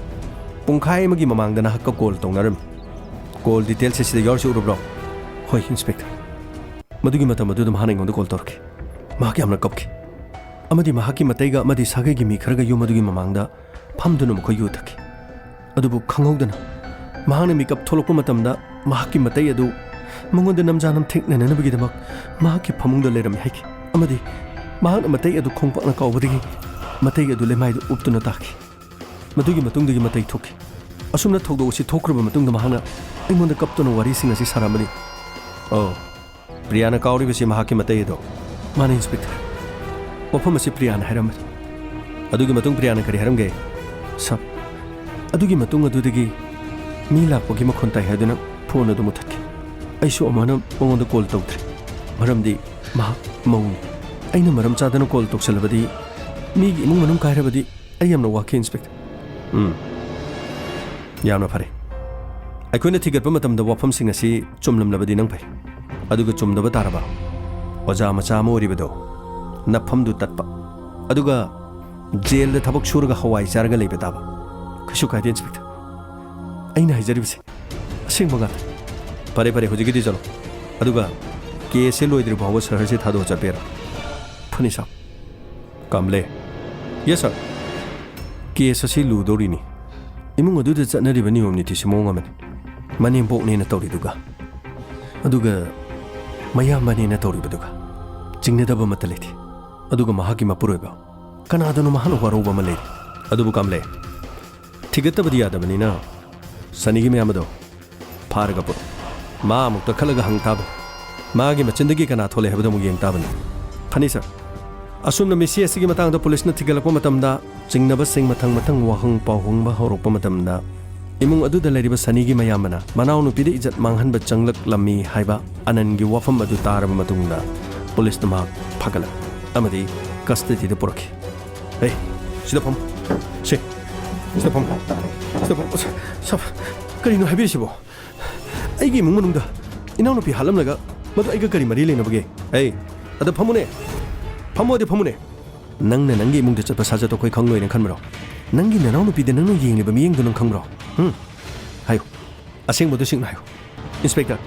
ꯄꯨꯡꯈꯥꯏ ꯑꯃꯒꯤ ꯃꯃꯥꯡꯗ ꯅꯍꯥꯛꯀ ꯀꯣꯜ ꯇꯧꯅꯔꯝꯃꯤ꯫ ꯀꯣꯜ ꯗꯤꯇꯦꯜꯁ ꯑꯁꯤꯗ ꯌꯥꯎꯔꯤꯁꯤ ꯎꯔꯕ꯭ꯔꯣ? ꯍꯣꯏ, ꯏꯟꯁꯄꯦꯛꯇꯔ꯫ ꯃꯗꯨꯒꯤ ꯃꯇꯝ ꯑꯗꯨꯗ ꯃꯍꯥꯛꯅ ꯑꯩꯉꯣꯟꯗ ꯀꯣꯜ ꯇꯧꯔꯛꯈꯤ꯫ ꯃꯍꯥꯛ ꯌꯥꯝꯅ ꯀꯞꯈꯤ꯫ ꯑꯃꯗꯤ ꯃꯍꯥꯛꯀꯤ ꯃꯇꯩꯒ ꯑꯃꯗꯤ ꯁꯥꯒꯩꯒꯤ ꯃꯤ ꯈꯔꯒ ꯌꯨꯝ ꯑꯗꯨꯒꯤ ꯃꯃꯥꯡꯗ ꯐꯝꯗꯨꯅ ꯃꯈꯣꯏ ꯌꯨ ꯊꯛꯈꯤ꯫ ꯑꯗꯨꯕꯨ ꯈꯪꯍꯧꯗꯅ ꯃꯍꯥꯛꯅ ꯃꯤꯀꯞ ꯊꯣꯛꯂꯛꯄ ꯃꯇꯝꯗ ꯃꯍꯥꯛꯀꯤ ꯃꯇꯩ ꯑꯗꯨ ꯃꯉꯣꯟꯗ ꯅꯝꯖꯥ ꯅꯝꯊꯦꯛꯅꯅꯅꯕꯒꯤꯗꯃꯛ ꯃꯍꯥꯛꯀꯤ ꯐꯃꯨꯡꯗ ꯂꯩꯔꯝꯃꯤ ꯍꯥꯏꯈꯤ꯫ ꯑꯃꯗꯤ ꯃꯍꯥꯛꯅ ꯃꯇꯩ ꯑꯗꯨ ꯈꯣꯡꯄꯥꯛꯅ ꯀꯥꯎꯕꯗꯒꯤ ꯃꯇꯩ ꯑꯗꯨ ꯂꯩꯃꯥꯏꯗ ꯎꯞꯇꯨꯅ ꯇꯥꯈꯤ꯫ ꯃꯗꯨꯒꯤ ꯃꯇꯨꯡꯗꯒꯤ ꯃꯇꯩ ꯊꯣꯛꯈꯤ꯫ ꯑꯁꯨꯝꯅ ꯊꯧꯗꯣꯛ ꯑꯁꯤ ꯊꯣꯛꯈ꯭ꯔꯕ ꯃꯇꯨꯡꯗ ꯃꯍꯥꯛꯅ ꯑꯩꯉꯣꯟꯗ ꯀꯞꯇꯨꯅ ꯋꯥꯔꯤꯁꯤꯡ ꯑꯁꯤ ꯁꯥꯔꯝꯕꯅꯤ꯫ ꯑꯣ, ꯄ꯭ꯔꯤꯌꯥꯅ ꯀꯥꯎꯔꯤꯕꯁꯤ ꯃꯍꯥꯛꯀꯤ ꯃꯇꯩ ꯑꯗꯣ꯫ ꯃꯥꯅꯦ, ꯏꯟꯁꯄꯦꯛꯇꯔ꯫ ꯋꯥꯐꯝ ꯑꯁꯤ ꯄ꯭ꯔꯤꯌꯥꯅ ꯍꯥꯏꯔꯝꯕꯅꯤ꯫ ꯑꯗꯨꯒꯤ ꯃꯇꯨꯡ ꯄ꯭ꯔꯤꯌꯥꯅ ꯀꯔꯤ ꯍꯥꯏꯔꯝꯒꯦ? ꯁꯥꯔ, ꯑꯗꯨꯒꯤ ꯃꯇꯨꯡ ꯑꯗꯨꯗꯒꯤ ꯃꯤ ꯂꯥꯛꯄꯒꯤ ꯃꯈꯣꯟ ꯇꯥꯏ ꯍꯥꯏꯗꯨꯅ ꯐꯣꯟ ꯑꯗꯨ ꯃꯨꯊꯠꯈꯤ꯫ ꯑꯩꯁꯨ ꯑꯃꯨꯛ ꯍꯟꯅ ꯃꯉꯣꯟꯗ ꯀꯣꯜ ꯇꯧꯗ꯭ꯔꯦ꯫ ꯃꯔꯝꯗꯤ ꯃꯍꯥꯛ ꯃꯧꯅꯤ꯫ ꯑꯩꯅ ꯃꯔꯝ ꯆꯥꯗꯅ ꯀꯣꯜ ꯇꯧꯁꯜꯂꯕꯗꯤ, ꯃꯤꯒꯤ ꯏꯃꯨꯡ ꯃꯅꯨꯡ ꯀꯥꯏꯔꯕꯗꯤ ꯑꯩ ꯌꯥꯝꯅ ꯋꯥꯈꯤ, ꯏꯟꯁꯄꯦꯛꯇꯔ꯫ ꯎꯝ꯫ ꯌꯥꯝꯅ ꯐꯔꯦ꯫ ꯑꯩꯈꯣꯏꯅ ꯊꯤꯒꯠꯄ ꯃꯇꯝꯗ ꯋꯥꯐꯝꯁꯤꯡ ꯑꯁꯤ ꯆꯨꯝꯂꯝꯂꯕꯗꯤ ꯅꯪ ꯐꯩ꯫ ꯑꯗꯨꯒ ꯆꯨꯝꯗꯕ ꯇꯥꯔꯕ, ꯑꯣꯖꯥ ꯃꯆꯥ ꯑꯃ ꯑꯣꯏꯔꯤꯕꯗꯣ, ꯅꯐꯝꯗꯨ ꯇꯠꯄ, ꯑꯗꯨꯒ ꯖꯦꯜꯗ ꯊꯕꯛ ꯁꯨꯔꯒ ꯍꯋꯥꯏ ꯆꯥꯔꯒ ꯂꯩꯕ ꯇꯥꯕ꯫ ꯀꯩꯁꯨ ꯀꯥꯏꯗꯦ, ꯏꯟꯁꯄꯦꯛꯇꯔ꯫ ꯑꯩꯅ ꯍꯥꯏꯖꯔꯤꯕꯁꯦ ꯑꯁꯦꯡꯕ ꯉꯥꯛꯇꯅꯤ꯫ ꯐꯔꯦ, ꯐꯔꯦ, ꯍꯧꯖꯤꯛꯀꯤꯗꯤ ꯆꯠꯂꯣ꯫ ꯑꯗꯨꯒ ꯀꯦꯁꯁꯦ ꯂꯣꯏꯗ꯭ꯔꯤ ꯐꯥꯎꯕ ꯁꯍꯔꯁꯦ ꯊꯥꯗꯣꯛꯑ ꯆꯠꯄ ꯌꯥꯔꯣꯏ꯫ ꯐꯅꯤ, ꯁꯥꯔ꯫ ꯀꯥꯝꯂꯦ꯫ ꯌꯦꯁ, ꯁꯥꯔ꯫ ꯀꯦꯁ ꯑꯁꯤ ꯂꯨꯗꯧꯔꯤꯅꯤ꯫ ꯏꯃꯨꯡ ꯑꯗꯨꯗ ꯆꯠꯅꯔꯤꯕ ꯅꯤꯌꯣꯝ ꯅꯤꯇꯤꯁꯤ ꯃꯑꯣꯡ ꯑꯃꯅꯤ꯫ ꯃꯅꯦꯝꯄꯣꯛꯅꯦꯅ ꯇꯧꯔꯤꯗꯨꯒ, ꯑꯗꯨꯒ ꯃꯌꯥꯝꯕꯅꯦꯅ ꯇꯧꯔꯤꯕꯗꯨꯒ ꯆꯤꯡꯅꯗꯕ ꯑꯃꯠꯇ ꯂꯩꯇꯦ꯫ ꯑꯗꯨꯒ ꯃꯍꯥꯛꯀꯤ ꯃꯄꯨꯔꯣꯏꯕ ꯀꯅꯥꯗꯅꯣ ꯃꯍꯥꯛꯅ ꯋꯥꯔꯧꯕ ꯑꯃ ꯂꯩꯔꯤ꯫ ꯑꯗꯨꯕꯨ ꯀꯥꯝꯂꯦ, ꯊꯤꯒꯠꯇꯕꯗꯤ ꯌꯥꯗꯕꯅꯤꯅ ꯁꯅꯤꯒꯤ ꯃꯌꯥꯝꯕꯗꯣ ꯐꯥꯔꯒ ꯄꯨꯔꯛꯎ꯫ ꯃꯥ ꯑꯃꯨꯛ ꯀꯥꯈꯠꯂꯒ ꯍꯪ ꯇꯥꯕꯅꯤ꯫ ꯃꯥꯒꯤ ꯃꯆꯤꯟꯗꯒꯤ ꯀꯅꯥ ꯊꯣꯛꯂꯛꯑꯦ ꯍꯥꯏꯕꯗꯣ ꯑꯃꯨꯛ ꯌꯦꯡ ꯇꯥꯕꯅꯤ꯫ ꯐꯅꯤ, ꯁꯥꯔ꯫ ꯑꯁꯨꯝꯅ ꯃꯤꯁꯤ ꯑꯁꯤꯒꯤ ꯃꯇꯥꯡꯗ ꯄꯨꯂꯤꯁꯅ ꯊꯤꯒꯠꯂꯛꯄ ꯃꯇꯝꯗ, ꯆꯤꯡꯅꯕꯁꯤꯡ ꯃꯊꯪ ꯃꯊꯪ ꯋꯥꯍꯪ ꯄꯥꯎꯍꯪꯕ ꯍꯧꯔꯛꯄ ꯃꯇꯝꯗ, ꯏꯃꯨꯡ ꯑꯗꯨꯗ ꯂꯩꯔꯤꯕ ꯁꯅꯤꯒꯤ ꯃꯌꯥꯝꯕꯅ ꯃꯅꯥꯎꯅꯨꯄꯤꯗ ꯏꯖꯠ ꯃꯥꯡꯍꯟꯕ ꯆꯪꯂꯛꯂꯝꯃꯤ ꯍꯥꯏꯕ ꯑꯅꯟꯒꯤ ꯋꯥꯐꯝ ꯑꯗꯨ ꯇꯥꯔꯕ ꯃꯇꯨꯡꯗ, ꯄꯨꯂꯤꯁꯅ ꯃꯍꯥꯛ ꯐꯥꯒꯠꯂꯛꯈꯤ ꯑꯃꯗꯤ ꯀꯁꯇꯗꯤꯗ ꯄꯨꯔꯛꯈꯤ꯫ ꯍꯦ, ꯁꯤꯗ ꯐꯝ꯫ ꯁꯤ, ꯁꯤꯗ ꯐꯝ꯫ ꯁꯤꯗ ꯐꯝ꯫ ꯁꯥ-, ꯁꯥ-, ꯀꯔꯤꯅꯣ ꯍꯥꯏꯕꯤꯔꯤꯁꯤꯕꯣ? ꯑꯩꯒꯤ ꯏꯃꯨꯡ ꯃꯅꯨꯡꯗ ꯏꯅꯥꯎꯅꯨꯄꯤ ꯍꯥꯠꯂꯝꯂꯒ ꯃꯗꯨ ꯑꯩꯒ ꯀꯔꯤ ꯃꯔꯤ ꯂꯩꯅꯕꯒꯦ? ꯑꯩ ꯑꯗ ꯐꯝꯃꯨꯅꯦ꯫ ꯐꯝꯃꯣꯗꯤ ꯐꯝꯃꯨꯅꯦ꯫ ꯅꯪꯅ ꯅꯪꯒꯤ ꯏꯃꯨꯡꯗ ꯆꯠꯄ ꯁꯥꯖꯠꯇꯣ ꯑꯩꯈꯣꯏ ꯈꯪꯂꯣꯏꯅ ꯈꯟꯕ꯭ꯔꯣ? ꯅꯪꯒꯤ ꯅꯅꯥꯎꯅꯨꯄꯤꯗ ꯅꯪꯅ ꯌꯦꯡꯂꯤꯕ ꯃꯤꯠꯌꯦꯡꯗꯣ ꯅꯪ ꯈꯪꯕ꯭ꯔꯣ? ꯍꯨꯝ? ꯍꯥꯏꯌꯨ꯫ ꯑꯁꯦꯡꯕꯗꯨ ꯁꯦꯡꯅ ꯍꯥꯏꯌꯨ꯫ ꯏꯟꯁꯄꯦꯛꯇꯔ,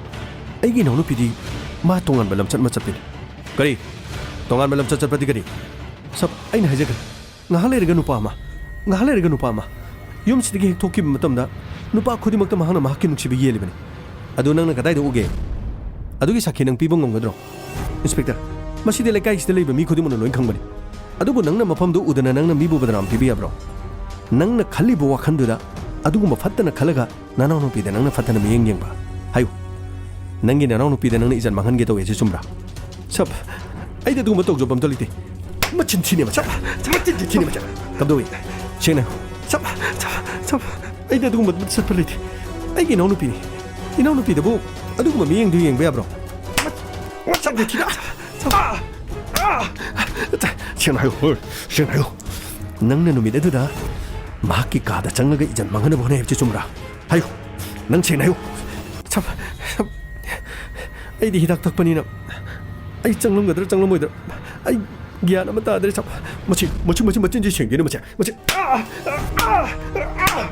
ꯑꯩꯒꯤ ꯏꯅꯥꯎꯅꯨꯄꯤꯗꯤ ꯃꯥ ꯇꯣꯉꯥꯟꯕ ꯂꯝꯆꯠ ꯑꯃ ꯆꯠꯄꯤꯅꯤ꯫ ꯀꯔꯤ? ꯇꯣꯉꯥꯟꯕ ꯂꯝꯆꯠ ꯆꯠꯄꯗꯤ ꯀꯔꯤ? ꯁꯕ, ꯑꯩꯅ ꯍꯥꯏꯖꯒꯦ꯫ ꯉꯥꯏꯍꯥꯛ ꯂꯩꯔꯒ ꯅꯨꯄꯥ ꯑꯃ, ꯉꯥꯏꯍꯥꯛ ꯂꯩꯔꯒ ꯅꯨꯄꯥ ꯑꯃ ꯌꯨꯝꯁꯤꯗꯒꯤ ꯍꯦꯛ ꯊꯣꯛꯈꯤꯕ ꯃꯇꯝꯗ ꯅꯨꯄꯥ ꯈꯨꯗꯤꯡꯃꯛꯇ ꯃꯍꯥꯛꯅ ꯃꯍꯥꯛꯀꯤ ꯅꯨꯡꯁꯤꯕ ꯌꯦꯜꯂꯤꯕꯅꯤ꯫ ꯑꯗꯨ ꯅꯪꯅ ꯀꯗꯥꯏꯗ ꯎꯒꯦ? ꯑꯗꯨꯒꯤ ꯁꯥꯈꯤ ꯅꯪ ꯄꯤꯕ ꯉꯝꯒꯗ꯭ꯔꯣ? ꯏꯟꯁꯄꯦꯛꯇꯔ, ꯃꯁꯤꯗꯤ ꯂꯩꯀꯥꯏꯁꯤꯗ ꯂꯩꯕ ꯃꯤ ꯈꯨꯗꯤꯡꯃꯛꯅ ꯂꯣꯏ ꯈꯪꯕꯅꯤ꯫ ꯑꯗꯨꯕꯨ ꯅꯪꯅ ꯃꯐꯝꯗꯨ ꯎꯗꯅ ꯅꯪꯅ ꯃꯤꯕꯨ ꯕꯗꯅꯥꯝ ꯄꯤꯕ ꯌꯥꯕ꯭ꯔꯣ? ꯅꯪꯅ ꯈꯜꯂꯤꯕ ꯋꯥꯈꯜꯗꯨꯗ ꯑꯗꯨꯒꯨꯝꯕ ꯐꯠꯇꯅ ꯈꯜꯂꯒ ꯅꯅꯥꯎꯅꯨꯄꯤꯗ ꯅꯪꯅ ꯐꯠꯇꯅ ꯃꯤꯠꯌꯦꯡ ꯌꯦꯡꯕ? ꯍꯥꯏꯌꯨ꯫ ꯅꯪꯒꯤ ꯅꯅꯥꯎꯅꯨꯄꯤꯗ ꯅꯪꯅ ꯏꯖꯠ ꯃꯥꯡꯍꯟꯒꯦ ꯇꯧꯋꯦ ꯁꯤ ꯆꯨꯝꯕ꯭ꯔꯥ? ꯁꯕ, ꯑꯩꯗꯤ ꯑꯗꯨꯒꯨꯝꯕ ꯇꯧꯖꯕ ꯑꯝꯇ ꯂꯩꯇꯦ꯫ ꯃꯆꯤꯟ ꯊꯤꯅꯦ ꯃꯆꯥ꯫ ꯃꯆꯤꯟ ꯊꯤꯅꯦ ꯃꯆꯥ꯫ ꯀꯝꯗꯧꯏ? ꯁꯦꯡꯅ ꯍꯥꯏꯌꯨ꯫ ꯁꯕ, ꯁꯕ, ꯁꯕ, ꯑꯩꯗꯤ ꯑꯗꯨꯒꯨꯝꯕ ꯆꯠꯄ ꯂꯩꯇꯦ꯫ ꯑꯩꯒꯤ ꯏꯅꯥꯎꯅꯨꯄꯤꯅꯤ꯫ ꯏꯅꯥꯎꯅꯨꯄꯤꯗꯕꯨ ꯑꯗꯨꯒꯨꯝꯕ ꯃꯤꯠꯌꯦꯡꯗꯨ ꯌꯦꯡꯕ ꯌꯥꯕ꯭ꯔꯣ? ꯃꯆꯤꯟ ꯊꯤꯅ꯫ Sub, sub, sub. ꯁꯦꯡꯅ ꯍꯥꯏꯌꯨ, ꯍꯣꯏ, ꯁꯦꯡꯅ ꯍꯥꯏꯌꯨ꯫ ꯅꯪꯅ ꯅꯨꯃꯤꯠ ꯑꯗꯨꯗ ꯃꯍꯥꯛꯀꯤ ꯀꯥꯗ ꯆꯪꯂꯒ ꯏꯖꯠ ꯃꯥꯡꯍꯟꯅꯕ ꯍꯣꯠꯅꯩ ꯍꯥꯏꯕꯁꯤ ꯆꯨꯝꯕ꯭ꯔꯥ? ꯍꯥꯏꯌꯨ꯫ ꯅꯪ ꯁꯦꯡꯅ ꯍꯥꯏꯌꯨ꯫ ꯁꯕ, ꯁꯕ, ꯑꯩꯗꯤ ꯍꯤꯗꯥꯛ ꯊꯛꯄꯅꯤꯅ ꯑꯩ ꯆꯪꯂꯝꯒꯗ꯭ꯔꯥ ꯆꯪꯂꯝꯃꯣꯏꯗ꯭ꯔꯥ ꯑꯩ ꯒ꯭ꯌꯥꯟ ꯑꯃ ꯇꯥꯗ꯭ꯔꯦ ꯁꯕ꯫ ꯃꯁꯤ, ꯃꯁꯤ, ꯃꯁꯤ, ꯃꯆꯤꯟꯁꯤ ꯁꯦꯡꯗꯦꯅꯦ ꯃꯁꯦ꯫ ꯃꯁꯤ, ꯑꯥ! ꯑꯥ! ꯑꯥ!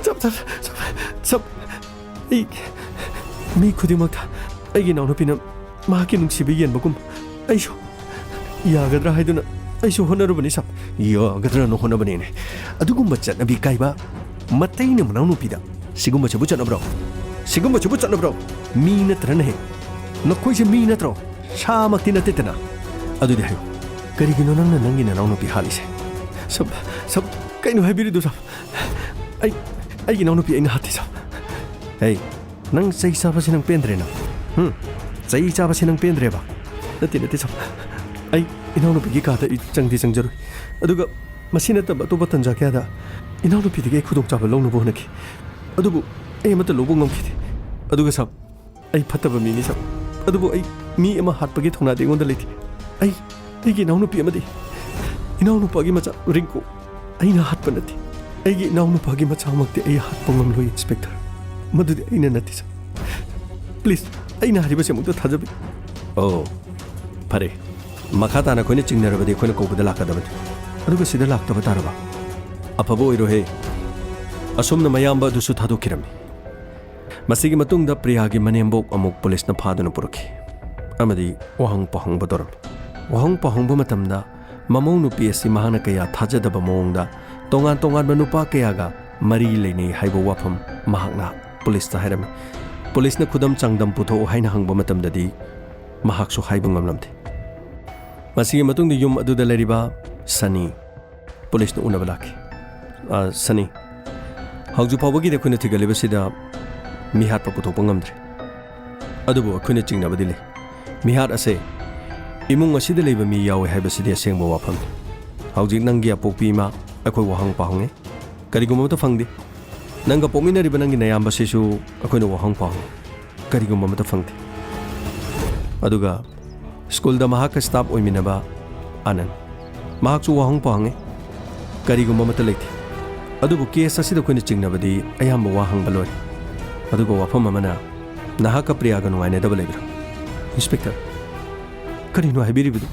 ꯁꯕ, ꯁꯕ, ꯁꯕ, ꯁꯕ, ꯑꯩ ꯃꯤ ꯈꯨꯗꯤꯡꯃꯛꯇ ꯑꯩꯒꯤ ꯏꯅꯥꯎꯅꯨꯄꯤꯅ ꯃꯍꯥꯛꯀꯤ ꯅꯨꯡꯁꯤꯕ ꯌꯦꯟꯕꯒꯨꯝ ꯑꯩꯁꯨ ꯌꯥꯒꯗ꯭ꯔꯥ ꯍꯥꯏꯗꯨꯅ ꯑꯩꯁꯨ ꯍꯣꯠꯅꯔꯨꯕꯅꯤ ꯁꯕ꯫ ꯌꯥꯒꯗ꯭ꯔꯥꯅ ꯍꯣꯠꯅꯕꯅꯤꯅꯦ꯫ ꯑꯗꯨꯒꯨꯝꯕ ꯆꯠꯅꯕꯤ ꯀꯥꯏꯕ ꯃꯇꯩꯅ ꯃꯅꯥꯎꯅꯨꯄꯤꯗ ꯁꯤꯒꯨꯝꯕꯁꯤꯕꯨ ꯆꯠꯅꯕ꯭ꯔꯣ? ꯁꯤꯒꯨꯝꯕꯁꯤꯕꯨ ꯆꯠꯅꯕ꯭ꯔꯣ? ꯃꯤ ꯅꯠꯇ꯭ꯔꯅꯦꯍꯦ? ꯅꯈꯣꯏꯁꯦ ꯃꯤ ꯅꯠꯇ꯭ꯔꯣ? ꯁꯥꯃꯛꯇꯤ ꯅꯠꯇꯦꯗꯅ꯫ ꯑꯗꯨꯗꯤ ꯍꯥꯏꯌꯨ, ꯀꯔꯤꯒꯤꯅꯣ ꯅꯪꯅ ꯅꯪꯒꯤ ꯅꯅꯥꯎꯅꯨꯄꯤ ꯍꯥꯠꯂꯤꯁꯦ? ꯁꯕ, ꯁꯕ, ꯀꯩꯅꯣ ꯍꯥꯏꯕꯤꯔꯤꯗꯨ ꯁꯕ? ꯑꯩ, ꯑꯩꯒꯤ ꯏꯅꯥꯎꯅꯨꯄꯤ ꯑꯩꯅ ꯍꯥꯠꯇꯦ ꯁꯕ꯫ ꯍꯦ, ꯅꯪ ꯆꯩ ꯆꯥꯕꯁꯤ ꯅꯪ ꯄꯦꯟꯗ꯭ꯔꯦ ꯅꯪ? ꯍꯨꯝ? ꯆꯩ ꯆꯥꯕꯁꯤ ꯅꯪ ꯄꯦꯟꯗ꯭ꯔꯦꯕ? ꯅꯠꯇꯦ, ꯅꯠꯇꯦ ꯁꯕ꯫ ꯑꯩ ꯏꯅꯥꯎꯅꯨꯄꯤꯒꯤ ꯀꯥꯗ ꯑꯩ ꯆꯪꯗꯤ ꯆꯪꯖꯔꯣꯏ꯫ ꯑꯗꯨꯒ ꯃꯁꯤ ꯅꯠꯇꯕ ꯑꯇꯣꯞꯄ ꯇꯟꯖꯥ ꯀꯌꯥꯗ ꯏꯅꯥꯎꯅꯨꯄꯤꯗꯒꯤ ꯑꯩ ꯈꯨꯗꯣꯡꯆꯥꯕ ꯂꯧꯅꯕ ꯍꯣꯠꯅꯈꯤ꯫ ꯑꯗꯨꯕꯨ ꯑꯩ ꯑꯃꯠꯇ ꯂꯧꯕ ꯉꯝꯈꯤꯗꯦ꯫ ꯑꯗꯨꯒ ꯁꯕ, ꯑꯩ ꯐꯠꯇꯕ ꯃꯤꯅꯤ ꯁꯕ꯫ ꯑꯗꯨꯕꯨ ꯑꯩ ꯃꯤ ꯑꯃ ꯍꯥꯠꯄꯒꯤ ꯊꯧꯅꯥꯗꯤ ꯑꯩꯉꯣꯟꯗ ꯂꯩꯇꯦ꯫ ꯑꯩ, ꯑꯩꯒꯤ ꯏꯅꯥꯎꯅꯨꯄꯤ ꯑꯃꯗꯤ ꯏꯅꯥꯎꯅꯨꯄꯥꯒꯤ ꯃꯆꯥ ꯔꯤꯡꯀꯨ ꯑꯩꯅ ꯍꯥꯠꯄ ꯅꯠꯇꯦ꯫ ꯑꯩꯒꯤ ꯏꯅꯥꯎꯅꯨꯄꯥꯒꯤ ꯃꯆꯥꯃꯛꯇꯤ ꯑꯩ ꯍꯥꯠꯄ ꯉꯝꯂꯣꯏ, ꯏꯟꯁꯄꯦꯛꯇꯔ꯫ ꯃꯗꯨꯗꯤ ꯑꯩꯅ ꯅꯠꯇꯦ, ꯁꯥꯔ꯫ ꯄ꯭ꯂꯤꯖ, ꯑꯩꯅ ꯍꯥꯏꯔꯤꯕꯁꯦ ꯑꯃꯨꯛꯇ ꯊꯥꯖꯕꯤꯌꯨ꯫ ꯑꯣ, ꯐꯔꯦ꯫ ꯃꯈꯥ ꯇꯥꯅ ꯑꯩꯈꯣꯏꯅ ꯆꯤꯡꯅꯔꯕꯗꯤ ꯑꯩꯈꯣꯏꯅ ꯀꯧꯕꯗ ꯂꯥꯛꯀꯗꯕꯅꯤ꯫ ꯑꯗꯨꯒ ꯁꯤꯗ ꯂꯥꯛꯇꯕ ꯇꯥꯔꯕ? ꯑꯐꯕ ꯑꯣꯏꯔꯣꯏꯍꯦ꯫ ꯑꯁꯨꯝꯅ ꯃꯌꯥꯝꯕ ꯑꯗꯨꯁꯨ ꯊꯥꯗꯣꯛꯈꯤꯔꯝꯃꯤ꯫ ꯃꯁꯤꯒꯤ ꯃꯇꯨꯡꯗ ꯄ꯭ꯔꯤꯌꯥꯒꯤ ꯃꯅꯦꯝꯕꯣꯛ ꯑꯃꯨꯛ ꯄꯨꯂꯤꯁꯅ ꯐꯥꯗꯨꯅ ꯄꯨꯔꯛꯈꯤ ꯑꯃꯗꯤ ꯋꯥꯍꯪ ꯄꯥꯎꯍꯪꯕ ꯇꯧꯔꯝꯃꯤ꯫ ꯋꯥꯍꯪ ꯄꯥꯎꯍꯪꯕ ꯃꯇꯝꯗ ꯃꯃꯧ ꯅꯨꯄꯤ ꯑꯁꯤ ꯃꯍꯥꯛꯅ ꯀꯌꯥ ꯊꯥꯖꯗꯕ ꯃꯑꯣꯡꯗ ꯇꯣꯉꯥꯟ ꯇꯣꯉꯥꯟꯕ ꯅꯨꯄꯥ ꯀꯌꯥꯒ ꯃꯔꯤ ꯂꯩꯅꯩ ꯍꯥꯏꯕ ꯋꯥꯐꯝ ꯃꯍꯥꯛꯅ ꯄꯨꯂꯤꯁꯇ ꯍꯥꯏꯔꯝꯃꯤ꯫ ꯄꯨꯂꯤꯁꯅ ꯈꯨꯗꯝ ꯆꯥꯡꯗꯝ ꯄꯨꯊꯣꯛꯎ ꯍꯥꯏꯅ ꯍꯪꯕ ꯃꯇꯝꯗꯗꯤ ꯃꯍꯥꯛꯁꯨ ꯍꯥꯏꯕ ꯉꯝꯂꯝꯗꯦ꯫ ꯃꯁꯤꯒꯤ ꯃꯇꯨꯡꯗ ꯌꯨꯝ ꯑꯗꯨꯗ ꯂꯩꯔꯤꯕ ꯁꯅꯤ ꯄꯨꯂꯤꯁꯅ ꯎꯅꯕ ꯂꯥꯛꯈꯤ꯫ "ꯑ, ꯁꯅꯤ, ꯍꯧꯖꯤꯛ ꯐꯥꯎꯕꯒꯤꯗꯤ ꯑꯩꯈꯣꯏꯅ ꯊꯤꯒꯠꯂꯤꯕꯁꯤꯗ ꯃꯤꯍꯥꯠꯄ ꯄꯨꯊꯣꯛꯄ ꯉꯝꯗ꯭ꯔꯤ꯫ ꯑꯗꯨꯕꯨ ꯑꯩꯈꯣꯏꯅ ꯆꯤꯡꯅꯕꯗꯤ ꯂꯩ꯫ ꯃꯤꯍꯥꯠ ꯑꯁꯦ ꯏꯃꯨꯡ ꯑꯁꯤꯗ ꯂꯩꯕ ꯃꯤ ꯌꯥꯎꯋꯦ ꯍꯥꯏꯕꯁꯤꯗꯤ ꯑꯁꯦꯡꯕ ꯋꯥꯐꯝꯅꯤ꯫ ꯍꯧꯖꯤꯛ ꯅꯪꯒꯤ ꯑꯄꯣꯛꯄꯤ ꯏꯃꯥ ꯑꯩꯈꯣꯏ ꯋꯥꯍꯪ ꯄꯥꯎꯍꯪꯉꯤ꯫ ꯀꯔꯤꯒꯨꯝꯕ ꯑꯃꯠꯇ ꯐꯪꯗꯦ꯫ ꯅꯪꯒ ꯄꯣꯛꯃꯤꯟꯅꯔꯤꯕ ꯅꯪꯒꯤ ꯅꯌꯥꯝꯕꯁꯤꯁꯨ ꯑꯩꯈꯣꯏꯅ ꯋꯥꯍꯪ ꯄꯥꯎꯍꯪꯉꯤ꯫ ꯀꯔꯤꯒꯨꯝꯕ ꯑꯃꯠꯇ ꯐꯪꯗꯦ꯫ ꯑꯗꯨꯒ ꯁ꯭ꯀꯨꯜꯗ ꯃꯍꯥꯛꯀ ꯁ꯭ꯇꯥꯐ ꯑꯣꯏꯃꯤꯟꯅꯕ ꯑꯥꯅꯟ, ꯃꯍꯥꯛꯁꯨ ꯋꯥꯍꯪ ꯄꯥꯎꯍꯪꯉꯤ꯫ ꯀꯔꯤꯒꯨꯝꯕ ꯑꯃꯠꯇ ꯂꯩꯇꯦ꯫ ꯑꯗꯨꯕꯨ ꯀꯦꯁ ꯑꯁꯤꯗ ꯑꯩꯈꯣꯏꯅ ꯆꯤꯡꯅꯕꯗꯤ ꯑꯌꯥꯝꯕ ꯋꯥ ꯍꯪꯕ ꯂꯣꯏꯔꯦ꯫ ꯑꯗꯨꯒ ꯋꯥꯐꯝ ꯑꯃꯅ, ꯅꯍꯥꯛꯀ ꯄ꯭ꯔꯤꯌꯥꯒ ꯅꯨꯡꯉꯥꯏꯅꯗꯕ ꯂꯩꯕ꯭ꯔꯥ?" "ꯏꯟꯁꯄꯦꯛꯇꯔ, ꯀꯔꯤꯅꯣ ꯍꯥꯏꯕꯤꯔꯤꯕꯗꯨ?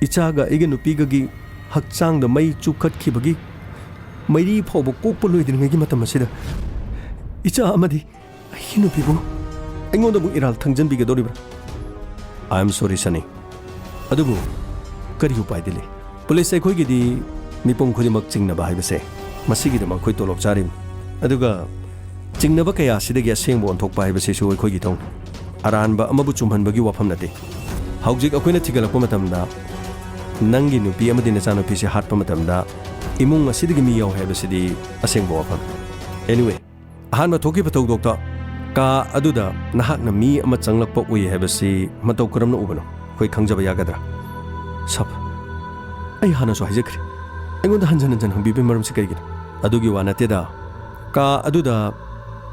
ꯏꯆꯥꯒ ꯑꯩꯒ ꯅꯨꯄꯤꯒꯒꯤ ꯍꯛꯆꯥꯡꯗ ꯃꯩ ꯆꯨꯈꯠꯈꯤꯕꯒꯤ ꯃꯩꯔꯤ ꯐꯥꯎꯕ ꯀꯣꯛꯄ ꯂꯣꯏꯗ꯭ꯔꯤꯉꯩꯒꯤ ꯃꯇꯝ ꯑꯁꯤꯗ ꯏꯆꯥ ꯑꯃꯗꯤ ꯑꯩꯒꯤ ꯅꯨꯄꯤꯕꯨ ꯑꯩꯉꯣꯟꯗ ꯑꯃꯨꯛ ꯏꯔꯥꯜ ꯊꯪꯖꯟꯕꯤꯒꯗꯧꯔꯤꯕ꯭ꯔꯥ?" "I am sorry, ꯁꯅꯤ꯫ ꯑꯗꯨꯕꯨ ꯀꯔꯤ ꯎꯄꯥꯏꯗꯤ ꯂꯩ? ꯄꯨꯂꯤꯁ ꯑꯩꯈꯣꯏꯒꯤꯗꯤ ꯃꯤꯄꯨꯝ ꯈꯨꯗꯤꯡꯃꯛ ꯆꯤꯡꯅꯕ ꯍꯥꯏꯕꯁꯦ, ꯃꯁꯤꯒꯤꯗꯃꯛ ꯑꯩꯈꯣꯏ ꯇꯣꯂꯣꯞ ꯆꯥꯔꯤꯕꯅꯤ꯫ ꯑꯗꯨꯒ ꯆꯤꯡꯅꯕ ꯀꯌꯥ ꯑꯁꯤꯗꯒꯤ ꯑꯁꯦꯡꯕ ꯑꯣꯟꯊꯣꯛꯄ ꯍꯥꯏꯕꯁꯤꯁꯨ ꯑꯩꯈꯣꯏꯒꯤ ꯊꯧꯅꯤ꯫ ꯑꯔꯥꯟꯕ ꯑꯃꯕꯨ ꯆꯨꯝꯍꯟꯕꯒꯤ ꯋꯥꯐꯝ ꯅꯠꯇꯦ꯫ ꯍꯧꯖꯤꯛ ꯑꯩꯈꯣꯏꯅ ꯊꯤꯒꯠꯂꯛꯄ ꯃꯇꯝꯗ, ꯅꯪꯒꯤ ꯅꯨꯄꯤ ꯑꯃꯗꯤ ꯅꯆꯥꯅꯨꯄꯤꯁꯦ ꯍꯥꯠꯄ ꯃꯇꯝꯗ ꯏꯃꯨꯡ ꯑꯁꯤꯗꯒꯤ ꯃꯤ ꯌꯥꯎ ꯍꯥꯏꯕꯁꯤꯗꯤ ꯑꯁꯦꯡꯕ ꯋꯥꯐꯝ꯫ Anyway, ꯑꯍꯥꯟꯕ ꯊꯣꯛꯈꯤꯕ ꯊꯧꯗꯣꯛꯇ ꯀꯥ ꯑꯗꯨꯗ ꯅꯍꯥꯛꯅ ꯃꯤ ꯑꯃ ꯆꯪꯂꯛꯄ ꯎꯏ ꯍꯥꯏꯕꯁꯤ ꯃꯇꯧ ꯀꯔꯝꯅ ꯎꯕꯅꯣ? ꯑꯩꯈꯣꯏ ꯈꯪꯖꯕ ꯌꯥꯒꯗ꯭ꯔꯥ?" "ꯁꯥꯔ, ꯑꯩ ꯍꯥꯟꯅꯁꯨ ꯍꯥꯏꯖꯈ꯭ꯔꯦ, ꯑꯩꯉꯣꯟꯗ ꯍꯟꯖꯟ ꯍꯟꯖꯟ ꯍꯪꯕꯤꯕꯒꯤ ꯃꯔꯝꯁꯤ ꯀꯔꯤꯒꯤꯅꯣ?" "ꯑꯗꯨꯒꯤ ꯋꯥ ꯅꯠꯇꯦꯗ꯫ ꯀꯥ ꯑꯗꯨꯗ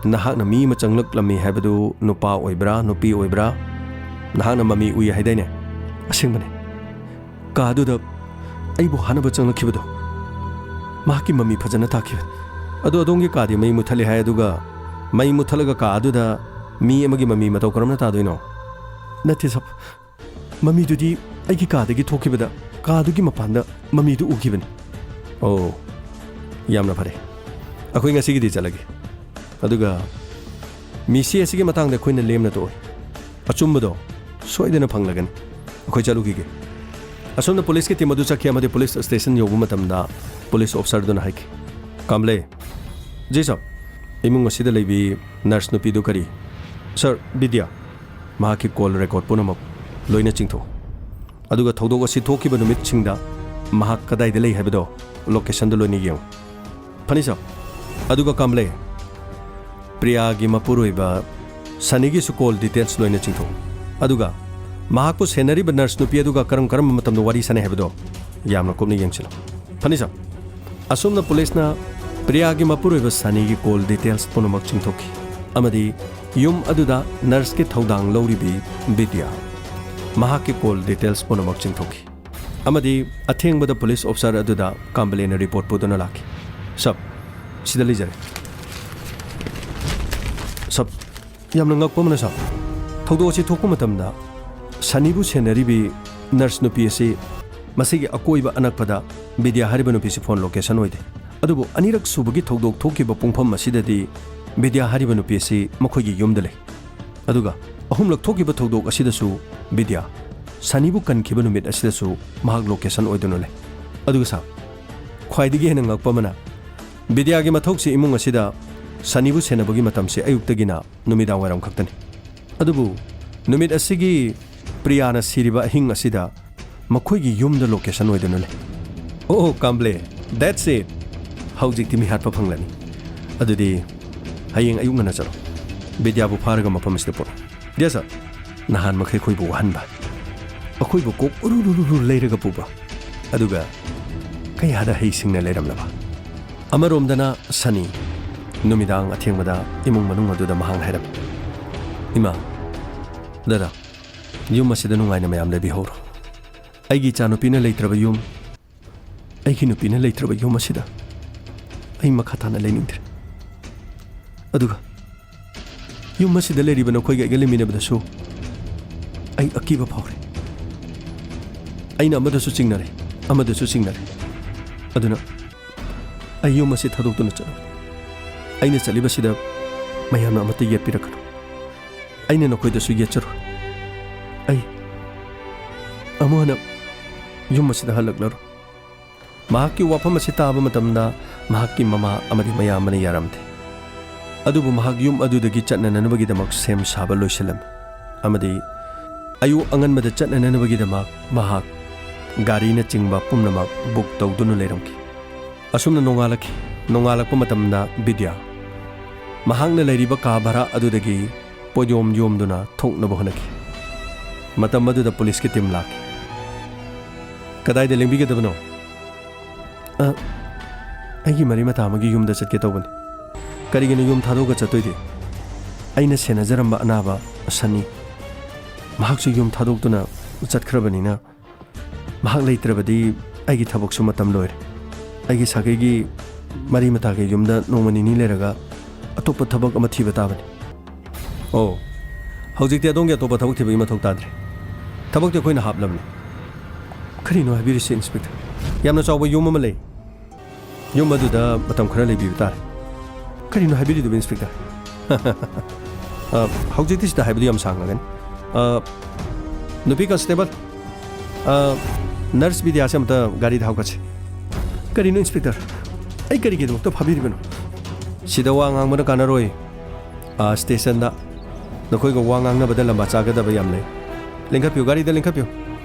ꯅꯍꯥꯛꯅ ꯃꯤ ꯑꯃ ꯆꯪꯂꯛꯂꯝꯃꯤ ꯍꯥꯏꯕꯗꯨ ꯅꯨꯄꯥ ꯑꯣꯏꯕ꯭ꯔꯥ, ꯅꯨꯄꯤ ꯑꯣꯏꯕ꯭ꯔꯥ? ꯅꯍꯥꯛꯅ ꯃꯃꯤ ꯎꯏ ꯍꯥꯏꯗꯥꯏꯅꯦ?" "ꯑꯁꯦꯡꯕꯅꯦ꯫ ꯀꯥ ꯑꯗꯨꯗ ꯑꯩꯕꯨ ꯍꯥꯠꯅꯕ ꯆꯪꯂꯛꯈꯤꯕꯗꯣ, ꯃꯍꯥꯛꯀꯤ ꯃꯃꯤ ꯐꯖꯅ ꯇꯥꯈꯤꯕꯅꯤ꯫ ꯑꯗꯣ ꯑꯗꯣꯝꯒꯤ ꯀꯥꯗꯤ ꯃꯩ ꯃꯨꯠꯊꯠꯂꯦ ꯍꯥꯏ, ꯑꯗꯨꯒ ꯃꯩ ꯃꯨꯠꯊꯠꯂꯒ ꯀꯥ ꯑꯗꯨꯗ ꯃꯤ ꯑꯃꯒꯤ ꯃꯃꯤ ꯃꯇꯧ ꯀꯔꯝꯅ ꯇꯥꯗꯣꯏꯅꯣ? ꯅꯠꯇꯦ ꯁꯥꯕ, ꯃꯃꯤꯗꯨꯗꯤ ꯑꯩꯒꯤ ꯀꯥꯗꯒꯤ ꯊꯣꯛꯈꯤꯕꯗ ꯀꯥꯗꯨꯒꯤ ꯃꯄꯥꯟꯗ ꯃꯃꯤꯗꯨ ꯎꯈꯤꯕꯅꯤ꯫ ꯑꯣ, ꯌꯥꯝꯅ ꯐꯔꯦ꯫ ꯑꯩꯈꯣꯏ ꯉꯁꯤꯒꯤꯗꯤ ꯆꯠꯂꯒꯦ꯫ ꯑꯗꯨꯒ ꯃꯤꯁꯤ ꯑꯁꯤꯒꯤ ꯃꯇꯥꯡꯗ ꯑꯩꯈꯣꯏꯅ ꯂꯦꯝꯅ ꯇꯣꯛꯑꯣꯏ꯫ ꯑꯆꯨꯝꯕꯗꯣ ꯁꯣꯏꯗꯅ ꯐꯪꯂꯒꯅꯤ꯫ ꯑꯩꯈꯣꯏ ꯆꯠꯂꯨꯈꯤꯒꯦ꯫ ꯑꯁꯣꯝꯗ ꯄꯨꯂꯤꯁꯀꯤ ꯇꯤꯝ ꯑꯗꯨ ꯆꯠꯈꯤ ꯑꯃꯗꯤ ꯄꯨꯂꯤꯁ ꯁ꯭ꯇꯦꯁꯟ ꯌꯧꯕ ꯃꯇꯝꯗ ꯄꯨꯂꯤꯁ ꯑꯣꯐꯤꯁꯥꯔꯗꯨꯅ ꯍꯥꯏꯈꯤ, "ꯀꯥꯝꯕ꯭ꯂꯦ꯫" "ꯖꯤ ꯁꯥꯕ꯫" "ꯏꯃꯨꯡ ꯑꯁꯤꯗ ꯂꯩꯕꯤ ꯅꯔꯁ ꯅꯨꯄꯤꯗꯨ ꯀꯔꯤ?" "ꯁꯥꯔ, ꯕꯤꯗ꯭ꯌꯥ꯫ ꯃꯍꯥꯛꯀꯤ ꯀꯣꯜ ꯔꯦꯀꯣꯔꯗ ꯄꯨꯝꯅꯃꯛ ꯂꯣꯏꯅ ꯆꯤꯡꯊꯣꯛꯎ꯫ ꯑꯗꯨꯒ ꯊꯧꯗꯣꯛ ꯑꯁꯤ ꯊꯣꯛꯈꯤꯕ ꯅꯨꯃꯤꯠꯁꯤꯡꯗ ꯃꯍꯥꯛ ꯀꯗꯥꯏꯗ ꯂꯩ ꯍꯥꯏꯕꯗꯣ ꯂꯣꯀꯦꯁꯟꯗ ꯂꯣꯏꯅ ꯌꯦꯡꯉꯨ꯫" "ꯐꯅꯤ ꯁꯥꯔ꯫" "ꯑꯗꯨꯒ ꯀꯥꯝꯕ꯭ꯂꯦ, ꯄ꯭ꯔꯤꯌꯥꯒꯤ ꯃꯄꯨꯔꯣꯏꯕ ꯁꯅꯤꯒꯤꯁꯨ ꯀꯣꯜ ꯗꯤꯇꯦꯜꯁ ꯂꯣꯏꯅ ꯆꯤꯡꯊꯣꯛꯎ꯫ ꯑꯗꯨꯒ ꯃꯍꯥꯛꯄꯨ ꯁꯦꯟꯅꯔꯤꯕ ꯅꯔꯁ ꯅꯨꯄꯤ ꯑꯗꯨꯒ ꯀꯔꯝ ꯀꯔꯝꯕ ꯃꯇꯝꯗ ꯋꯥꯔꯤ ꯁꯥꯟꯅꯩ ꯍꯥꯏꯕꯗꯣ ꯌꯥꯝꯅ ꯀꯨꯞꯅ ꯌꯦꯡꯁꯤꯜꯂꯨ꯫" "ꯐꯅꯤ ꯁꯥꯔ꯫" ꯑꯁꯨꯝꯅ ꯄꯨꯂꯤꯁꯅ ꯄ꯭ꯔꯤꯌꯥꯒꯤ ꯃꯄꯨꯔꯣꯏꯕ ꯁꯅꯤꯒꯤ ꯀꯣꯜ ꯗꯤꯇꯦꯜꯁ ꯄꯨꯝꯅꯃꯛ ꯆꯤꯡꯊꯣꯛꯈꯤ ꯑꯃꯗꯤ ꯌꯨꯝ ꯑꯗꯨꯗ ꯅꯔꯁꯀꯤ ꯊꯧꯗꯥꯡ ꯂꯧꯔꯤꯕꯤ ꯕꯤꯗ꯭ꯌꯥ, ꯃꯍꯥꯛꯀꯤ ꯀꯣꯜ ꯗꯤꯇꯦꯜꯁ ꯄꯨꯝꯅꯃꯛ ꯆꯤꯡꯊꯣꯛꯈꯤ꯫ ꯑꯃꯗꯤ ꯑꯊꯦꯡꯕꯗ ꯄꯨꯂꯤꯁ ꯑꯣꯐꯤꯁꯥꯔ ꯑꯗꯨꯗ ꯀꯥꯝꯕ꯭ꯂꯦꯅ ꯔꯤꯄꯣꯔꯠ ꯄꯨꯗꯨꯅ ꯂꯥꯛꯈꯤ꯫ "ꯁꯥꯔ, ꯁꯤꯗ ꯂꯩꯖꯔꯦ꯫" "ꯁꯥꯔ, ꯌꯥꯝꯅ ꯉꯛꯄ ꯑꯃꯅ ꯁꯥꯔ, ꯊꯧꯗꯣꯛ ꯑꯁꯤ ꯊꯣꯛꯄ ꯃꯇꯝꯗ ꯁꯅꯤꯕꯨ ꯁꯦꯟꯅꯔꯤꯕꯤ ꯅꯔꯁ ꯅꯨꯄꯤ ꯑꯁꯤ ꯃꯁꯤꯒꯤ ꯑꯀꯣꯏꯕ ꯑꯅꯛꯄꯗ ꯕꯤꯗ꯭ꯌꯥ ꯍꯥꯏꯔꯤꯕ ꯅꯨꯄꯤꯁꯤ ꯐꯣꯟ ꯂꯣꯀꯦꯁꯟ ꯑꯣꯏꯗꯦ꯫ ꯑꯗꯨꯕꯨ ꯑꯅꯤꯔꯛ ꯁꯨꯕꯒꯤ ꯊꯧꯗꯣꯛ ꯊꯣꯛꯈꯤꯕ ꯄꯨꯡꯐꯝ ꯑꯁꯤꯗꯗꯤ ꯕꯤꯗ꯭ꯌꯥ ꯍꯥꯏꯔꯤꯕ ꯅꯨꯄꯤ ꯑꯁꯤ ꯃꯈꯣꯏꯒꯤ ꯌꯨꯝꯗ ꯂꯩ꯫ ꯑꯗꯨꯒ ꯑꯍꯨꯝꯂꯛ ꯊꯣꯛꯈꯤꯕ ꯊꯧꯗꯣꯛ ꯑꯁꯤꯗꯁꯨ ꯕꯤꯗ꯭ꯌꯥ ꯁꯅꯤꯕꯨ ꯀꯟꯈꯤꯕ ꯅꯨꯃꯤꯠ ꯑꯁꯤꯗꯁꯨ ꯃꯍꯥꯛ ꯂꯣꯀꯦꯁꯟ ꯑꯣꯏꯗꯨꯅ ꯂꯩ꯫" "ꯑꯗꯨꯒ ꯁꯥꯔ, ꯈ꯭ꯋꯥꯏꯗꯒꯤ ꯍꯦꯟꯅ ꯉꯛꯄ ꯑꯃꯅ, ꯕꯤꯗ꯭ꯌꯥꯒꯤ ꯃꯊꯧꯁꯤ ꯏꯃꯨꯡ ꯑꯁꯤꯗ ꯁꯅꯤꯕꯨ ꯁꯦꯟꯅꯕꯒꯤ ꯃꯇꯝꯁꯤ ꯑꯌꯨꯛꯇꯒꯤꯅ ꯅꯨꯃꯤꯗꯥꯡ ꯋꯥꯏꯔꯝ ꯈꯛꯇꯅꯤ꯫ ꯑꯗꯨꯕꯨ ꯅꯨꯃꯤꯠ ꯑꯁꯤꯒꯤ ꯄ꯭ꯔꯤꯌꯥꯅ ꯁꯤꯔꯤꯕ ꯑꯍꯤꯡ ꯑꯁꯤꯗ ꯃꯈꯣꯏꯒꯤ ꯌꯨꯝꯗ ꯂꯣꯀꯦꯁꯟ ꯑꯣꯏꯗꯨꯅ ꯂꯩ꯫" "ꯑꯣ, ꯀꯥꯝꯕ꯭ꯂꯦ, that's it꯫ ꯍꯧꯖꯤꯛꯇꯤ ꯃꯤꯍꯥꯠꯄ ꯐꯪꯂꯅꯤ꯫ ꯑꯗꯨꯗꯤ ꯍꯌꯦꯡ ꯑꯌꯨꯛ ꯉꯟꯅ ꯆꯠꯂꯣ꯫ ꯕꯤꯗ꯭ꯌꯥꯕꯨ ꯐꯥꯔꯒ ꯃꯐꯝ ꯑꯁꯤꯗ ꯄꯨꯔꯛꯎ꯫" "ꯌꯦꯁ, ꯁꯥꯔ꯫" "ꯅꯍꯥꯟ ꯃꯈꯩ ꯑꯩꯈꯣꯏꯕꯨ ꯋꯥꯍꯟꯕ, ꯑꯩꯈꯣꯏꯕꯨ ꯀꯣꯛ ꯎꯔꯨ ꯔꯨ ꯔꯨ ꯂꯩꯔꯒ ꯄꯨꯕ, ꯑꯗꯨꯒ ꯀꯌꯥꯗ ꯍꯩꯁꯤꯡꯅ ꯂꯩꯔꯝꯂꯕ꯫" ꯑꯃꯔꯣꯝꯗꯅ ꯁꯅꯤ ꯅꯨꯃꯤꯗꯥꯡ ꯑꯊꯦꯡꯕꯗ ꯏꯃꯨꯡ ꯃꯅꯨꯡ ꯑꯗꯨꯗ ꯃꯍꯥꯛꯅ ꯍꯥꯏꯔꯝꯃꯤ, "ꯏꯃꯥ, ꯗꯗꯥ, ꯌꯨꯝ ꯑꯁꯤꯗ ꯅꯨꯡꯉꯥꯏꯅ ꯃꯌꯥꯝ ꯂꯩꯕꯤꯍꯧꯔꯣ꯫ ꯑꯩꯒꯤ ꯏꯆꯥꯅꯨꯄꯤꯅ ꯂꯩꯇ꯭ꯔꯕ ꯌꯨꯝ, ꯑꯩꯒꯤ ꯅꯨꯄꯤꯅ ꯂꯩꯇ꯭ꯔꯕ ꯌꯨꯝ ꯑꯁꯤꯗ ꯑꯩ ꯃꯈꯥ ꯇꯥꯅ ꯂꯩꯅꯤꯡꯗ꯭ꯔꯦ꯫ ꯑꯗꯨꯒ ꯌꯨꯝ ꯑꯁꯤꯗ ꯂꯩꯔꯤꯕ ꯅꯈꯣꯏꯒ ꯑꯩꯒ ꯂꯩꯃꯤꯟꯅꯕꯗꯁꯨ ꯑꯩ ꯑꯀꯤꯕ ꯐꯥꯎꯔꯦ꯫ ꯑꯩꯅ ꯑꯃꯗꯁꯨ ꯆꯤꯡꯅꯔꯦ, ꯑꯃꯗꯁꯨ ꯆꯤꯡꯅꯔꯦ꯫ ꯑꯗꯨꯅ ꯑꯩ ꯌꯨꯝ ꯑꯁꯤ ꯊꯥꯗꯣꯛꯇꯨꯅ ꯆꯠꯂꯣꯏ꯫ ꯑꯩꯅ ꯆꯠꯂꯤꯕꯁꯤꯗ ꯃꯌꯥꯝꯅ ꯑꯃꯠꯇ ꯌꯦꯠꯄꯤꯔꯛꯀꯅꯨ꯫ ꯑꯩꯅ ꯅꯈꯣꯏꯗꯁꯨ ꯌꯦꯠꯆꯔꯣꯏ꯫ ꯑꯩ ꯑꯃꯨꯛ ꯍꯟꯅ ꯌꯨꯝ ꯑꯁꯤꯗ ꯍꯜꯂꯛꯂꯔꯣꯏ꯫ ꯃꯍꯥꯛꯀꯤ ꯋꯥꯐꯝ ꯑꯁꯤ ꯇꯥꯕ ꯃꯇꯝꯗ ꯃꯍꯥꯛꯀꯤ ꯃꯃꯥ ꯑꯃꯗꯤ ꯃꯌꯥꯝꯕꯅ ꯌꯥꯔꯝꯗꯦ꯫ ꯑꯗꯨꯕꯨ ꯃꯍꯥꯛ ꯌꯨꯝ ꯑꯗꯨꯗꯒꯤ ꯆꯠꯅꯅꯕꯒꯤꯗꯃꯛ ꯁꯦꯝ ꯁꯥꯕ ꯂꯣꯏꯁꯤꯜꯂꯝꯃꯤ꯫ ꯑꯃꯗꯤ ꯑꯌꯨꯛ ꯑꯉꯟꯕꯗ ꯆꯠꯅꯅꯕꯒꯤꯗꯃꯛ ꯃꯍꯥꯛ ꯒꯥꯔꯤꯅꯆꯤꯡꯕ ꯄꯨꯝꯅꯃꯛ ꯕꯨꯛ ꯇꯧꯗꯨꯅ ꯂꯩꯔꯝꯈꯤ꯫ ꯑꯁꯨꯝꯅ ꯅꯣꯡꯉꯥꯜꯂꯛꯈꯤ꯫ ꯅꯣꯡꯉꯥꯜꯂꯛꯄ ꯃꯇꯝꯗ ꯕꯤꯗ꯭ꯌꯥ ꯃꯍꯥꯛꯅ ꯂꯩꯔꯤꯕ ꯀꯥ ꯚꯔꯥ ꯑꯗꯨꯗꯒꯤ ꯄꯣꯠꯌꯣꯝ ꯌꯣꯝꯗꯨꯅ ꯊꯣꯛꯅꯕ ꯍꯣꯠꯅꯈꯤ꯫ ꯃꯇꯝ ꯑꯗꯨꯗ ꯄꯨꯂꯤꯁꯀꯤ ꯇꯤꯝ ꯂꯥꯛꯈꯤ꯫ "ꯀꯗꯥꯏꯗ ꯂꯦꯡꯕꯤꯒꯗꯕꯅꯣ?" "ꯑ, ꯑꯩꯒꯤ ꯃꯔꯤ ꯃꯇꯥ ꯑꯃꯒꯤ ꯌꯨꯝꯗ ꯆꯠꯀꯦ ꯇꯧꯕꯅꯤ꯫" "ꯀꯔꯤꯒꯤꯅꯣ ꯌꯨꯝ ꯊꯥꯗꯣꯛꯑꯒ ꯆꯠꯇꯣꯏꯗꯤ?" "ꯑꯩꯅ ꯁꯦꯟꯅꯖꯔꯝꯕ ꯑꯅꯥꯕ ꯁꯟꯅꯤ, ꯃꯍꯥꯛꯁꯨ ꯌꯨꯝ ꯊꯥꯗꯣꯛꯇꯨꯅ ꯆꯠꯈ꯭ꯔꯕꯅꯤꯅ, ꯃꯍꯥꯛ ꯂꯩꯇ꯭ꯔꯕꯗꯤ ꯑꯩꯒꯤ ꯊꯕꯛꯁꯨ ꯃꯇꯝ ꯂꯣꯏꯔꯦ꯫ ꯑꯩꯒꯤ ꯁꯥꯒꯩꯒꯤ ꯃꯔꯤ ꯃꯇꯥꯒꯤ ꯌꯨꯝꯗ ꯅꯣꯡꯃ ꯅꯤꯅꯤ ꯂꯩꯔꯒ ꯑꯇꯣꯞꯄ ꯊꯕꯛ ꯑꯃ ꯊꯤꯕ ꯇꯥꯕꯅꯤ꯫" "ꯑꯣ, ꯍꯧꯖꯤꯛꯇꯤ ꯑꯗꯣꯝꯒꯤ ꯑꯇꯣꯞꯄ ꯊꯕꯛ ꯊꯤꯕꯒꯤ ꯃꯊꯧ ꯇꯥꯗ꯭ꯔꯦ꯫ ꯊꯕꯛꯇꯤ ꯑꯩꯈꯣꯏꯅ ꯍꯥꯞꯂꯕꯅꯤ꯫" "ꯀꯔꯤꯅꯣ ꯍꯥꯏꯕꯤꯔꯤꯁꯤ, ꯏꯟꯁꯄꯦꯛꯇꯔ? ꯌꯥꯝꯅ ꯆꯥꯎꯕ ꯌꯨꯝ ꯑꯃ ꯂꯩ꯫ ꯌꯨꯝ ꯑꯗꯨꯗ ꯃꯇꯝ ꯈꯔ ꯂꯩꯕꯤꯕ ꯇꯥꯔꯦ꯫" "ꯀꯔꯤꯅꯣ ꯍꯥꯏꯕꯤꯔꯤꯗꯨꯕꯨ, ꯏꯟꯁꯄꯦꯛꯇꯔ?" "ꯑ, ꯍꯧꯖꯤꯛꯇꯤ ꯁꯤꯗ ꯍꯥꯏꯕꯗꯨ ꯌꯥꯝ ꯁꯥꯡꯂꯒꯅꯤ꯫ ꯑ, ꯅꯨꯄꯤ ꯀꯟꯁꯇꯦꯕꯜ, ꯑ, ꯅꯔꯁ ꯕꯤꯗ꯭ꯌꯥꯁꯦ ꯑꯝꯇ ꯒꯥꯔꯤꯗ ꯍꯥꯞꯀꯠꯁꯤ꯫" "ꯀꯔꯤꯅꯣ, ꯏꯟꯁꯄꯦꯛꯇꯔ? ꯑꯩ ꯀꯔꯤꯒꯤꯗꯃꯛꯇ ꯐꯥꯕꯤꯔꯤꯕꯅꯣ?" "ꯁꯤꯗ ꯋꯥ ꯉꯥꯡꯕꯅ ꯀꯥꯟꯅꯔꯣꯏ꯫ ꯑ, ꯁ꯭ꯇꯦꯁꯟꯗ ꯅꯈꯣꯏꯒ ꯋꯥ ꯉꯥꯡꯅꯕꯗ ꯂꯝꯕꯥ ꯆꯥꯒꯗꯕ ꯌꯥꯝ ꯂꯩ꯫ ꯂꯦꯡꯈꯠꯄꯤꯌꯨ, ꯒꯥꯔꯤꯗ ꯂꯦꯡꯈꯠꯄꯤꯌꯨ꯫"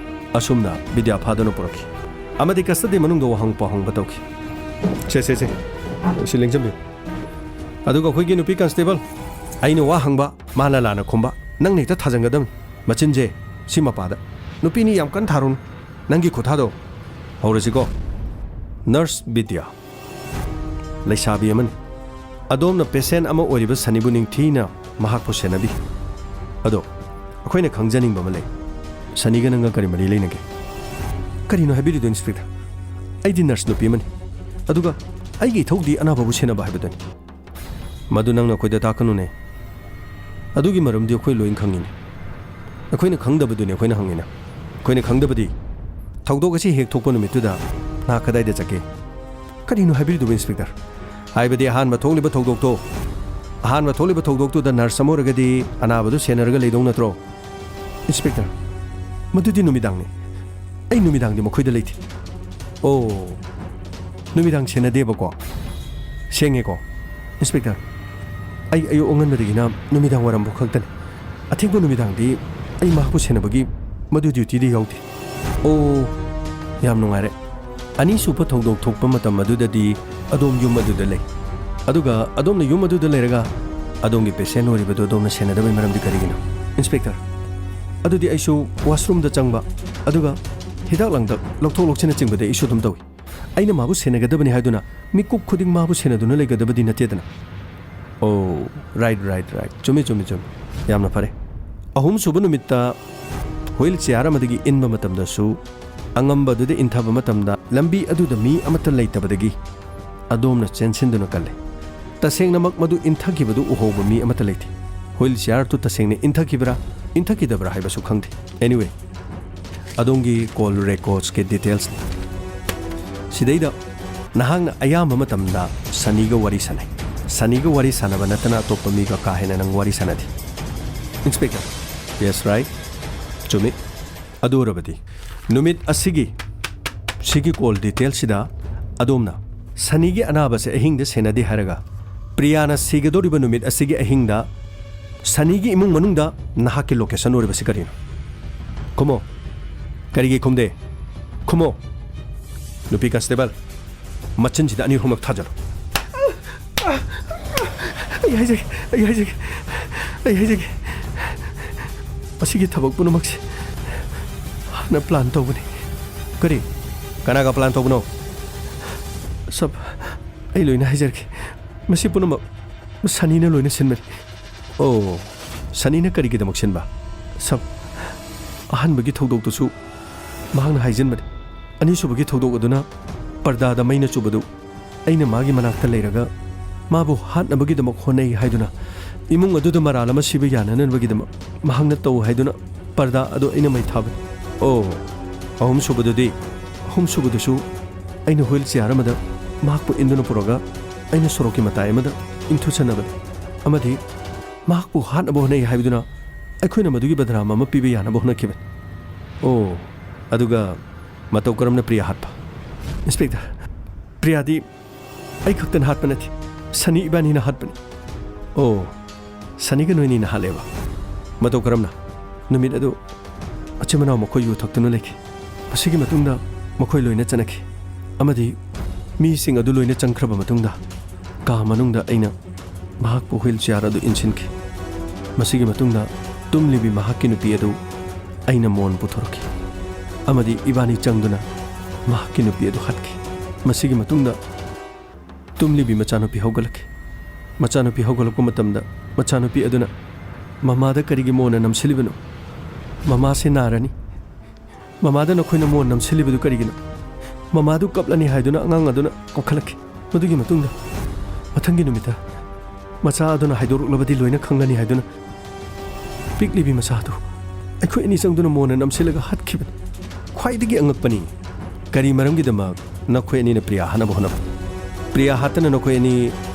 ꯑꯁꯨꯝꯅ ꯕꯤꯗ꯭ꯌꯥ ꯐꯥꯗꯨꯅ ꯄꯨꯔꯛꯈꯤ ꯑꯃꯗꯤ ꯀꯁꯇꯗꯤ ꯃꯅꯨꯡꯗ ꯋꯥꯍꯪ ꯄꯥꯎꯍꯪꯕ ꯇꯧꯈꯤ꯫ "ꯁꯦ, ꯁꯦ, ꯁꯦ, ꯁꯤ ꯂꯦꯡꯁꯤꯟꯕꯤꯌꯨ꯫ ꯑꯗꯨꯒ ꯑꯩꯈꯣꯏꯒꯤ ꯅꯨꯄꯤ ꯀꯟꯁꯇꯦꯕꯜ, ꯑꯩꯅ ꯋꯥ ꯍꯪꯕ, ꯃꯥꯅ ꯂꯥꯟꯅ ꯈꯨꯝꯕ, ꯅꯪꯅ ꯍꯦꯛꯇ ꯊꯥꯖꯟꯒꯗꯕꯅꯤ꯫ ꯃꯆꯤꯟꯁꯦ ꯁꯤ ꯃꯄꯥꯗ꯫ ꯅꯨꯄꯤꯅꯤ, ꯌꯥꯝ ꯀꯟꯅ ꯊꯥꯔꯨꯅꯨ꯫ ꯅꯪꯒꯤ ꯈꯨꯠꯊꯥꯗꯣ ꯍꯧꯔꯁꯤꯀꯣ꯫" ꯅꯔꯁ ꯕꯤꯗ꯭ꯌꯥ꯫ ꯂꯩꯁꯥꯕꯤ ꯑꯃꯅꯤ꯫ ꯑꯗꯣꯝꯅ ꯄꯦꯁꯦꯟ ꯑꯃ ꯑꯣꯏꯔꯤꯕ ꯁꯅꯤꯕꯨ ꯅꯤꯡꯊꯤꯅ ꯃꯍꯥꯛꯄꯨ ꯁꯦꯟꯅꯕꯤ꯫ ꯑꯗꯣ, ꯑꯩꯈꯣꯏꯅ ꯈꯪꯖꯅꯤꯡꯕ ꯑꯃ ꯂꯩ꯫ ꯁꯅꯤꯒ ꯅꯪꯒ ꯀꯔꯤ ꯃꯔꯤ ꯂꯩꯅꯒꯦ? ꯀꯔꯤꯅꯣ ꯍꯥꯏꯕꯤꯔꯤꯗꯣ, ꯏꯟꯁꯄꯦꯛꯇꯔ? ꯑꯩꯗꯤ ꯅꯔꯁ ꯅꯨꯄꯤ ꯑꯃꯅꯤ꯫ ꯑꯗꯨꯒ ꯑꯩꯒꯤ ꯏꯊꯧꯗꯤ ꯑꯅꯥꯕꯕꯨ ꯁꯦꯟꯅꯕ ꯍꯥꯏꯕꯗꯨꯅꯤ꯫ ꯃꯗꯨ ꯅꯪꯅ ꯑꯩꯈꯣꯏꯗ ꯇꯥꯛꯀꯅꯨꯅꯦ꯫ ꯑꯗꯨꯒꯤ ꯃꯔꯝꯗꯤ ꯑꯩꯈꯣꯏ ꯂꯣꯏꯅ ꯈꯪꯉꯤꯅꯦ꯫ ꯑꯩꯈꯣꯏꯅ ꯈꯪꯗꯕꯗꯨꯅꯤ ꯑꯩꯈꯣꯏꯅ ꯍꯪꯉꯤꯅ꯫ ꯑꯩꯈꯣꯏꯅ ꯈꯪꯗꯕꯗꯤ ꯊꯧꯗꯣꯛ ꯑꯁꯤ ꯍꯦꯛ ꯊꯣꯛꯄ ꯅꯨꯃꯤꯠꯇꯨꯗ ꯅꯍꯥꯛ ꯀꯗꯥꯏꯗ ꯆꯠꯀꯦ? ꯀꯔꯤꯅꯣ ꯍꯥꯏꯕꯤꯔꯤꯗꯨꯕꯨ, ꯏꯟꯁꯄꯦꯛꯇꯔ? ꯍꯥꯏꯕꯗꯤ ꯑꯍꯥꯟꯕ ꯊꯣꯛꯂꯤꯕ ꯊꯧꯗꯣꯛꯇꯣ, ꯑꯍꯥꯟꯕ ꯊꯣꯛꯂꯤꯕ ꯊꯧꯗꯣꯛꯇꯨꯗ ꯅꯔꯁ ꯑꯃ ꯑꯣꯏꯔꯒꯗꯤ ꯑꯅꯥꯕꯗꯨ ꯁꯦꯟꯅꯔꯒ ꯂꯩꯗꯧ ꯅꯠꯇ꯭ꯔꯣ? ꯏꯟꯁꯄꯦꯛꯇꯔ, ꯃꯗꯨꯗꯤ ꯅꯨꯃꯤꯗꯥꯡꯅꯤ꯫ ꯑꯩ ꯅꯨꯃꯤꯗꯥꯡꯗꯤ ꯃꯈꯣꯏꯗ ꯂꯩꯇꯦ꯫ ꯑꯣ, ꯅꯨꯃꯤꯗꯥꯡ ꯁꯦꯟꯅꯗꯦꯕꯀꯣ? ꯁꯦꯡꯉꯦꯀꯣ? ꯏꯟꯁꯄꯦꯛꯇꯔ, ꯑꯩ ꯑꯌꯨꯛ ꯑꯉꯟꯕꯗꯒꯤꯅ ꯅꯨꯃꯤꯗꯥꯡ ꯋꯥꯏꯔꯝꯐꯥꯎ ꯈꯛꯇꯅꯤ꯫ ꯑꯊꯦꯡꯕ ꯅꯨꯃꯤꯗꯥꯡꯗꯤ ꯑꯩ ꯃꯍꯥꯛꯄꯨ ꯁꯦꯟꯅꯕꯒꯤ ꯃꯗꯨ ꯗ꯭ꯌꯨꯇꯤꯗ ꯌꯥꯎꯗꯦ꯫ ꯑꯣ, ꯌꯥꯝ ꯅꯨꯡꯉꯥꯏꯔꯦ꯫ ꯑꯅꯤꯁꯨꯕ ꯊꯧꯗꯣꯛ ꯊꯣꯛꯄ ꯃꯇꯝ ꯑꯗꯨꯗꯗꯤ ꯑꯗꯣꯝ ꯌꯨꯝ ꯑꯗꯨꯗ ꯂꯩ꯫ ꯑꯗꯨꯒ ꯑꯗꯣꯝꯅ ꯌꯨꯝ ꯑꯗꯨꯗ ꯂꯩꯔꯒ ꯑꯗꯣꯝꯒꯤ ꯄꯦꯁꯦꯟ ꯑꯣꯏꯔꯤꯕꯗꯨ ꯑꯗꯣꯝꯅ ꯁꯦꯟꯅꯗꯕꯒꯤ ꯃꯔꯝꯗꯤ ꯀꯔꯤꯒꯤꯅꯣ? ꯏꯟꯁꯄꯦꯛꯇꯔ, ꯑꯗꯨꯗꯤ ꯑꯩꯁꯨ ꯋꯥꯁꯔꯨꯝꯗ ꯆꯪꯕ, ꯑꯗꯨꯒ ꯍꯤꯗꯥꯛ ꯂꯥꯡꯊꯛ ꯂꯧꯊꯣꯛ ꯂꯧꯁꯤꯟꯅꯆꯤꯡꯕꯗꯤ ꯑꯩꯁꯨ ꯑꯗꯨꯝ ꯇꯧꯏ꯫ ꯑꯩꯅ ꯃꯥꯕꯨ ꯁꯦꯟꯅꯒꯗꯕꯅꯤ ꯍꯥꯏꯗꯨꯅ ꯃꯤꯀꯨꯞ ꯈꯨꯗꯤꯡ ꯃꯥꯕꯨ ꯁꯦꯟꯅꯗꯨꯅ ꯂꯩꯒꯗꯕꯗꯤ ꯅꯠꯇꯦꯗꯅ꯫ ꯑꯣ, ꯔꯥꯏꯠ, ꯔꯥꯏꯠ, ꯔꯥꯏꯠ꯫ ꯆꯨꯝꯃꯤ, ꯆꯨꯝꯃꯤ, ꯆꯨꯝꯃꯤ꯫ ꯌꯥꯝꯅ ꯐꯔꯦ꯫ ꯑꯍꯨꯝꯁꯨꯕ ꯅꯨꯃꯤꯠꯇ ꯍꯨꯏꯜ ꯆꯤꯌꯥꯔ ꯑꯃꯗꯒꯤ ꯏꯟꯕ ꯃꯇꯝꯗꯁꯨ ꯑꯉꯝꯕꯗꯨꯗ ꯏꯟꯊꯕ ꯃꯇꯝꯗ ꯂꯝꯕꯤ ꯑꯗꯨꯗ ꯃꯤ ꯑꯃꯠꯇ ꯂꯩꯇꯕꯗꯒꯤ ꯑꯗꯣꯝꯅ ꯆꯦꯟꯁꯤꯟꯗꯨꯅ ꯀꯜꯂꯦ꯫ ꯇꯁꯦꯡꯅꯃꯛ ꯃꯗꯨ ꯏꯟꯊꯈꯤꯕꯗꯨ ꯎꯍꯧꯕ ꯃꯤ ꯑꯃꯠꯇ ꯂꯩꯇꯦ꯫ ꯍꯨꯏꯜ ꯆꯤꯌꯥꯔꯗꯨ ꯇꯁꯦꯡꯅ ꯏꯟꯊꯈꯤꯕ꯭ꯔꯥ, ꯏꯟꯊꯈꯤꯗꯕ꯭ꯔꯥ ꯍꯥꯏꯕꯁꯨ ꯈꯪꯗꯦ꯫ Anyway, ꯑꯗꯣꯝꯒꯤ ꯀꯣꯜ ꯔꯦꯀꯣꯔꯗꯁꯀꯤ ꯗꯤꯇꯦꯜꯁꯅꯤ꯫ ꯁꯤꯗꯩꯗ ꯅꯍꯥꯛꯅ ꯑꯌꯥꯝꯕ ꯃꯇꯝꯗ ꯁꯅꯤꯒ ꯋꯥꯔꯤ ꯁꯥꯟꯅꯩ꯫ ꯁꯅꯤꯒ ꯋꯥꯔꯤ ꯁꯥꯟꯅꯕ ꯅꯠꯇꯅ ꯑꯇꯣꯞꯄ ꯃꯤꯒ ꯀꯥ ꯍꯦꯟꯅ ꯅꯪ ꯋꯥꯔꯤ ꯁꯥꯟꯅꯗꯦ꯫ ꯏꯟꯁꯄꯦꯛꯇꯔ꯫ Yes, right. ꯆꯨꯝꯃꯤ꯫ ꯑꯗꯨ ꯑꯣꯏꯔꯕꯗꯤ ꯅꯨꯃꯤꯠ ꯑꯁꯤꯒꯤ, ꯁꯤꯒꯤ ꯀꯣꯜ ꯗꯤꯇꯦꯜꯁꯤꯗ ꯑꯗꯣꯝꯅ ꯁꯅꯤꯒꯤ ꯑꯅꯥꯕꯁꯦ ꯑꯍꯤꯡꯗ ꯁꯦꯟꯅꯗꯦ ꯍꯥꯏꯔꯒ, ꯄ꯭ꯔꯤꯌꯥꯅ ꯁꯤꯒꯗꯧꯔꯤꯕ ꯅꯨꯃꯤꯠ ꯑꯁꯤꯒꯤ ꯑꯍꯤꯡꯗ ꯁꯅꯤꯒꯤ ꯏꯃꯨꯡ ꯃꯅꯨꯡꯗ ꯅꯍꯥꯛꯀꯤ ꯂꯣꯀꯦꯁꯟ ꯑꯣꯏꯔꯤꯕꯁꯤ ꯀꯔꯤꯅꯣ? ꯈꯨꯝꯃꯣ꯫ ꯀꯔꯤꯒꯤ ꯈꯨꯝꯗꯦ? ꯈꯨꯝꯃꯣ꯫ ꯅꯨꯄꯤ ꯀꯟꯁꯇꯦꯕꯜ, ꯃꯆꯤꯟꯁꯤꯗ ꯑꯅꯤ ꯑꯍꯨꯝꯂꯛ ꯊꯥꯖꯜꯂꯨ꯫ ꯑꯩ ꯍꯥꯏꯖꯒꯦ, ꯑꯩ ꯍꯥꯏꯖꯒꯦ, ꯑꯩ ꯍꯥꯏꯖꯒꯦ꯫ ꯃꯁꯤꯒꯤ ꯊꯕꯛ ꯄꯨꯝꯅꯃꯛꯁꯦ ꯍꯥꯟꯅ ꯄ꯭ꯂꯥꯟ ꯇꯧꯕꯅꯤ꯫ ꯀꯔꯤ? ꯀꯅꯥꯒ ꯄ꯭ꯂꯥꯟ ꯇꯧꯕꯅꯣ? ꯁꯕ, ꯑꯩ ꯂꯣꯏꯅ ꯍꯥꯏꯖꯔꯒꯦ꯫ ꯃꯁꯤ ꯄꯨꯝꯅꯃꯛ ꯁꯅꯤꯅ ꯂꯣꯏꯅ ꯁꯤꯟꯕꯅꯤ꯫ ꯑꯣ, ꯁꯅꯤꯅ ꯀꯔꯤꯒꯤꯗꯃꯛ ꯁꯤꯟꯕ? ꯁꯕ, ꯑꯍꯥꯟꯕꯒꯤ ꯊꯧꯗꯣꯛꯇꯨꯁꯨ ꯃꯍꯥꯛꯅ ꯍꯥꯏꯖꯤꯟꯕꯅꯤ꯫ ꯑꯅꯤꯁꯨꯕꯒꯤ ꯊꯧꯗꯣꯛ ꯑꯗꯨꯅ ꯄꯔꯗꯥꯗ ꯃꯩꯅ ꯆꯨꯕꯗꯨ ꯑꯩꯅ ꯃꯥꯒꯤ ꯃꯅꯥꯛꯇ ꯂꯩꯔꯒ ꯃꯥꯕꯨ ꯍꯥꯠꯅꯕꯒꯤꯗꯃꯛ ꯍꯣꯠꯅꯩ ꯍꯥꯏꯗꯨꯅ ꯏꯃꯨꯡ ꯑꯗꯨꯗ ꯃꯔꯥꯜ ꯑꯃ ꯁꯤꯕ ꯌꯥꯅꯅꯕꯒꯤꯗꯃꯛ ꯃꯍꯥꯛꯅ ꯇꯧ ꯍꯥꯏꯗꯨꯅ ꯄꯔꯗꯥ ꯑꯗꯨ ꯑꯩꯅ ꯃꯩ ꯊꯥꯕꯅꯤ꯫ ꯑꯣ, ꯑꯍꯨꯝꯁꯨꯕꯗꯨꯗꯤ? ꯑꯍꯨꯝꯁꯨꯕꯗꯨꯁꯨ ꯑꯩꯅ ꯍꯨꯏꯜ ꯆꯤꯌꯥꯔ ꯑꯃꯗ ꯃꯍꯥꯛꯄꯨ ꯏꯟꯗꯨꯅ ꯄꯨꯔꯒ ꯑꯩꯅ ꯁꯣꯔꯣꯛꯀꯤ ꯃꯇꯥꯏ ꯑꯃꯗ ꯏꯟꯊꯨꯁꯟꯅꯕꯅꯤ꯫ ꯑꯃꯗꯤ ꯃꯍꯥꯛꯄꯨ ꯍꯥꯠꯅꯕ ꯍꯣꯠꯅꯩ ꯍꯥꯏꯕꯗꯨꯅ ꯑꯩꯈꯣꯏꯅ ꯃꯗꯨꯒꯤ ꯕꯗꯅꯥꯝ ꯑꯃ ꯄꯤꯕ ꯌꯥꯅꯕ ꯍꯣꯠꯅꯈꯤꯕꯅꯤ꯫ ꯑꯣ, ꯑꯗꯨꯒ ꯃꯇꯧ ꯀꯔꯝꯅ ꯄ꯭ꯔꯤꯌꯥ ꯍꯥꯠꯄ? ꯏꯟꯁꯄꯦꯛꯇꯔ, ꯄ꯭ꯔꯤꯌꯥꯗꯤ ꯑꯩ ꯈꯛꯇꯅ ꯍꯥꯠꯄ ꯅꯠꯇꯦ, ꯁꯅꯤ ꯏꯕꯥꯅꯤꯅ ꯍꯥꯠꯄꯅꯤ꯫ ꯑꯣ, ꯁꯅꯤꯒ ꯅꯣꯏꯅꯤꯅ ꯍꯥꯠꯂꯦꯕ? ꯃꯇꯧ ꯀꯔꯝꯅ? ꯅꯨꯃꯤꯠ ꯑꯗꯨ ꯃꯆꯤꯟ ꯃꯅꯥꯎ ꯃꯈꯣꯏ ꯌꯨ ꯊꯛꯇꯨꯅ ꯂꯩꯈꯤ꯫ ꯃꯁꯤꯒꯤ ꯃꯇꯨꯡꯗ ꯃꯈꯣꯏ ꯂꯣꯏꯅ ꯆꯠꯅꯈꯤ ꯑꯃꯗꯤ ꯃꯤꯁꯤꯡ ꯑꯗꯨ ꯂꯣꯏꯅ ꯆꯪꯈ꯭ꯔꯕ ꯃꯇꯨꯡꯗ ꯀꯥ ꯃꯅꯨꯡꯗ ꯑꯩꯅ ꯃꯍꯥꯛꯄꯨ ꯍꯨꯏꯜ ꯆꯤꯌꯥꯔ ꯑꯗꯨ ꯏꯟꯁꯤꯟꯈꯤ꯫ ꯃꯁꯤꯒꯤ ꯃꯇꯨꯡꯗ ꯇꯨꯝꯂꯤꯕꯤ ꯃꯍꯥꯛꯀꯤ ꯅꯨꯄꯤ ꯑꯗꯨ ꯑꯩꯅ ꯃꯣꯟ ꯄꯨꯊꯣꯔꯛꯈꯤ ꯑꯃꯗꯤ ꯏꯕꯥꯅꯤ ꯆꯪꯗꯨꯅ ꯃꯍꯥꯛꯀꯤ ꯅꯨꯄꯤ ꯑꯗꯨ ꯍꯥꯠꯈꯤ꯫ ꯃꯁꯤꯒꯤ ꯃꯇꯨꯡꯗ ꯇꯨꯝꯂꯤꯕꯤ ꯃꯆꯥꯅꯨꯄꯤ ꯍꯧꯒꯠꯂꯛꯈꯤ꯫ ꯃꯆꯥꯅꯨꯄꯤ ꯍꯧꯒꯠꯂꯛꯄ ꯃꯇꯝꯗ ꯃꯆꯥꯅꯨꯄꯤ ꯑꯗꯨꯅ, "ꯃꯃꯥꯗ ꯀꯔꯤꯒꯤ ꯃꯣꯟꯅ ꯅꯝꯁꯤꯜꯂꯤꯕꯅꯣ? ꯃꯃꯥꯁꯦ ꯅꯥꯔꯅꯤ꯫ ꯃꯃꯥꯗ ꯅꯈꯣꯏꯅ ꯃꯣꯟ ꯅꯝꯁꯤꯜꯂꯤꯕꯗꯨ ꯀꯔꯤꯒꯤꯅꯣ? ꯃꯃꯥꯗꯨ ꯀꯞꯂꯅꯤ" ꯍꯥꯏꯗꯨꯅ ꯑꯉꯥꯡ ꯑꯗꯨꯅ ꯀꯞꯈꯠꯂꯛꯈꯤ꯫ ꯃꯗꯨꯒꯤ ꯃꯇꯨꯡꯗ ꯃꯊꯪꯒꯤ ꯅꯨꯃꯤꯠꯇ ꯃꯆꯥ ꯑꯗꯨꯅ ꯍꯥꯏꯗꯣꯔꯛꯂꯕꯗꯤ ꯂꯣꯏꯅ ꯈꯪꯂꯅꯤ ꯍꯥꯏꯗꯨꯅ ꯄꯤꯛꯂꯤꯕꯤ ꯃꯆꯥ ꯑꯗꯨ ꯑꯩꯈꯣꯏ ꯑꯅꯤ ꯆꯪꯗꯨꯅ ꯃꯣꯟꯅ ꯅꯝꯁꯤꯜꯂꯒ ꯍꯥꯠꯈꯤꯕꯅꯤ꯫ ꯈ꯭ꯋꯥꯏꯗꯒꯤ ꯑꯉꯛꯄꯅꯤ, ꯀꯔꯤ ꯃꯔꯝꯒꯤꯗꯃꯛ ꯅꯈꯣꯏ ꯑꯅꯤꯅ ꯄ꯭ꯔꯤꯌꯥ ꯍꯥꯠꯅꯕ ꯍꯣꯠꯅꯕ? ꯄ꯭ꯔꯤꯌꯥ ꯍꯥꯠꯇꯅ ꯅꯈꯣꯏ ꯑꯅꯤ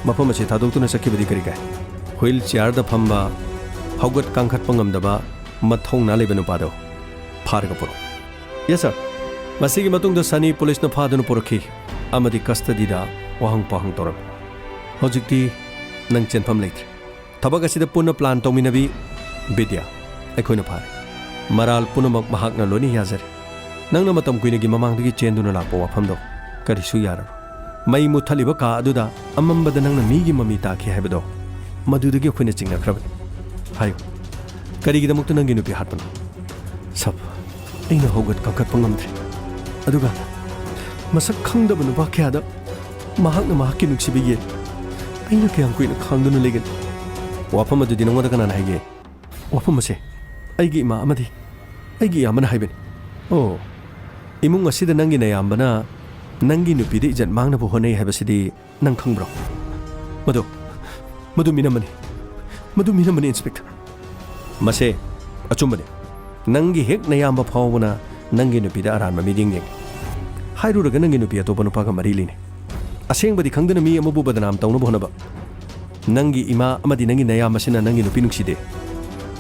ꯃꯐꯝ ꯑꯁꯤ ꯊꯥꯗꯣꯛꯇꯨꯅ ꯆꯠꯈꯤꯕꯗꯤ ꯀꯔꯤ ꯀꯥꯏ? ꯍꯨꯏꯜ ꯆꯤꯌꯥꯔꯗ ꯐꯝꯕ, ꯍꯧꯒꯠ ꯀꯥꯡꯈꯠꯄ ꯉꯝꯗꯕ, ꯃꯊꯧꯅꯥ ꯂꯩꯕ ꯅꯨꯄꯥꯗꯣ ꯐꯥꯔꯒ ꯄꯨꯔꯛꯎ꯫ Yes, sir. ꯃꯁꯤꯒꯤ ꯃꯇꯨꯡꯗ ꯁꯅꯤ ꯄꯨꯂꯤꯁꯅ ꯐꯥꯗꯨꯅ ꯄꯨꯔꯛꯈꯤ ꯑꯃꯗꯤ ꯀꯁꯇꯗꯤꯗ ꯋꯥꯍꯪ ꯄꯥꯎꯍꯪ ꯇꯧꯔꯝꯃꯤ꯫ ꯍꯧꯖꯤꯛꯇꯤ ꯅꯪ ꯆꯦꯟꯐꯝ ꯂꯩꯇ꯭ꯔꯦ꯫ ꯊꯕꯛ ꯑꯁꯤꯗ ꯄꯨꯟꯅ ꯄ꯭ꯂꯥꯟ ꯇꯧꯃꯤꯟꯅꯕꯤ ꯕꯤꯗ꯭ꯌꯥ, ꯑꯩꯈꯣꯏꯅ ꯐꯥꯔꯦ꯫ ꯃꯔꯥꯜ ꯄꯨꯝꯅꯃꯛ ꯃꯍꯥꯛꯅ ꯂꯣꯏꯅ ꯌꯥꯖꯔꯦ꯫ ꯅꯪꯅ ꯃꯇꯝ ꯀꯨꯏꯅꯒꯤ ꯃꯃꯥꯡꯗꯒꯤ ꯆꯦꯟꯗꯨꯅ ꯂꯥꯛꯄ ꯋꯥꯐꯝꯗꯣ ꯀꯔꯤꯁꯨ ꯌꯥꯔꯔꯣꯏ꯫ ꯃꯩ ꯃꯨꯠꯊꯠꯂꯤꯕ ꯀꯥ ꯑꯗꯨꯗ ꯑꯃꯝꯕꯗ ꯅꯪꯅ ꯃꯤꯒꯤ ꯃꯃꯤ ꯇꯥꯈꯤ ꯍꯥꯏꯕꯗꯣ, ꯃꯗꯨꯗꯒꯤ ꯑꯩꯈꯣꯏꯅ ꯆꯤꯡꯅꯈ꯭ꯔꯕꯅꯤ꯫ ꯍꯥꯏꯌꯨ, ꯀꯔꯤꯒꯤꯗꯃꯛꯇ ꯅꯪꯒꯤ ꯅꯨꯄꯤ ꯍꯥꯠꯄꯅꯣ? ꯁꯕ, ꯑꯩꯅ ꯍꯧꯒꯠ ꯀꯥꯡꯈꯠꯄ ꯉꯝꯗ꯭ꯔꯦ꯫ ꯑꯗꯨꯒ ꯃꯁꯛ ꯈꯪꯗꯕ ꯅꯨꯄꯥ ꯀꯌꯥꯗ ꯃꯍꯥꯛꯅ ꯃꯍꯥꯛꯀꯤ ꯅꯨꯡꯁꯤꯕ ꯌꯦꯟ꯫ ꯑꯩꯅ ꯀꯌꯥꯝ ꯀꯨꯏꯅ ꯈꯥꯡꯗꯨꯅ ꯂꯩꯒꯅꯤ? ꯋꯥꯐꯝ ꯑꯗꯨꯗꯤ ꯅꯉꯣꯟꯗ ꯀꯅꯥꯅ ꯍꯥꯏꯒꯦ? ꯋꯥꯐꯝ ꯑꯁꯦ ꯑꯩꯒꯤ ꯏꯃꯥ ꯑꯃꯗꯤ ꯑꯩꯒꯤ ꯏꯌꯥꯝꯕꯅ ꯍꯥꯏꯕꯅꯤ꯫ ꯑꯣ, ꯏꯃꯨꯡ ꯑꯁꯤꯗ ꯅꯪꯒꯤ ꯅꯌꯥꯝꯕꯅ ꯅꯪꯒꯤ ꯅꯨꯄꯤꯗ ꯏꯖꯠ ꯃꯥꯡꯅꯕ ꯍꯣꯠꯅꯩ ꯍꯥꯏꯕꯁꯤꯗꯤ ꯅꯪ ꯈꯪꯕ꯭ꯔꯣ? ꯃꯗꯨ, ꯃꯗꯨ ꯃꯤꯅꯝ ꯑꯃꯅꯤ꯫ ꯃꯗꯨ ꯃꯤꯅꯝꯕꯅꯤ, ꯏꯟꯁꯄꯦꯛꯇꯔ꯫ ꯃꯁꯦ ꯑꯆꯨꯝꯕꯅꯤ꯫ ꯅꯪꯒꯤ ꯍꯦꯛ ꯅꯌꯥꯝꯕ ꯐꯥꯎꯕꯅ ꯅꯪꯒꯤ ꯅꯨꯄꯤꯗ ꯑꯔꯥꯟꯕ ꯃꯤꯠꯌꯦꯡ ꯌꯦꯡꯉꯤ꯫ ꯍꯥꯏꯔꯨꯔꯒ ꯅꯪꯒꯤ ꯅꯨꯄꯤ ꯑꯇꯣꯞꯄ ꯅꯨꯄꯥꯒ ꯃꯔꯤ ꯂꯩꯅꯩ꯫ ꯑꯁꯦꯡꯕꯗꯤ ꯈꯪꯗꯅ ꯃꯤ ꯑꯃꯕꯨ ꯕꯗꯅꯥꯝ ꯇꯧꯅꯕ ꯍꯣꯠꯅꯕ꯫ ꯅꯪꯒꯤ ꯏꯃꯥ ꯑꯃꯗꯤ ꯅꯪꯒꯤ ꯅꯌꯥꯝꯕꯁꯤꯅ ꯅꯪꯒꯤ ꯅꯨꯄꯤ ꯅꯨꯡꯁꯤꯗꯦ꯫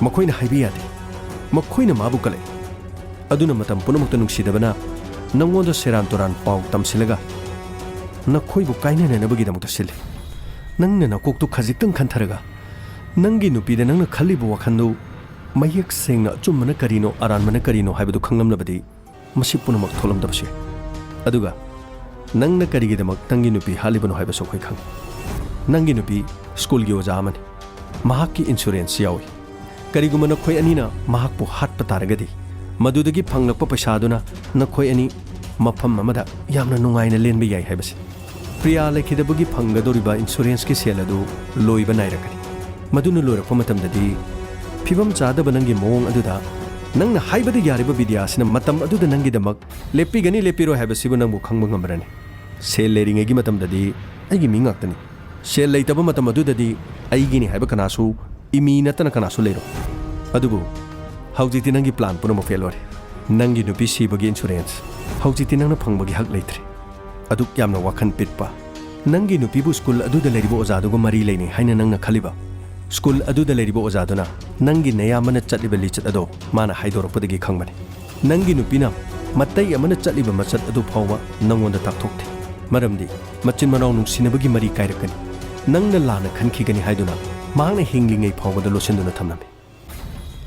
ꯃꯈꯣꯏꯅ ꯍꯥꯏꯕ ꯌꯥꯗꯦ꯫ ꯃꯈꯣꯏꯅ ꯃꯥꯕꯨ ꯀꯜꯂꯛꯏ꯫ ꯑꯗꯨꯅ ꯃꯇꯝ ꯄꯨꯝꯅꯃꯛꯇ ꯅꯨꯡꯁꯤꯗꯕꯅ ꯅꯪꯉꯣꯟꯗ ꯁꯦꯔꯥꯟ ꯇꯨꯔꯥꯟ ꯄꯥꯎ ꯇꯝꯁꯤꯜꯂꯒ ꯅꯈꯣꯏꯕꯨ ꯀꯥꯏꯅꯅꯅꯕꯒꯤꯗꯃꯛꯇ ꯁꯤꯜꯂꯤ꯫ ꯅꯪꯅ ꯅꯀꯣꯛꯇꯨ ꯈꯖꯤꯛꯇꯪ ꯈꯟꯊꯔꯒ ꯅꯪꯒꯤ ꯅꯨꯄꯤꯗ ꯅꯪꯅ ꯈꯜꯂꯤꯕ ꯋꯥꯈꯜꯗꯨ ꯃꯌꯦꯛ ꯁꯦꯡꯅ ꯑꯆꯨꯝꯕꯅ ꯀꯔꯤꯅꯣ, ꯑꯔꯥꯟꯕꯅ ꯀꯔꯤꯅꯣ ꯍꯥꯏꯕꯗꯨ ꯈꯪꯂꯝꯂꯕꯗꯤ ꯃꯁꯤ ꯄꯨꯝꯅꯃꯛ ꯊꯣꯛꯂꯝꯗꯕꯁꯨ ꯌꯥꯏ꯫ ꯑꯗꯨꯒ ꯅꯪꯅ ꯀꯔꯤꯒꯤꯗꯃꯛ ꯅꯪꯒꯤ ꯅꯨꯄꯤ ꯍꯥꯠꯂꯤꯕꯅꯣ ꯍꯥꯏꯕꯁꯨ ꯑꯩꯈꯣꯏ ꯈꯪꯏ꯫ ꯅꯪꯒꯤ ꯅꯨꯄꯤ ꯁ꯭ꯀꯨꯜꯒꯤ ꯑꯣꯖꯥ ꯑꯃꯅꯤ꯫ ꯃꯍꯥꯛꯀꯤ ꯏꯟꯁꯨꯔꯦꯟꯁ ꯌꯥꯎꯏ꯫ ꯀꯔꯤꯒꯨꯝꯕ ꯅꯈꯣꯏ ꯑꯅꯤꯅ ꯃꯍꯥꯛꯄꯨ ꯍꯥꯠꯄ ꯇꯥꯔꯒꯗꯤ, ꯃꯗꯨꯗꯒꯤ ꯐꯪꯂꯛꯄ ꯄꯩꯁꯥꯗꯨꯅ ꯅꯈꯣꯏ ꯑꯅꯤ ꯃꯐꯝ ꯑꯃꯗ ꯌꯥꯝꯅ ꯅꯨꯡꯉꯥꯏꯅ ꯂꯦꯟꯕ ꯌꯥꯏ ꯍꯥꯏꯕꯁꯤ꯫ ꯄ꯭ꯔꯤꯌꯥ ꯂꯩꯈꯤꯗꯕꯒꯤ ꯐꯪꯒꯗꯧꯔꯤꯕ ꯏꯟꯁꯨꯔꯦꯟꯁꯀꯤ ꯁꯦꯜ ꯑꯗꯨ ꯂꯣꯏꯕ ꯅꯥꯏꯔꯛꯀꯅꯤ꯫ ꯃꯗꯨꯅ ꯂꯣꯏꯔꯛꯄ ꯃꯇꯝꯗꯗꯤ ꯐꯤꯕꯝ ꯆꯥꯗꯕ ꯅꯪꯒꯤ ꯃꯑꯣꯡ ꯑꯗꯨꯗ ꯅꯪꯅ ꯍꯥꯏꯕꯗ ꯌꯥꯔꯤꯕ ꯕꯤꯗ꯭ꯌꯥꯁꯤꯅ ꯃꯇꯝ ꯑꯗꯨꯗ ꯅꯪꯒꯤꯗꯃꯛ ꯂꯦꯞꯄꯤꯒꯅꯤ ꯂꯦꯞꯄꯤꯔꯣꯏ ꯍꯥꯏꯕꯁꯤꯕꯨ ꯅꯪꯕꯨ ꯈꯪꯕ ꯉꯝꯕ꯭ꯔꯅꯤ? ꯁꯦꯜ ꯂꯩꯔꯤꯉꯩꯒꯤ ꯃꯇꯝꯗꯗꯤ ꯑꯩꯒꯤ ꯃꯤ ꯉꯥꯛꯇꯅꯤ꯫ ꯁꯦꯜ ꯂꯩꯇꯕ ꯃꯇꯝ ꯑꯗꯨꯗꯗꯤ ꯑꯩꯒꯤꯅꯤ ꯍꯥꯏꯕ ꯀꯅꯥꯁꯨ, ꯏꯃꯤ ꯅꯠꯇꯅ ꯀꯅꯥꯁꯨ ꯂꯩꯔꯣꯏ꯫ ꯑꯗꯨꯕꯨ ꯍꯧꯖꯤꯛꯇꯤ ꯅꯪꯒꯤ ꯄ꯭ꯂꯥꯟ ꯄꯨꯝꯅꯃꯛ ꯐꯦꯜ ꯑꯣꯏꯔꯦ꯫ ꯅꯪꯒꯤ ꯅꯨꯄꯤ ꯁꯤꯕꯒꯤ ꯏꯟꯁꯨꯔꯦꯟꯁ ꯍꯧꯖꯤꯛꯇꯤ ꯅꯪꯅ ꯐꯪꯕꯒꯤ ꯍꯛ ꯂꯩꯇ꯭ꯔꯦ꯫ ꯑꯗꯨꯛ ꯌꯥꯝꯅ ꯋꯥꯈꯜ ꯄꯤꯛꯄ ꯅꯪꯒꯤ ꯅꯨꯄꯤꯕꯨ ꯁ꯭ꯀꯨꯜ ꯑꯗꯨꯗ ꯂꯩꯔꯤꯕ ꯑꯣꯖꯥꯗꯨꯒ ꯃꯔꯤ ꯂꯩꯅꯩ ꯍꯥꯏꯅ ꯅꯪꯅ ꯈꯜꯂꯤꯕ, ꯁ꯭ꯀꯨꯜ ꯑꯗꯨꯗ ꯂꯩꯔꯤꯕ ꯑꯣꯖꯥꯗꯨꯅ ꯅꯪꯒꯤ ꯅꯌꯥꯝꯕꯅ ꯆꯠꯂꯤꯕ ꯂꯤꯆꯠ ꯑꯗꯣ ꯃꯥꯅ ꯍꯥꯏꯗꯣꯔꯛꯄꯗꯒꯤ ꯈꯪꯕꯅꯤ꯫ ꯅꯪꯒꯤ ꯅꯨꯄꯤꯅ ꯃꯇꯩ ꯑꯃꯅ ꯆꯠꯂꯤꯕ ꯃꯆꯠ ꯑꯗꯨ ꯐꯥꯎꯕ ꯅꯪꯉꯣꯟꯗ ꯇꯥꯛꯊꯣꯛꯇꯦ꯫ ꯃꯔꯝꯗꯤ ꯃꯆꯤꯟ ꯃꯅꯥꯎ ꯅꯨꯡꯁꯤꯅꯕꯒꯤ ꯃꯔꯤ ꯀꯥꯏꯔꯛꯀꯅꯤ꯫ ꯅꯪꯅ ꯂꯥꯟꯅ ꯈꯟꯈꯤꯒꯅꯤ ꯍꯥꯏꯗꯨꯅ ꯃꯍꯥꯛꯅ ꯍꯤꯡꯂꯤꯉꯩ ꯐꯥꯎꯕꯗ ꯂꯣꯠꯁꯤꯟꯗꯨꯅ ꯊꯝꯂꯝꯃꯤ꯫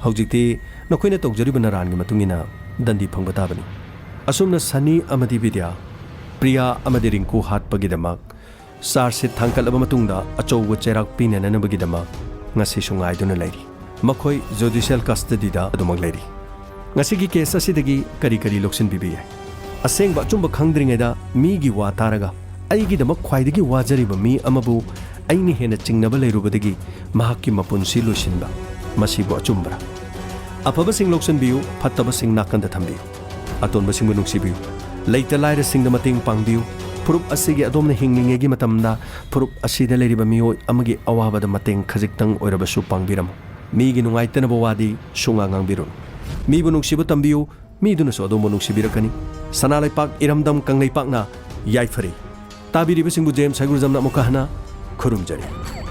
ꯍꯧꯖꯤꯛꯇꯤ ꯅꯈꯣꯏꯅ ꯇꯧꯖꯔꯤꯕ ꯅꯔꯥꯟꯒꯤ ꯃꯇꯨꯡ ꯏꯟꯅ ꯗꯟꯗꯤ ꯐꯪꯕ ꯇꯥꯕꯅꯤ꯫ ꯑꯁꯨꯝꯅ ꯁꯅꯤ ꯑꯃꯗꯤ ꯕꯤꯗ꯭ꯌꯥ, ꯄ꯭ꯔꯤꯌꯥ ꯑꯃꯗꯤ ꯔꯤꯡꯀꯨ ꯍꯥꯠꯄꯒꯤꯗꯃꯛ ꯆꯥꯔꯖ ꯁꯤꯠ ꯊꯥꯡꯒꯠꯂꯕ ꯃꯇꯨꯡꯗ ꯑꯆꯧꯕ ꯆꯩꯔꯥꯛ ꯄꯤꯅꯅꯕꯒꯤꯗꯃꯛ ꯉꯁꯤꯁꯨ ꯉꯥꯏꯗꯨꯅ ꯂꯩꯔꯤ꯫ ꯃꯈꯣꯏ ꯖꯨꯗꯤꯁꯤꯌꯦꯜ ꯀꯁꯇꯗꯤꯗ ꯑꯗꯨꯃꯛ ꯂꯩꯔꯤ꯫ ꯉꯁꯤꯒꯤ ꯀꯦꯁ ꯑꯁꯤꯗꯒꯤ ꯀꯔꯤ ꯀꯔꯤ ꯂꯧꯁꯤꯟꯕꯤꯕ ꯌꯥꯏ? ꯑꯁꯦꯡꯕ ꯑꯆꯨꯝꯕ ꯈꯪꯗ꯭ꯔꯤꯉꯩꯗ ꯃꯤꯒꯤ ꯋꯥ ꯇꯥꯔꯒ ꯑꯩꯒꯤꯗꯃꯛ ꯈ꯭ꯋꯥꯏꯗꯒꯤ ꯋꯥꯖꯔꯤꯕ ꯃꯤ ꯑꯃꯕꯨ ꯑꯩꯅ ꯍꯦꯟꯅ ꯆꯤꯡꯅꯕ ꯂꯩꯔꯨꯕꯗꯒꯤ ꯃꯍꯥꯛꯀꯤ ꯃꯄꯨꯟꯁꯤ ꯂꯣꯏꯁꯤꯟꯕ, ꯃꯁꯤꯕꯨ ꯑꯆꯨꯝꯕꯔꯥ? ꯑꯐꯕꯁꯤꯡ ꯂꯧꯁꯤꯟꯕꯤꯌꯨ, ꯐꯠꯇꯕꯁꯤꯡ ꯅꯥꯀꯟꯗ ꯊꯝꯕꯤꯌꯨ꯫ ꯑꯇꯣꯟꯕꯁꯤꯡꯕꯨ ꯅꯨꯡꯁꯤꯕꯤꯌꯨ, ꯂꯩꯇ ꯂꯥꯏꯔꯁꯤꯡꯗ ꯃꯇꯦꯡ ꯄꯥꯡꯕꯤꯌꯨ, ꯐꯨꯔꯨꯞ ꯑꯁꯤꯒꯤ ꯑꯗꯣꯝꯅ ꯍꯤꯡꯂꯤꯉꯩꯒꯤ ꯃꯇꯝꯗ ꯐꯨꯔꯨꯞ ꯑꯁꯤꯗ ꯂꯩꯔꯤꯕ ꯃꯤꯑꯣꯏ ꯑꯃꯒꯤ ꯑꯋꯥꯕꯗ ꯃꯇꯦꯡ ꯈꯖꯤꯛꯇꯪ ꯑꯣꯏꯔꯕꯁꯨ ꯄꯥꯡꯕꯤꯔꯝꯃꯨ꯫ ꯃꯤꯒꯤ ꯅꯨꯡꯉꯥꯏꯇꯅꯕ ꯋꯥꯗꯤ ꯁꯨꯡꯉꯥꯡ ꯉꯥꯡꯕꯤꯔꯨꯅꯨ꯫ ꯃꯤꯕꯨ ꯅꯨꯡꯁꯤꯕ ꯇꯝꯕꯤꯌꯨ, ꯃꯤꯗꯨꯅꯁꯨ ꯑꯗꯣꯝꯕꯨ ꯅꯨꯡꯁꯤꯕꯤꯔꯛꯀꯅꯤ꯫ ꯁꯅꯥ ꯂꯩꯄꯥꯛ ꯏꯔꯝꯗꯝ ꯀꯪꯂꯩꯄꯥꯛꯅ ꯌꯥꯏꯐꯔꯤ꯫ ꯇꯥꯕꯤꯔꯤꯕꯁꯤꯡꯕꯨ ꯖꯦꯝꯁ ꯍꯩꯒ꯭ꯔꯨꯖꯝꯅ ꯑꯃꯨꯛꯀ ꯍꯟꯅ ꯈꯨꯔꯨꯝꯖꯔꯤ꯫